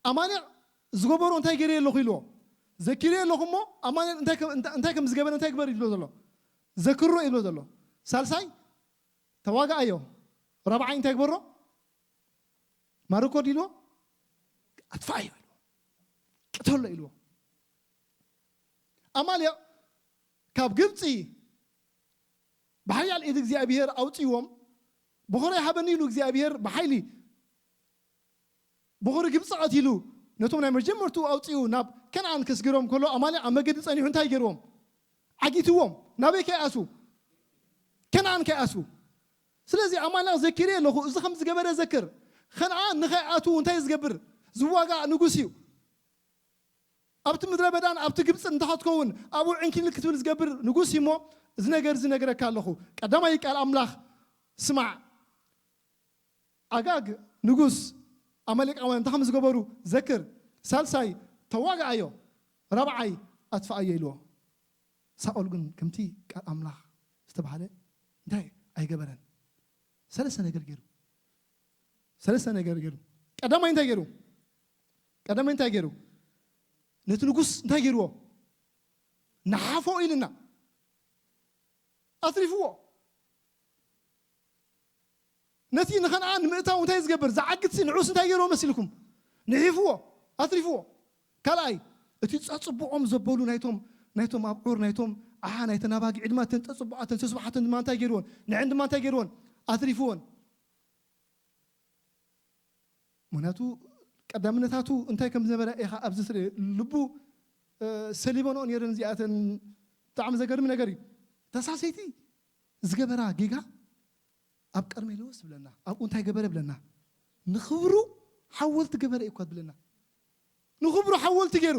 ኣማሌቕ ዝገበሮ እንታይ ገይረ ኣለኹ ኢልዎ። ዘኪረ ኣለኹ እሞ ኣማሌቕ እንታይ ከም- እንታይ- እንታይ ከም ዝገበረ እንታይ ግበር ኢልዎ ዘሎ? ዘክሮ ኢልዎ ዘሎ። ሳልሳይ ተዋጋኣዮ። ራብዓይ እንታይ ግበሮ? ማርኮ ድልዎ ኣጥፋኣዮ ኢልዎ። ቅተሎ ኢልዎ። ኣማሌቕ ካብ ግብፂ ብሓያል ኢድ እግዚኣብሔር ኣውፅዎም። በኾረ ሃበኒ ኢሉ እግዚኣብሔር ብሓይሊ በኾሪ ግብፂ ቀቲሉ ነቶም ናይ መጀመርቱ ኣውፅኡ ናብ ከነኣን ከስግሮም ከሎ ኣማሌቕ ኣብ መገዲ ፀኒሑ እንታይ ገይርዎም? ዓጊትዎም። ናበይ ከይኣትዉ? ከነኣን ከይኣትዉ። ስለዚ ኣማሌቕ ዘኪረ ኣለኹ። እዚ ከም ዝገበረ ዘክር። ከነኣን ንኸይኣትዉ እንታይ ዝገብር? ዝዋጋእ ንጉስ እዩ። ኣብቲ ምድረ በዳን ኣብቲ ግብፅን እንተ ክትከውን ኣብኡ ዕንኪል ክትብል ዝገብር ንጉስ እዩ እሞ እዚ ነገር እዚ ነገረካ ኣለኹ። ቀዳማይ ቃል ኣምላኽ ስማዕ። ኣጋግ ንጉስ ኣማሌቃውያን እንታይ ከም ዝገበሩ ዘክር። ሳልሳይ ተዋግኣዮ። ራብዓይ ኣጥፍኣዮ ኢልዎ። ሳኦል ግን ከምቲ ቃል ኣምላኽ ዝተባህለ እንታይ ኣይገበረን። ሰለስተ ነገር ገይሩ። ሰለስተ ነገር ገይሩ። ቀዳማይ እንታይ ገይሩ? ቀዳማይ እንታይ ገይሩ? ነቲ ንጉስ እንታይ ገይርዎ? ንሓፎ ኢልና ኣትሪፍዎ። ነቲ ንኸነኣን ንምእታው እንታይ ዝገብር ዝዓግትሲ ንዑስ እንታይ ገይርዎ መሲልኩም? ንሒፍዎ፣ ኣትሪፍዎ። ካልኣይ እቲ ጸጽብዖም ዘበሉ ናይቶም ናይቶም ኣብዑር ናይቶም ኣሓ ናይተን ኣባጊዕ ድማ እተን ጸጽብዓተን ተስብሓተን ድማ እንታይ ገይርዎን ንዕን ድማ እንታይ ገይርዎን ኣትሪፍዎን። ምክንያቱ ቀዳምነታቱ እንታይ ከም ዝነበረ ኢኻ ኣብዚ ትርኢ። ልቡ ሰሊበንኦ ነይረን እዚኣተን። ብጣዕሚ ዘገርም ነገር እዩ። ተሳሰይቲ ዝገበራ ጌጋ ኣብ ቀርሜሎስ ብለና። ኣብኡ እንታይ ገበረ ብለና? ንኽብሩ ሓወልቲ ገበረ እኳ ብለና። ንኽብሩ ሓወልቲ ገይሩ።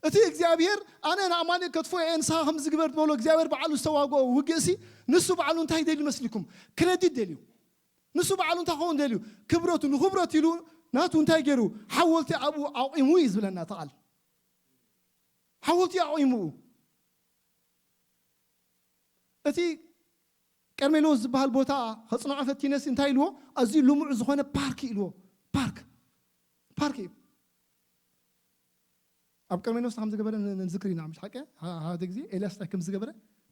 እቲ እግዚኣብሔር ኣነ ንኣማሌቅ ከጥፎ እየ ንስኻ ከም ዝግበር ዝበሎ እግዚኣብሔር በዓሉ ዝተዋግኦ ውግእሲ ንሱ በዓሉ እንታይ ደልዩ መስልኩም? ክረዲት ደልዩ። ንሱ በዓሉ እንታይ ክኸውን ደልዩ? ክብረቱ ንኽብረት ኢሉ ናቱ እንታይ ገይሩ? ሓወልቲ ኣብኡ ኣቑሙ እዩ ዝብለና እቲ ቃል። ሓወልቲ ኣቑሙ። እቲ ቀርሜሎስ ዝበሃል ቦታ ከጽንዖ ፈቲነሲ እንታይ ኢልዎ? ኣዝዩ ልሙዕ ዝኾነ ፓርክ ኢልዎ። ፓርክ ፓርክ እዩ። ኣብ ቀርሜሎስ ከም ዝገበረ ንዝክር ኢና ምሽ ሓቀ ሓደ ግዜ ኤልያስ እንታይ ከም ዝገበረ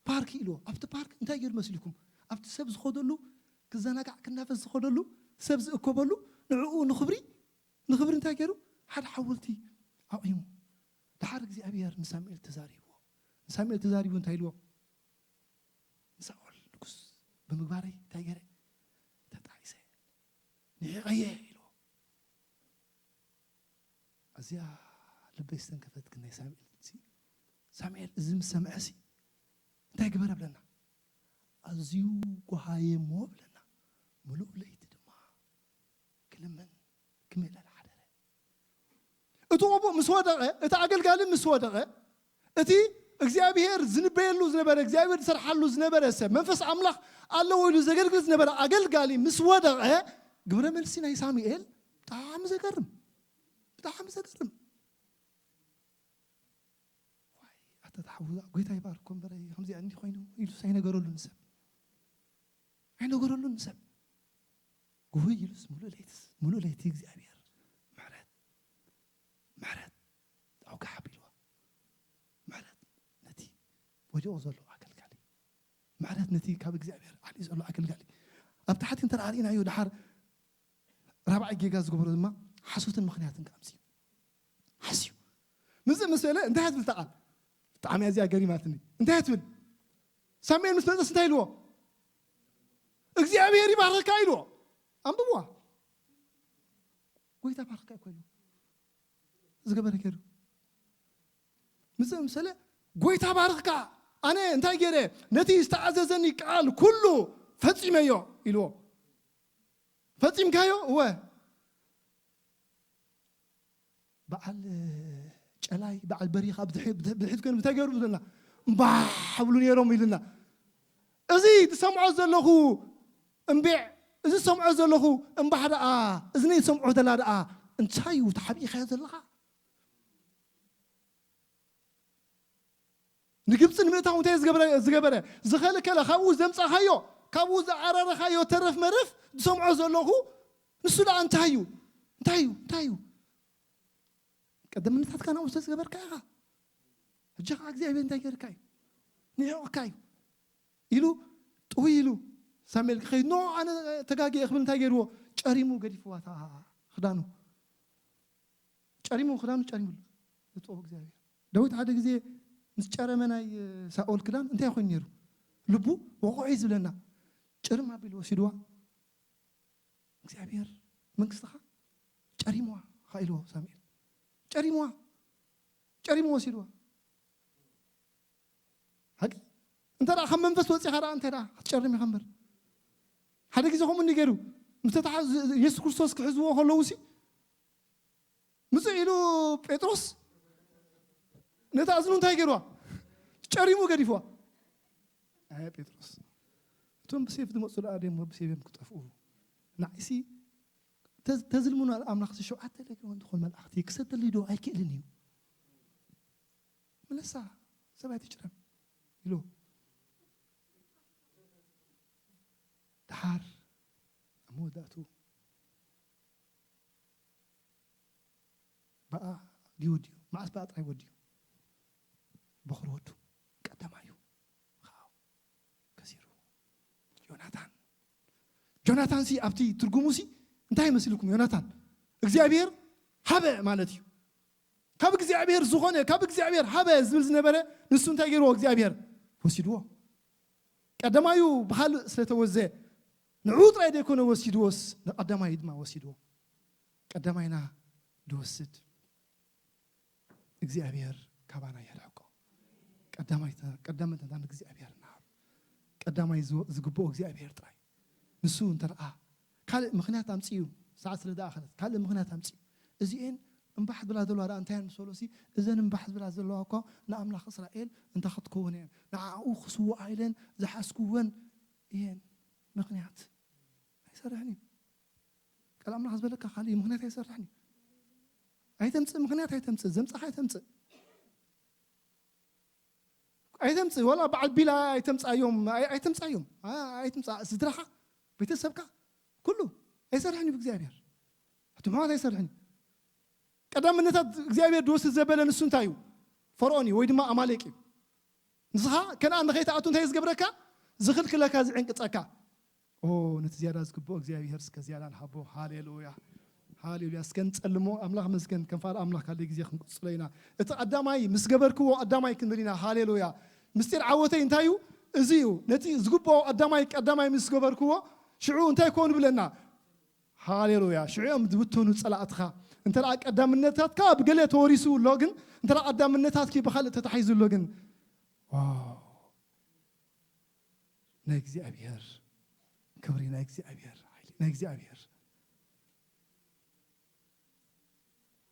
ፓርክ ኢልዎ። ኣብቲ ፓርክ እንታይ ገይሩ መስልኩም? ኣብቲ ሰብ ዝኸደሉ ክዘናጋዕ ክናፈስ ዝኸደሉ ሰብ ዝእከበሉ ንዕኡ ንኽብሪ ንኽብሪ እንታይ ገይሩ ሓደ ሓወልቲ ኣቑሙ። ድሓር እግዚኣብሔር ንሳሙኤል ተዛሪብዎ። ንሳሙኤል ተዛሪቡ እንታይ ኢልዎ? ንሳኦል ንጉስ ብምግባረይ እንታይ ገይረ? ተጣዒሰ፣ ንዒቐየ ኢልዎ። ኣዝያ ልበይ ዝተንከፈት ግን ናይ ሳሙኤል ሲ ሳሙኤል እዚ ምስ ሰምዐ ሲ እንታይ ግበረ ብለና? ኣዝዩ ጓሃየ እሞ ብለና፣ ምሉእ ለይቲ ድማ ክልምን ክምእለል ሓደረ። እቲ ቅቡእ ምስ ወደቐ፣ እቲ ኣገልጋሊ ምስ ወደቐ፣ እቲ እግዚኣብሔር ዝንበየሉ ዝነበረ እግዚኣብሔር ዝሰርሓሉ ዝነበረ ሰብ መንፈስ ኣምላኽ ኣለዎ ኢሉ ዘገልግል ዝነበረ ኣገልጋሊ ምስ ወደቐ ግብረ መልሲ ናይ ሳሙኤል ብጣዕሚ ዘገርም ብጣዕሚ ዘገርም። ዋይ ኣታ ተሓውዛ ጎይታ ይባርኮ እምበረ ከምዚኣ እንዲ ኮይኑ ኢሉስ ኣይነገረሉን ሰብ ኣይነገረሉን ሰብ ጉህይ ኢሉስ ሙሉእ ለይትስ ሙሉእ ለይቲ እግዚኣብሔር ምሕረት ምሕረት ኣውጋሕ ኣቢልዋ። ምሕረት ነቲ ወዲቑ ዘሎ ኣገልጋሊ፣ ምሕረት ነቲ ካብ እግዚኣብሔር ዓልዩ ዘሎ ኣገልጋሊ። ኣብ ታሕቲ እንተ ርኢናዮ ድሓር ራብዓይ ጌጋ ዝገበሮ ድማ ሓሶትን ምኽንያትን ክኣምሲ ሓስዩ። ምዝእ ምስ በለ እንታይ እያ ትብል እታ ቃል? ብጣዕሚ ኣዝያ ገሪማትኒ። እንታይ እያ ትብል? ሳሙኤል ምስ መጸስ እንታይ ኢልዎ? እግዚኣብሔር ይባርካ ኢልዎ። ኣንብብዋ። ጎይታ ባርካ እኮ ኢልዎ። ዝገበረ ገይሩ። ምዝእ ምስ በለ ጎይታ ባርካ፣ ኣነ እንታይ ገይረ? ነቲ ዝተኣዘዘኒ ቃል ኩሉ ፈጺመዮ ኢልዎ። ፈጺምካዮ? እወ። በዓል ጨላይ፣ በዓል በሪኽ ኣብ ድሕሪት፣ ድሕሪት ኮይኑ እንታይ ገይሩ ዝብለና? እምባሕ ብሉ ነይሮም ኢልና። እዚ ዝሰምዖ ዘለኹ እምቢዕ፣ እዚ ዝሰምዖ ዘለኹ እምባሕ ደኣ፣ እዝነይ ዝሰምዖ ዘላ ደኣ እንታይ እዩ ተሓቢእካዮ ዘለኻ? ንግብፂ ንምእታው እንታይ ዝገበረ? ዝገበረ? ዝኸልከለ፣ ካብኡ ዘምፃኻዮ፣ ካብኡ ዝኣረረኻዮ ተረፍ መረፍ ዝሰምዖ ዘለኹ ንሱ ደኣ እንታይ እዩ? እንታይ እዩ? እንታይ እዩ? ቀደምነታትካ ናብኡ ስለ ዝገበርካ ኢኻ። ሕጂ ኸዓ እግዚኣብሔር እንታይ ገይርካ እዩ? ንዕቕካ እዩ ኢሉ ጥውይ ኢሉ ሳሙኤል ክኸይድ፣ ኖ፣ ኣነ ተጋጊየ ክብል እንታይ ገይርዎ? ጨሪሙ ገዲፍዋ እታ ክዳኑ። ጨሪሙ ክዳኑ ጨሪሙሉ። ዝጥወ እግዚኣብሔር። ዳዊት ሓደ ግዜ ምስ ጨረመ ናይ ሳኦል ክዳን እንታይ ኮይኑ ነይሩ? ልቡ ወቑዒ ዝብለና። ጭርም ኣቢሉ ወሲድዋ። እግዚኣብሔር መንግስትኻ ጨሪምዋ ኸዓ ኢልዎ ሳሙኤል። ጨሪምዋ። ጨሪሙ ወሲድዋ። ሓቂ? እንተ ደኣ ካብ መንፈስ ወጺኻ ደኣ እንታይ ደኣ ክትጨርም ኢኻ እምበር። ሓደ ግዜ ከምኡ እንዲ ገይሩ ምስ ተታሓዙ የሱስ ክርስቶስ ክሕዝዎ ከለዉ ሲ ምጽእ ኢሉ ጴጥሮስ ነታ እዝኑ እንታይ ገይርዋ? ጨሪሙ ገዲፍዋ። ኣየ ጴጥሮስ፣ እቶም ብሴፍ ዝመጹ ደኣ ደሞ ብሴፍ እዮም ክጠፍኡ። ንዓይሲ ተዝ-፣ ተዝልምኑ ኣምላኽ ሲ ሸውዓተ ለጊቦ እንተኾን መላእኽቲ ክሰደሊ ዶ ኣይክእልን እዩ? ምለሳ፣ ሰብ ኣይትጭረም ኢሉ። ደሓር ኣብ መወዳእቱ ብኣ ድዩ ወዲኡ? መዓስ ብኣ ጥራይ ወዲኡ? በኹሪ ወዱ ቀዳማዩ ኸዓ ከሲሩ። ዮናታን፣ ዮናታን ሲ ኣብቲ ትርጉሙ ሲ እንታይ መሲልኩም? ዮናታን እግዚኣብሔር ሃበ ማለት እዩ። ካብ እግዚኣብሔር ዝኾነ፣ ካብ እግዚኣብሔር ሃበ ዝብል ዝነበረ ንሱ እንታይ ገይርዎ? እግዚኣብሔር ወሲድዎ። ቀዳማዩ ብኻልእ ስለተወዘ ንዕኡ ጥራይ ዘይኮነ ወሲድዎስ ንቀዳማይ ድማ ወሲድዎ። ቀዳማይና ድወስድ እግዚኣብሔር ካባና የርሕቆ። ቀዳማይ ተ-፣ ቀዳምነትና ንእግዚኣብሔር ንሃብ። ቀዳማይ ዝወ-፣ ዝግብኦ እግዚኣብሔር ጥራይ። ንሱ እንተ ደኣ ካልእ ምኽንያት ኣምጽኡ፣ ሰዓት ስለ ዝኣኸለት፣ ካልእ ምኽንያት ኣምጽኡ። እዚኤን እምባሕ ዝብላ ዘለዋ ደኣ እንታይ እየን ምስ በሎሲ፣ እዘን እምባሕ ዝብላ ዘለዋ እኮ ንኣምላኽ እስራኤል እንታይ ክትከውን እየን፣ ንዓኡ ክስውኣ ኢለን ዝሓዝክወን እየን። ምኽንያት ኣይሰርሕን እዩ። ቃል ኣምላኽ ዝበለካ ካልእ እዩ፣ ምኽንያት ኣይሰርሕን እዩ። ኣይተምጽእ፣ ምኽንያት ኣይተምጽእ፣ ዘምጻኻ ኣይተምጽእ። ኣይተምጽእ፣ ወላ በዓል ቢላ ኣይተምጻዮም፣ ኣይ-፣ ኣይተምጻዮም። ኣ-፣ ኣይትምጻእ፣ ስድራኻ፣ ቤተሰብካ፣ ኩሉ ኣይሰርሕን እዩ እግዚኣብሔር። እቲ ምኽንያት ኣይሰርሕን እዩ። ቀዳምነታት እግዚኣብሔር ድወስድ ዘበለ ንሱ እንታይ እዩ? ፈርዖን እዩ፣ ወይ ድማ ኣማሌቅ እዩ። ንስኻ ከነኣን ንኸይትኣቱ እንታይ ዝገብረካ? ዝኽልክለካ፣ ዝዕንቅጸካ። ኦ፣ ነቲ ዝያዳ ዝግብኦ እግዚኣብሔር እስከ ዝያዳ ንሃቦ። ሃሌሉያ፣ ሃሌሉያ። እስከ ንጸልሞ። ኣምላኽ መስገን። ከም ፋል ኣምላኽ ካልእ ግዜ ክንቅጽሎ ኢና። እቲ ቀዳማይ ምስ ገበርክዎ ቀዳማይ ክንብል ኢና። ሃሌሉያ። ምስጢር ዓወተይ እንታይ እዩ? እዚ እዩ። ነቲ ዝግብኦ ቀዳማይ፣ ቀዳማይ ምስ ገበርክዎ፣ ሽዑ እንታይ ኮን ብለና? ሃሌሉያ። ሽዑ እዮም ዝብተኑ ጸላእትኻ። እንተ ደኣ ቀዳምነታትካ ብገለ ተወሪሱ ኣሎ ግን፣ እንተ ደኣ ቀዳምነታትኪ ብኻልእ ተታሒዙ ኣሎ ግን፣ ዋው! ናይ እግዚኣብሔር ክብሪ፣ ናይ እግዚኣብሔር ሓይሊ፣ ናይ እግዚኣብሔር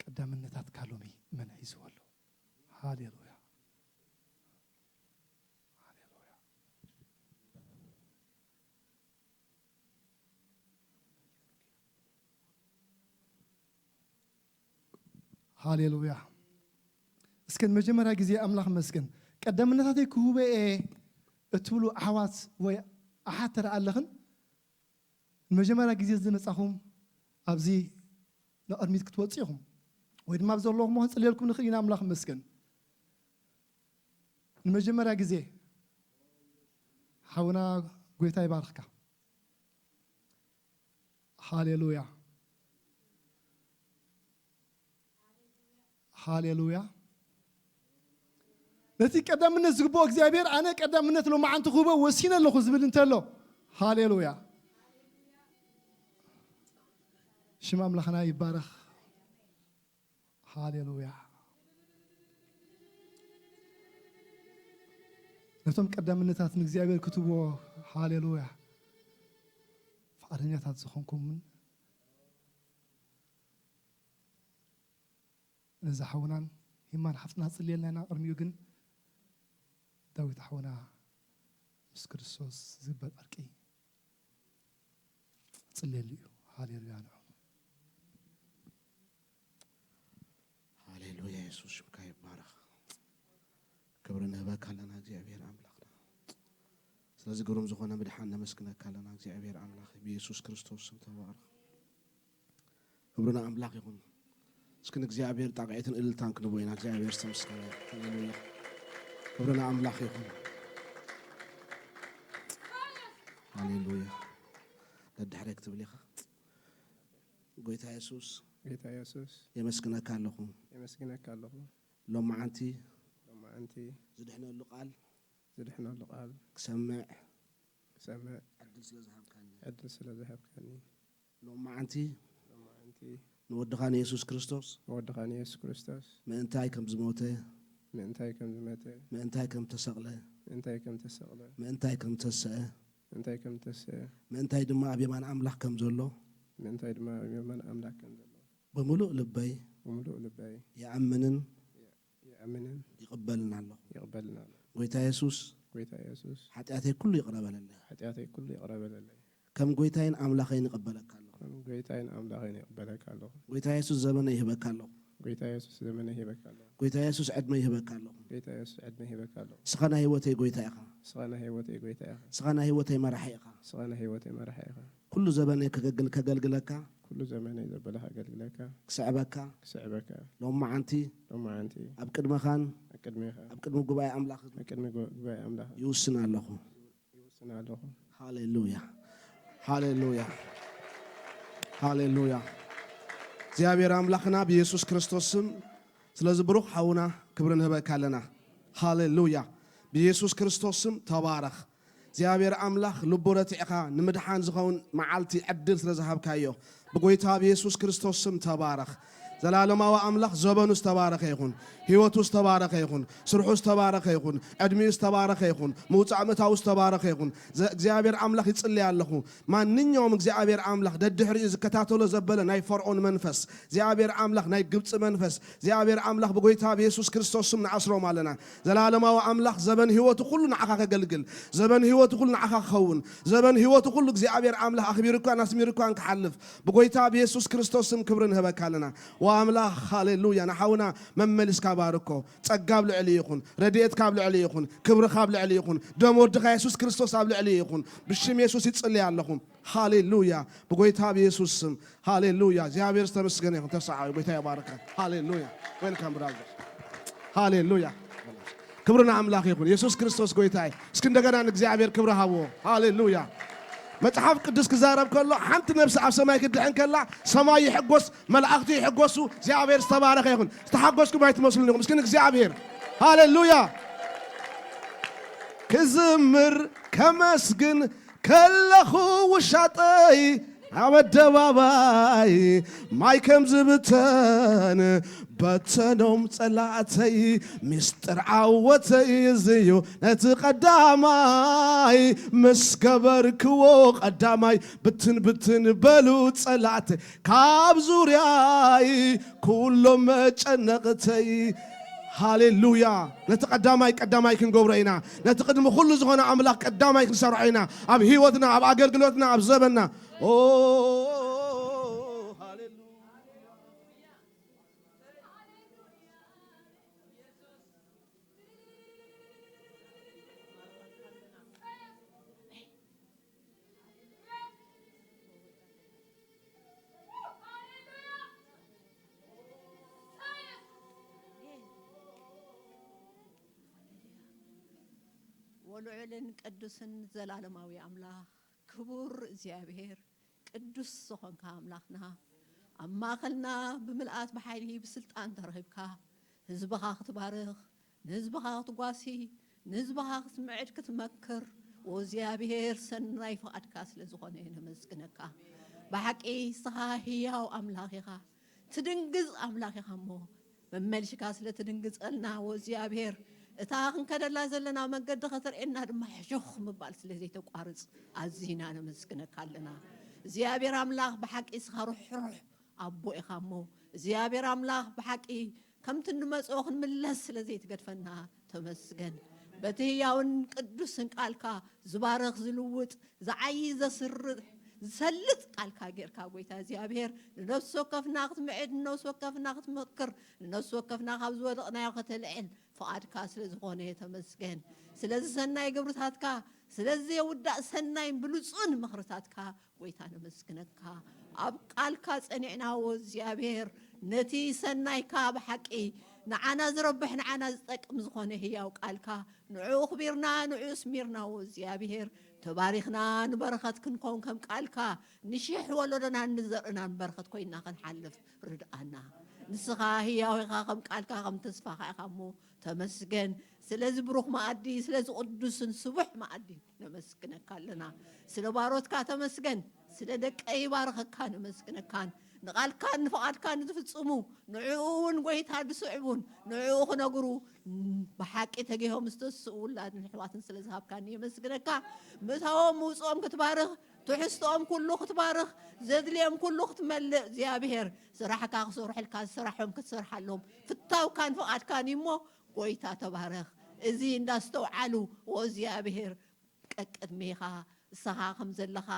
ቀዳምነታትካ ሎሚ መን ሒዝዎ ኣሎ? ሃሌሉያ። ሃሌሉያ። ሃሌሉያ። እስከ ንመጀመርያ ግዜ ኣምላኽ መስገን። ቀዳምነታተይ ክህቦ እየ እትብሉ ኣሕዋት ወይ ኣሓት ተደኣ ኣለኽን፣ ንመጀመርያ ግዜ ዝመጻኹም ኣብዚ ንቕድሚት ክትወጽኡ ኢኹም፣ ወይ ድማ ኣብዚ ዘለኹም ክንጽልየልኩም ንኽእል ኢና። ኣምላኽ መስገን። ንመጀመርያ ግዜ ሓውና፣ ጎይታ ይባርኽካ። ሃሌሉያ፣ ሃሌሉያ። ነቲ ቀዳምነት ዝግብኦ እግዚኣብሔር፣ ኣነ ቀዳምነት ሎማዓንቲ ክህቦ ወሲነ ኣለኹ ዝብል እንተሎ፣ ሃሌሉያ፣ ሽም ኣምላኽና ይባረኽ። ሃሌሉያ። ነቶም ቀዳምነታት ንእግዚኣብሔር ክትብዎ፣ ሃሌሉያ፣ ፍቓደኛታት ዝኾንኩምን፣ ነዚ ሓውናን ሂማን ሓፍትና ጽልየልና ኢና። ቅድሚኡ ግን ዳዊት ሓውና ምስ ክርስቶስ ዝግበር ዕርቂ ጽልየሉ እዩ። ሃሌሉያ ንዑ። ሃሌሉያ፣ የሱስ ሽምካ ይባረኽ። ክብሪ ንህበካ ኣለና እግዚኣብሔር ኣምላኽና። ስለዚ ግሩም ዝኾነ ምድሓን ነመስግነካ ኣለና እግዚኣብሔር ኣምላኽ። ብየሱስ ክርስቶስ ስም ተባረኽ። ክብሪ ንኣምላኽ ይኹን። እስኪ ንእግዚኣብሔር ጣቕዒትን እልልታን ክንቦ ኢና። እግዚኣብሔር ዝተመስገነ ይኹን። ሃሌሉያ። ክብሪ ንኣምላኽ ይኹን። ሃሌሉያ። ደድሕረይ ክትብል ኢኻ። ጎይታ የሱስ ጌታ የሱስ የመስግነካ ኣለኹ። የመስግነካ ኣለኹ። ሎመዓንቲ ሎመዓንቲ ዝድሕነሉ ቃል ዝድሕነሉ ቃል ክሰምዕ ክሰምዕ ዕድል ስለ ዝሃብካኒ ዕድል ስለ ዝሃብካኒ ሎመዓንቲ ሎመዓንቲ ንወድኻ ንየሱስ ክርስቶስ ንወድኻ ንየሱስ ክርስቶስ ምእንታይ ከም ዝሞተ ምእንታይ ከም ዝመተ ምእንታይ ከም ተሰቕለ ምእንታይ ከም ተሰቕለ ምእንታይ ከም ተሰአ ምእንታይ ከም ተሰአ ምእንታይ ድማ ኣብ የማን ኣምላኽ ከም ዘሎ ምእንታይ ድማ ኣብ የማን ኣምላኽ ከም ዘሎ ብምሉእ ልበይ ብምሉእ ልበይ ይኣምንን ይኣምንን ይቕበልን ኣለኹ። ይቕበልን ኣሎ። ጎይታ የሱስ ጎይታ የሱስ ሓጢኣተይ ኩሉ ይቕረ በለለይ። ሓጢኣተይ ኩሉ ይቕረ በለለይ። ከም ጎይታይን ኣምላኸይን ይቕበለካ ኣለኹ። ከም ጎይታይን ኣምላኸይን ይቕበለካ ኣለኹ። ጎይታ የሱስ ዘመነይ ይህበካ ኣለኹ። ጎይታ የሱስ ዘመነይ ይህበካ ኣለኹ። ጎይታ የሱስ ዕድመይ ይህበካ ኣለኹ። ጎይታ የሱስ ዕድመ ይህበካ ኣለኹ። ንስኻ ናይ ህይወተይ ጎይታ ኢኻ። ንስኻ ናይ ህይወተይ ጎይታ ኢኻ። ንስኻ ናይ ህይወተይ መራሒ ኢኻ። ንስኻ ናይ ህይወተይ መራሒ ኢኻ። ኩሉ ዘበነይ ከገልግል ከገልግለካ ኩሉ ዘመነይ ዘበለኻ ኣገልግለካ ክስዕበካ ክስዕበካ ሎመዓንቲ ሎመዓንቲ ኣብ ቅድመኻን ኣብ ቅድሜኻ ኣብ ቅድሚ ጉባኤ ኣምላኽ ኣብ ቅድሚ ጉባኤ ኣምላኽ ይውስን ኣለኹ። ይውስን ኣለኹ። ሃሌሉያ፣ ሃሌሉያ፣ ሃሌሉያ። እግዚኣብሔር ኣምላኽና ብየሱስ ክርስቶስ ስም ስለዚ ብሩኽ ሓውና ክብሪ ንህበካ ኣለና። ሃሌሉያ። ብየሱስ ክርስቶስ ስም ተባረኽ። እግዚኣብሔር ኣምላኽ ልቡ ረቲዕኻ ንምድሓን ዝኸውን መዓልቲ ዕድል ስለ ዝሃብካዮ ብጎይታ ብየሱስ ክርስቶስ ስም ተባረኽ። ዘላለማዊ ኣምላኽ ዘበኑ ዝተባረኸ ይኹን። ህይወቱ ዝተባረኸ ይኹን። ስርሑ ዝተባረኸ ይኹን። ዕድሚኡ ዝተባረኸ ይኹን። ምውፃእ ምእታው ዝተባረኸ ይኹን። እግዚኣብሔር ኣምላኽ ይጽልይ ኣለኹ። ማንኛውም እግዚኣብሔር ኣምላኽ ደድሕሪኡ ዝከታተሎ ዘበለ ናይ ፈርዖን መንፈስ እግዚኣብሔር ኣምላኽ ናይ ግብፂ መንፈስ እግዚኣብሔር ኣምላኽ ብጎይታ ብየሱስ ክርስቶስ ስም ንኣስሮም ኣለና። ዘላለማዊ ኣምላኽ ዘበን ህይወቱ ኩሉ ንዓኻ ከገልግል ዘበን ህይወቱ ኩሉ ንዓኻ ክኸውን ዘበን ህይወቱ ኩሉ እግዚኣብሔር ኣምላኽ ኣኽቢርኳን ኣስሚርኳን ክሓልፍ ብጎይታ ብየሱስ ክርስቶስ ስም ክብሪ ንህበካ ኣለና። ወኣምላኽ ሃሌሉያ ንሓውና መመሊስካ ባርኮ። ጸጋ ኣብ ልዕሊ ይኹን፣ ረድኤትካ ኣብ ልዕሊ ይኹን፣ ክብርኻ ኣብ ልዕሊ ይኹን፣ ደም ወድኻ የሱስ ክርስቶስ ኣብ ልዕሊ ይኹን። ብሽም የሱስ ይጽልይ ኣለኹ። ሃሌሉያ ብጎይታ ብየሱስ ስም ሃሌሉያ። እግዚኣብሔር ዝተመስገነ ይኹን። ተሰዓዊ ጎይታ ይባርካ። ሃሌሉያ። Welcome brother። ሃሌሉያ። ክብሪ ንኣምላኽ ይኹን። የሱስ ክርስቶስ ጎይታ እዩ። እስኪ እንደገና ንእግዚኣብሔር ክብሪ ሃብዎ። ሃሌሉያ። መጽሓፍ ቅዱስ ክዛረብ ከሎ ሓንቲ ነብሲ ኣብ ሰማይ ክድሕን ከላ ሰማይ ይሕጎስ፣ መላእኽቲ ይሕጎሱ፣ እግዚኣብሔር ዝተባረኸ ይኹን። ዝተሓጎስኩም ኣይትመስሉን ኢኹም። እስኪ ንእግዚኣብሔር ሃሌሉያ። ክዝምር ከመስግን ከለኹ ውሻጠይ ኣብ ኣደባባይ ማይ ከም ዝብተን በተኖም ጸላእተይ ምስጢር ዓወተይ እዝዩ ነቲ ቀዳማይ ምስ ገበርክዎ ቀዳማይ ብትን ብትን በሉ ጸላእተይ ካብ ዙርያይ ኩሎም መጨነቕተይ ሃሌሉያ ነቲ ቀዳማይ ቀዳማይ ክንገብሮ ኢና ነቲ ቅድሚ ኩሉ ዝኾነ ኣምላኽ ቀዳማይ ክንሰርዖ ኢና ኣብ ህይወትና ኣብ ኣገልግሎትና ኣብ ዘበንና ኦ ሃሌሉያ ወልዑልን ቅዱስን ዘላለማዊ ኣምላኽ ክቡር እግዚኣብሔር ቅዱስ ዝኾንካ ኣምላኽና ኣብ ማእኸልና ብምልኣት ብሓይሊ ብስልጣን ተረኺብካ ህዝብኻ ክትባርኽ ንህዝብኻ ክትጓሲ ንህዝብኻ ክትምዕድ ክትመክር ወእግዚኣብሔር ሰናይ ፍቓድካ ስለ ዝኾነ ነመስግነካ። ብሓቂ ንስኻ ህያው ኣምላኽ ኢኻ፣ ትድንግጽ ኣምላኽ ኢኻ እሞ መመልሽካ ስለ ትድንግጸልና ወእግዚኣብሔር እታ ክንከደላ ዘለና መገዲ ከተርእየና ድማ ሕሹኽ ምባል ስለ ዘይተቋርጽ ኣዚና ነመስግነካ ኣለና። እግዚኣብሔር ኣምላኽ ብሓቂ ንስኻ ርሕሩሕ ኣቦ ኢኻ እሞ እግዚኣብሔር ኣምላኽ ብሓቂ ከምቲ እንመጽኦ ክንምለስ ስለ ዘይትገድፈና ተመስገን። በቲ ህያውን ቅዱስን ቃልካ ዝባርኽ ዝልውጥ ዝዓዪ ዘስርሕ ዝሰልጥ ቃልካ ጌርካ ጎይታ እግዚኣብሔር ንነፍሲ ወከፍና ክትምዕድ ንነፍሲ ወከፍና ክትመክር ንነፍሲ ወከፍና ካብ ዝወደቕናዮ ከተልዕል ፍቓድካ ስለ ዝኾነ ተመስገን። ስለዚ ሰናይ ግብርታትካ ስለዚ የውዳእ ሰናይን ብሉጹን ምኽርታትካ ጎይታ ነመስግነካ። ኣብ ቃልካ ጸኒዕና ወእግዚኣብሔር ነቲ ሰናይካ ብሓቂ ንዓና ዝረብሕ ንዓና ዝጠቅም ዝኾነ ህያው ቃልካ ንዕኡ ኣኽቢርና ንዕኡ ኣስሚርና ወእግዚኣብሔር ተባሪኽና ንበረኸት ክንከውን ከም ቃልካ ንሽሕ ወለዶናን ንዘርእናን በረኸት ኮይና ክንሓልፍ ርድኣና። ንስኻ ህያው ኢኻ፣ ከም ቃልካ ከም ተስፋኻ ኢኻ እሞ ተመስገን። ስለዚ ብሩኽ መኣዲ ስለዚ ቅዱስን ስቡሕ መኣዲ ነመስግነካ ኣለና። ስለ ባሮትካ ተመስገን። ስለ ደቀይ ባርኸካ ነመስግነካን ንቓልካን ንፍቓድካን ዝፍጽሙ ንዕኡ እውን ጎይታ ዝስዕቡን ንዕኡ ክነግሩ ብሓቂ ተጊሆም ዝተስኡ ውላድን ኣሕዋትን ስለ ዝሃብካኒ የመስግነካ። ምእታዎም ምውፅኦም ክትባርኽ ትሕዝትኦም ኩሉ ክትባርኽ ዘድልዮም ኩሉ ክትመልእ እግዚኣብሔር ስራሕካ ክሰርሑልካ ስራሖም ክትሰርሓሎም ፍታውካን ፍቓድካን እዩ እሞ ጎይታ ተባረኽ። እዚ እንዳስተውዓሉ ወእግዚኣብሔር ቀቅድሜኻ ንስኻ ከም ዘለኻ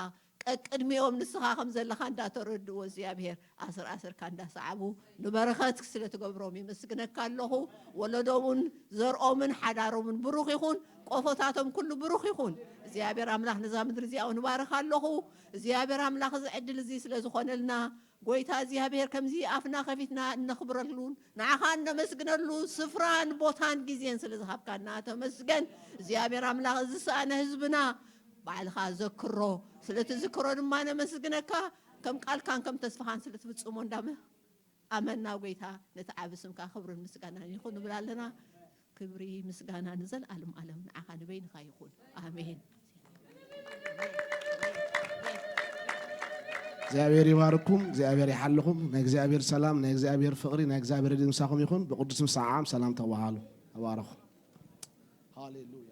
ቀቅድሚኦም ንስኻ ከም ዘለኻ እንዳተረድእዎ እግዚኣብሔር ኣስር ኣስርካ እንዳሰዓቡ ንበረኸት ስለ ትገብሮም የመስግነካ ኣለኹ። ወለዶምን ዘርኦምን ሓዳሮምን ብሩኽ ይኹን። ቆፎታቶም ኩሉ ብሩኽ ይኹን። እግዚኣብሔር ኣምላኽ ነዛ ምድሪ እዚኣ እውን እባርኻ ኣለኹ። እግዚኣብሔር ኣምላኽ እዚ ዕድል እዚ ስለ ዝኾነልና ጎይታ እግዚኣብሔር ከምዚ ኣፍና ከፊትና እነኽብረሉን ንዓኻ እነመስግነሉ ስፍራን ቦታን ግዜን ስለ ዝሃብካና ተመስገን። እግዚኣብሔር ኣምላኽ እዚ ዝሰኣነ ህዝብና ባዕልኻ ዘክሮ። ስለቲ ዝክሮ ድማ ነመስግነካ። ከም ቃልካን ከም ተስፋኻን ስለ ትፍጽሞ እንዳመ ኣመና ጎይታ ነቲ ዓቢ ስምካ ክብርን ምስጋናን ይኹን ንብል ኣለና። ክብሪ ምስጋና ንዘለኣለም ኣለም ንዓኻ ንበይንኻ ይኹን። ኣሜን። እግዚኣብሔር ይባርኩም፣ እግዚኣብሔር ይሓልኹም። ናይ እግዚኣብሔር ሰላም፣ ናይ እግዚኣብሔር ፍቕሪ፣ ናይ እግዚኣብሔር ረድኤት ምሳኹም ይኹን። ብቅዱስ ምሰዓዓም ሰላም ተባሃሉ። ተባረኹ። ሃሌሉያ።